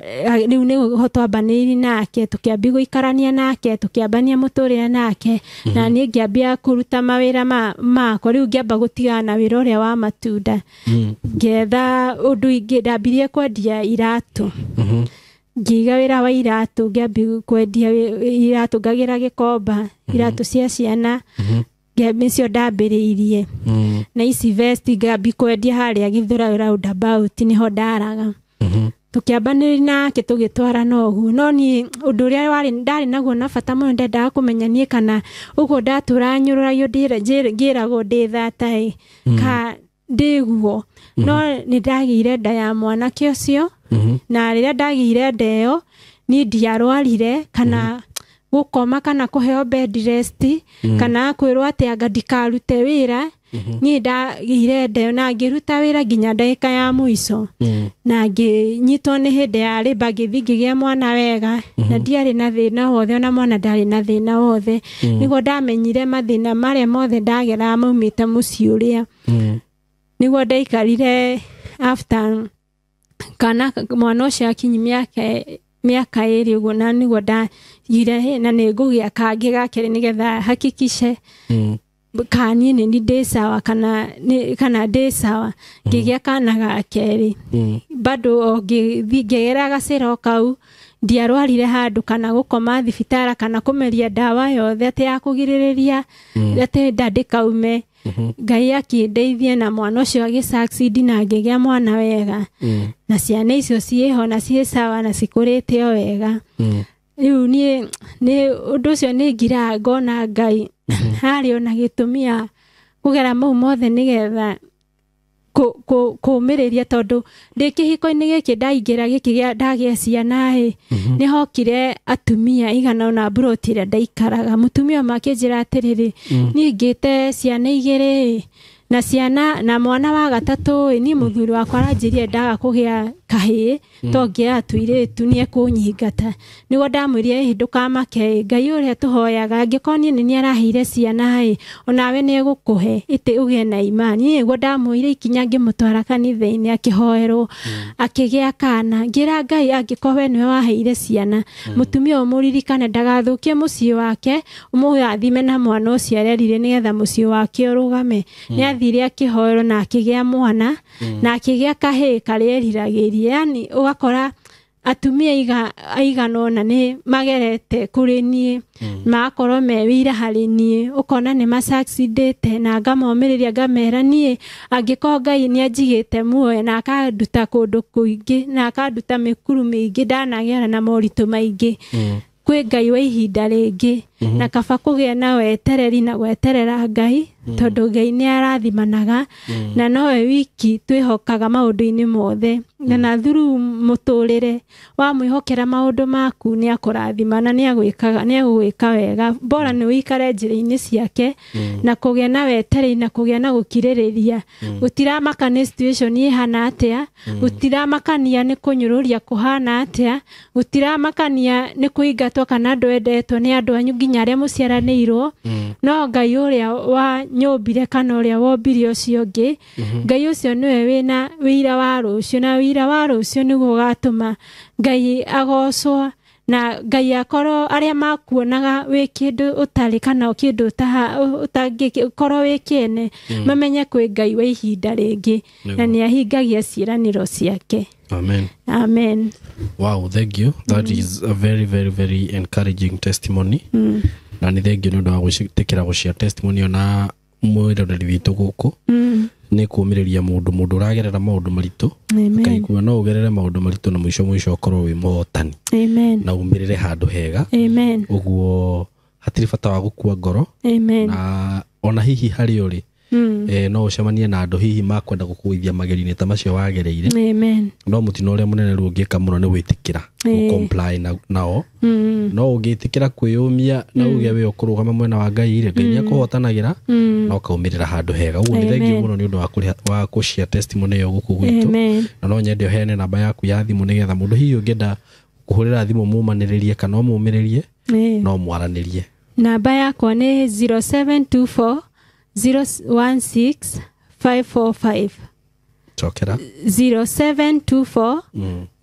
rĩu nĩho twambanĩirie nake tũkĩambia gũikarania nake tũkĩambania mũtũrĩre nake na niĩ ngĩambia kũruta mawĩra makwa. Rĩu ngĩamba gũtigana na wĩra ũrĩa wa matunda ngĩetha ũndũ ingĩ ndambirie kwendia iratũ ngĩiga wĩra wa iratũ ngĩambia kwendia iratũ ngagĩra gĩkomba iratũ cia ciana nĩcio ndambĩrĩirie na ici vest ngĩambia kwendia harĩa Gĩthũrai roundabout nĩho ndaraga. Tũkĩambanĩria nake tũgĩtwarana ũguo no niĩ ũndũ ũrĩa warĩ ndarĩ naguo na bata mũno ndendaga kũmenya niĩ kana ũguo ndatũra nyũrũragio ngĩragwo ndĩ thata ĩ ka ndĩguo no nĩ ndagĩire nda ya mwanake ũcio na rĩrĩa ndagĩire nda ĩyo niĩ ndiarwarire kana gũkoma kana kũheo bed rest kana kwĩrwo atĩ anga ndikarute wĩra. Niĩ ndagĩire nda ĩyo na ngĩruta wĩra nginya ndagĩka ya mũico na ngĩnyitwo nĩ hĩndĩ ya rĩmba ngĩthiĩ ngĩgĩa mwana wega na ndiarĩ na thĩna wothe ona mwana ndarĩ na thĩna wothe. Nĩguo ndamenyire mathĩna marĩa mothe ndageraga maumĩte mũciĩ ũrĩa. Nĩguo ndaikarire after kana mwana ũcio akinyi mĩaka ĩrĩ ũguo na nĩguo ndagire na nĩ ngũgĩa kangĩ ga kerĩ nĩgetha hakikishe kana niĩ nĩ ndĩ sawa kana ndĩ sawa. Ngĩgĩa kana ga kerĩ bado o ngĩthiĩ ngĩgera gacĩra o kau ndiarwarire handũ kana gũkoma thibitarĩ kana kũmeria ndawa yothe atĩ ya kũgirĩrĩria atĩ nda ndĩkaume. Ngai akĩndeithia na mwana ũcio agĩ succeed na ngĩgĩa mwana wega na ciana icio ciĩho na ciĩ sawa na cikũrĩte o wega. Rĩu niĩ nĩ ũndũ ũcio nĩ ngiraga ngona Ngai harĩ ona gĩtũmi ya kũgera mau mothe nĩgetha kũũmĩrĩria tondũ ndĩ kĩhiko-inĩ gĩkĩ ndaingĩra gĩkĩ ndagĩa ciana ĩ nĩ hokire atumia igana ũna mburoti ĩrĩa ndaikaraga. Mũtumia ũmwe akĩnjĩra atĩrĩrĩ niĩ ngĩte ciana igĩrĩ ĩ na ciana na mwana wa gatatũ ĩ niĩ mũthuri wakwa aranjĩrire ndaga kũgĩa kahĩĩ to ngĩaga tũirĩtu nĩ ekũnyingata. Nĩguo ndamwĩrire ĩ ndũkamake ĩ Ngai ũrĩa tũhoyaga angĩkorwo niĩ nĩ niĩ araheire ciana ĩ onawe nĩ egũkũhe ĩtĩ ũgĩe na imani. Niĩ nĩguo ndamwĩire ikinya ngĩmũtwara kanitha-inĩ akĩhoerwo akĩgĩa kana. Ngĩra Ngai angĩkorwo we nĩwe waheire ciana mũtumia ũyũ mũririkane ndagathũkie mũciĩ wake ũmũrathime na mwana ũcio arerire nĩgetha mũciĩ wake ũrũgame. Nĩ athire akĩhoerwo na akĩgĩa mwana na akĩgĩa kahĩĩ karĩa eriragĩria. Yani ũgakora atumia aigana ũna nĩ magerete kũrĩ niĩ magakorwo me wĩira harĩ niĩ ũkona nĩ ma-succeedĩte na ngamomĩrĩria ngamera niĩ angĩkorwo Ngai nĩ anjigĩte muoyo na akanduta kũndũ kũingĩ na akanduta mĩkuru mĩingĩ ndanagera na moritũ maingĩ kwĩ Ngai wa ihinda rĩngĩ Na kaba kũgĩa na wetereri na gweterera Ngai, tondũ Ngai nĩ arathimanaga na nowe wiki twĩhokaga maũndũ-inĩ mothe. Na through mũtũrĩre wamwĩhokera maũndũ maku nĩ akũrathima na nĩ agũgwĩka wega. Bora nĩ ũikare njĩra-inĩ ciake na kũgĩa na wetereri na kũgĩa na gũkirĩrĩria. Gũtiramaka nĩ situation ĩhana atĩa, gũtiramakania nĩ kũnyũrũria kũhana atĩa, gũtiramakania nĩ kũingatwo kana ndwendetwo nĩ andũ anyu nginya arĩa mũciaranĩirwo. No Ngai ũrĩa wa nyũmbire kana ũrĩa wombire ũcio ũngĩ, Ngai ũcio nĩwe wĩna wĩira wa rũciũ, na wĩira wa rũciũ nĩguo ũgatũma Ngai agocwo na Ngai akorwo arĩa makuonaga wĩ kĩndũ ũtarĩ kana kĩndũ ũtangĩkorwo wĩ kĩene, mamenye kwĩ Ngai wa ihinda rĩngĩ na nĩ ahingagia ciĩranĩro ciake. Amen. Amen. Wow, thank you. That is a very, very, very encouraging testimony. Na nĩ thank you nĩ ũndũ wa gwĩtĩkĩra gũshare testimony ona mwĩroreri witũ gũkũ. Nĩ kũũmĩrĩria mũndũ ũragerera maũndũ maritũ, akaigua no ũgerere maũndũ maritũ na mũico mũico ũkorwo wĩ mũhotani. Amen. Na umĩrĩre handũ hega. Amen. Ũguo hatirĩ bata wa gũkua ngoro. Amen. Na ona hihi harĩ ũrĩ no ũcemanie na andũ hihi makwenda gũkũgũithia magerio-inĩ ta macio wagereire. Amen. No mũtino ũrĩa mũnene rĩu ũngĩka mũno nĩ gwĩtĩkĩra gũ-comply nao. No ũngĩtĩkĩra kwĩyũmia na uge we ũkũrũgama mwena wa Ngai rĩ, Ngai nĩakũhotanagĩra na ũkaumĩrĩra handũ hega. Ũguo nĩ thengiũ mũno nĩ ũndũ wa kũshare testimony ĩyo gũkũ gwitũ. Na no nyende ũheane namba yaku ya thimũ nĩgetha mũndũ hihi ũngĩenda kũhũrĩra thimũ mũmanĩrĩrie kana ũmũmĩrĩrie, no mwaranĩrie. Namba yakwa nĩ 0724 016 545. Chokera. 0724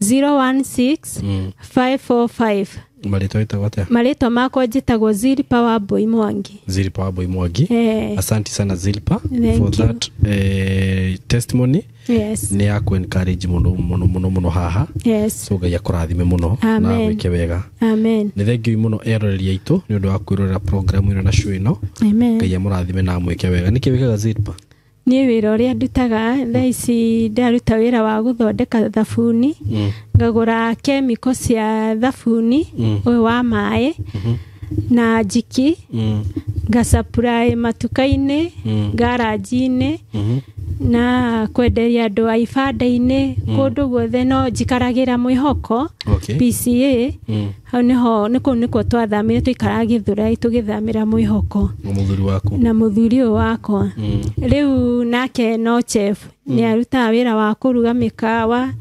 016 545. Marĩtwa wĩtagwo atĩa? Marĩtwa makwa njĩtagwo Zilpa wa Boy Mwangi. Zilpa wa Boy Mwangi. Asante sana Zilpa for that testimony. Yes. Nĩ ya ku encourage mũno mũno mũno mũno haha. Yes. So Ngai akũrathime mũno na wĩke wega. Amen. Nĩ thengiũ mũno eroreri aitũ nĩ ũndũ wa kwĩrorera program ĩno na show ĩno. Amen. Ngai amũrathime na amwĩke wega. Nĩkĩ wĩkaga Zilpa? Niĩ wĩra ũrĩa ndutaga thaa ici ndaruta wĩra wa gũthondeka thabuni, ngagũra kemiko cia thabuni ũyũ wa maĩ na njiki, ngasupply matuka-inĩ, ngaranji-inĩ, na kwenderia andũ a ibanda-inĩ kũndũ guothe. No njikaragĩra mwĩhoko PCA. Hau nĩho nĩkũu nĩkuo twathamire, tũikaraga Gĩthũrai tũgĩthamĩra mwĩhoko na mũthuri ũyũ wakwa. Rĩu nake no chef, nĩ arutaga wĩra wa kũruga mĩkawa,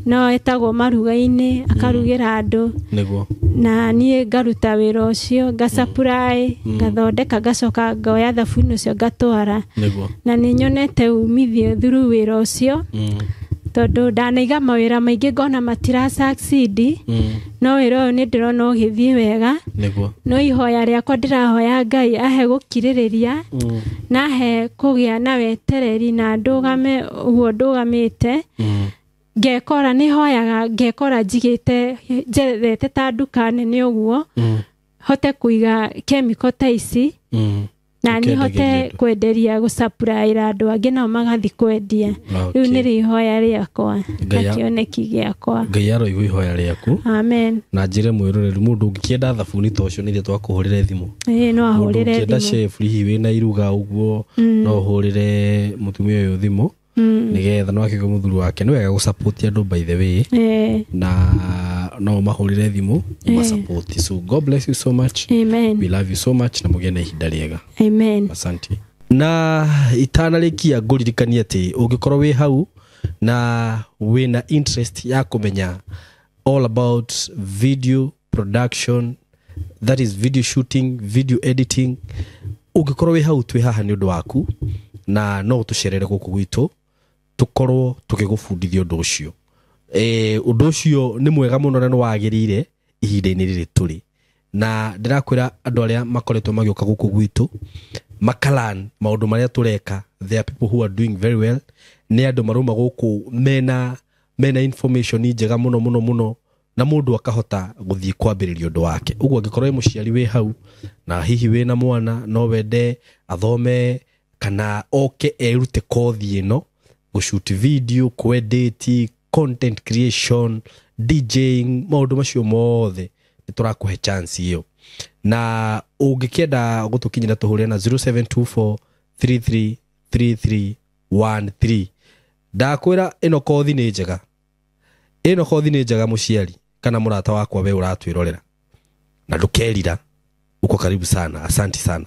no etagwo maruga-inĩ akarugĩra andũ. Na niĩ ngaruta wĩra ũcio, ngasupply, ngathondeka, ngacoka ngoya thabuni ũcio ngatwara. Na nĩ nyonete umithio through wĩra ũcio, tondũ ndanaiga mawĩra maingĩ ngona matira succeed, no wĩra ũyũ nĩ ndĩrona ũgĩthiĩ wega. No ihoya rĩakwa ndĩrahoya Ngai ahe gũkirĩrĩria na ahe kũgĩa na wetereri na ndũgame ũguo ndũgamĩte. Ngekora nĩ hoyaga, ngekora njigĩte njethete ta nduka nene ũguo, hote kũiga kemiko ta ici na nĩ hote kwenderia gũsupplyra andũ angĩ nao magathiĩ kwendia. Rĩu nĩrĩo ihoya rĩakwa na kĩoneki gĩakwa. Ngai aroigua ihoya rĩaku. Amen. Na njĩre mwĩroreri mũndũ ũngĩkĩenda thabuni ta ũcio nĩ ithuĩ twakũhũrĩre thimũ. Ĩĩ, no ahũrĩre thimũ. Ũngĩenda chef hihi wĩna iruga ũguo, no ũhũrĩre mũtumia ũyũ thimũ nĩgetha no akĩgwe mũthuri wake. Nĩ wega gũsupport andũ by the way, na no mahũrĩre thimũ ũmasupport. So God bless you so much. Amen. We love you so much na mũgĩe na ihinda rĩega. Amen. Asante. Na itanarĩkia ngũririkanie atĩ ũngĩkorwo wĩ hau na wĩna interest ya kũmenya all about video production, that is video shooting, video editing, ũngĩkorwo wĩ hau twĩ haha nĩ ũndũ waku, na no ũtũcerere gũkũ gwitũ tũkorwo tũgĩgũbundithia ũndũ ũcio. Ũndũ ũcio nĩ mwega mũno na nĩ wagĩrĩire ihinda-inĩ rĩrĩ tũrĩ. Na ndĩrakwĩra andũ arĩa makoretwo magĩũka gũkũ gwitũ makalan maũndũ marĩa tũreka, there are people who are doing very well. Nĩ andũ marauma gũkũ mena information njega mũno mũno mũno, na mũndũ akahota gũthiĩ kwambĩrĩria ũndũ wake. Ũguo angĩkorwo wĩ mũciari wĩ hau na hihi wĩna mwana no wende athome kana oke erute kothi ĩno, gũshoot video, kwedit, content creation, DJing, maũndũ macio mothe nĩ tũrakũhe chance ĩyo. Na ũngĩkĩenda gũtũkinyĩra tũhũrĩre na 0724333313. Ndakwĩra ĩno kothi nĩ njega, ĩno kothi nĩ njega mũciari kana mũrata wakwa we ũratwĩrorera, na ndũkerira. Uko karibu sana, asanti sana.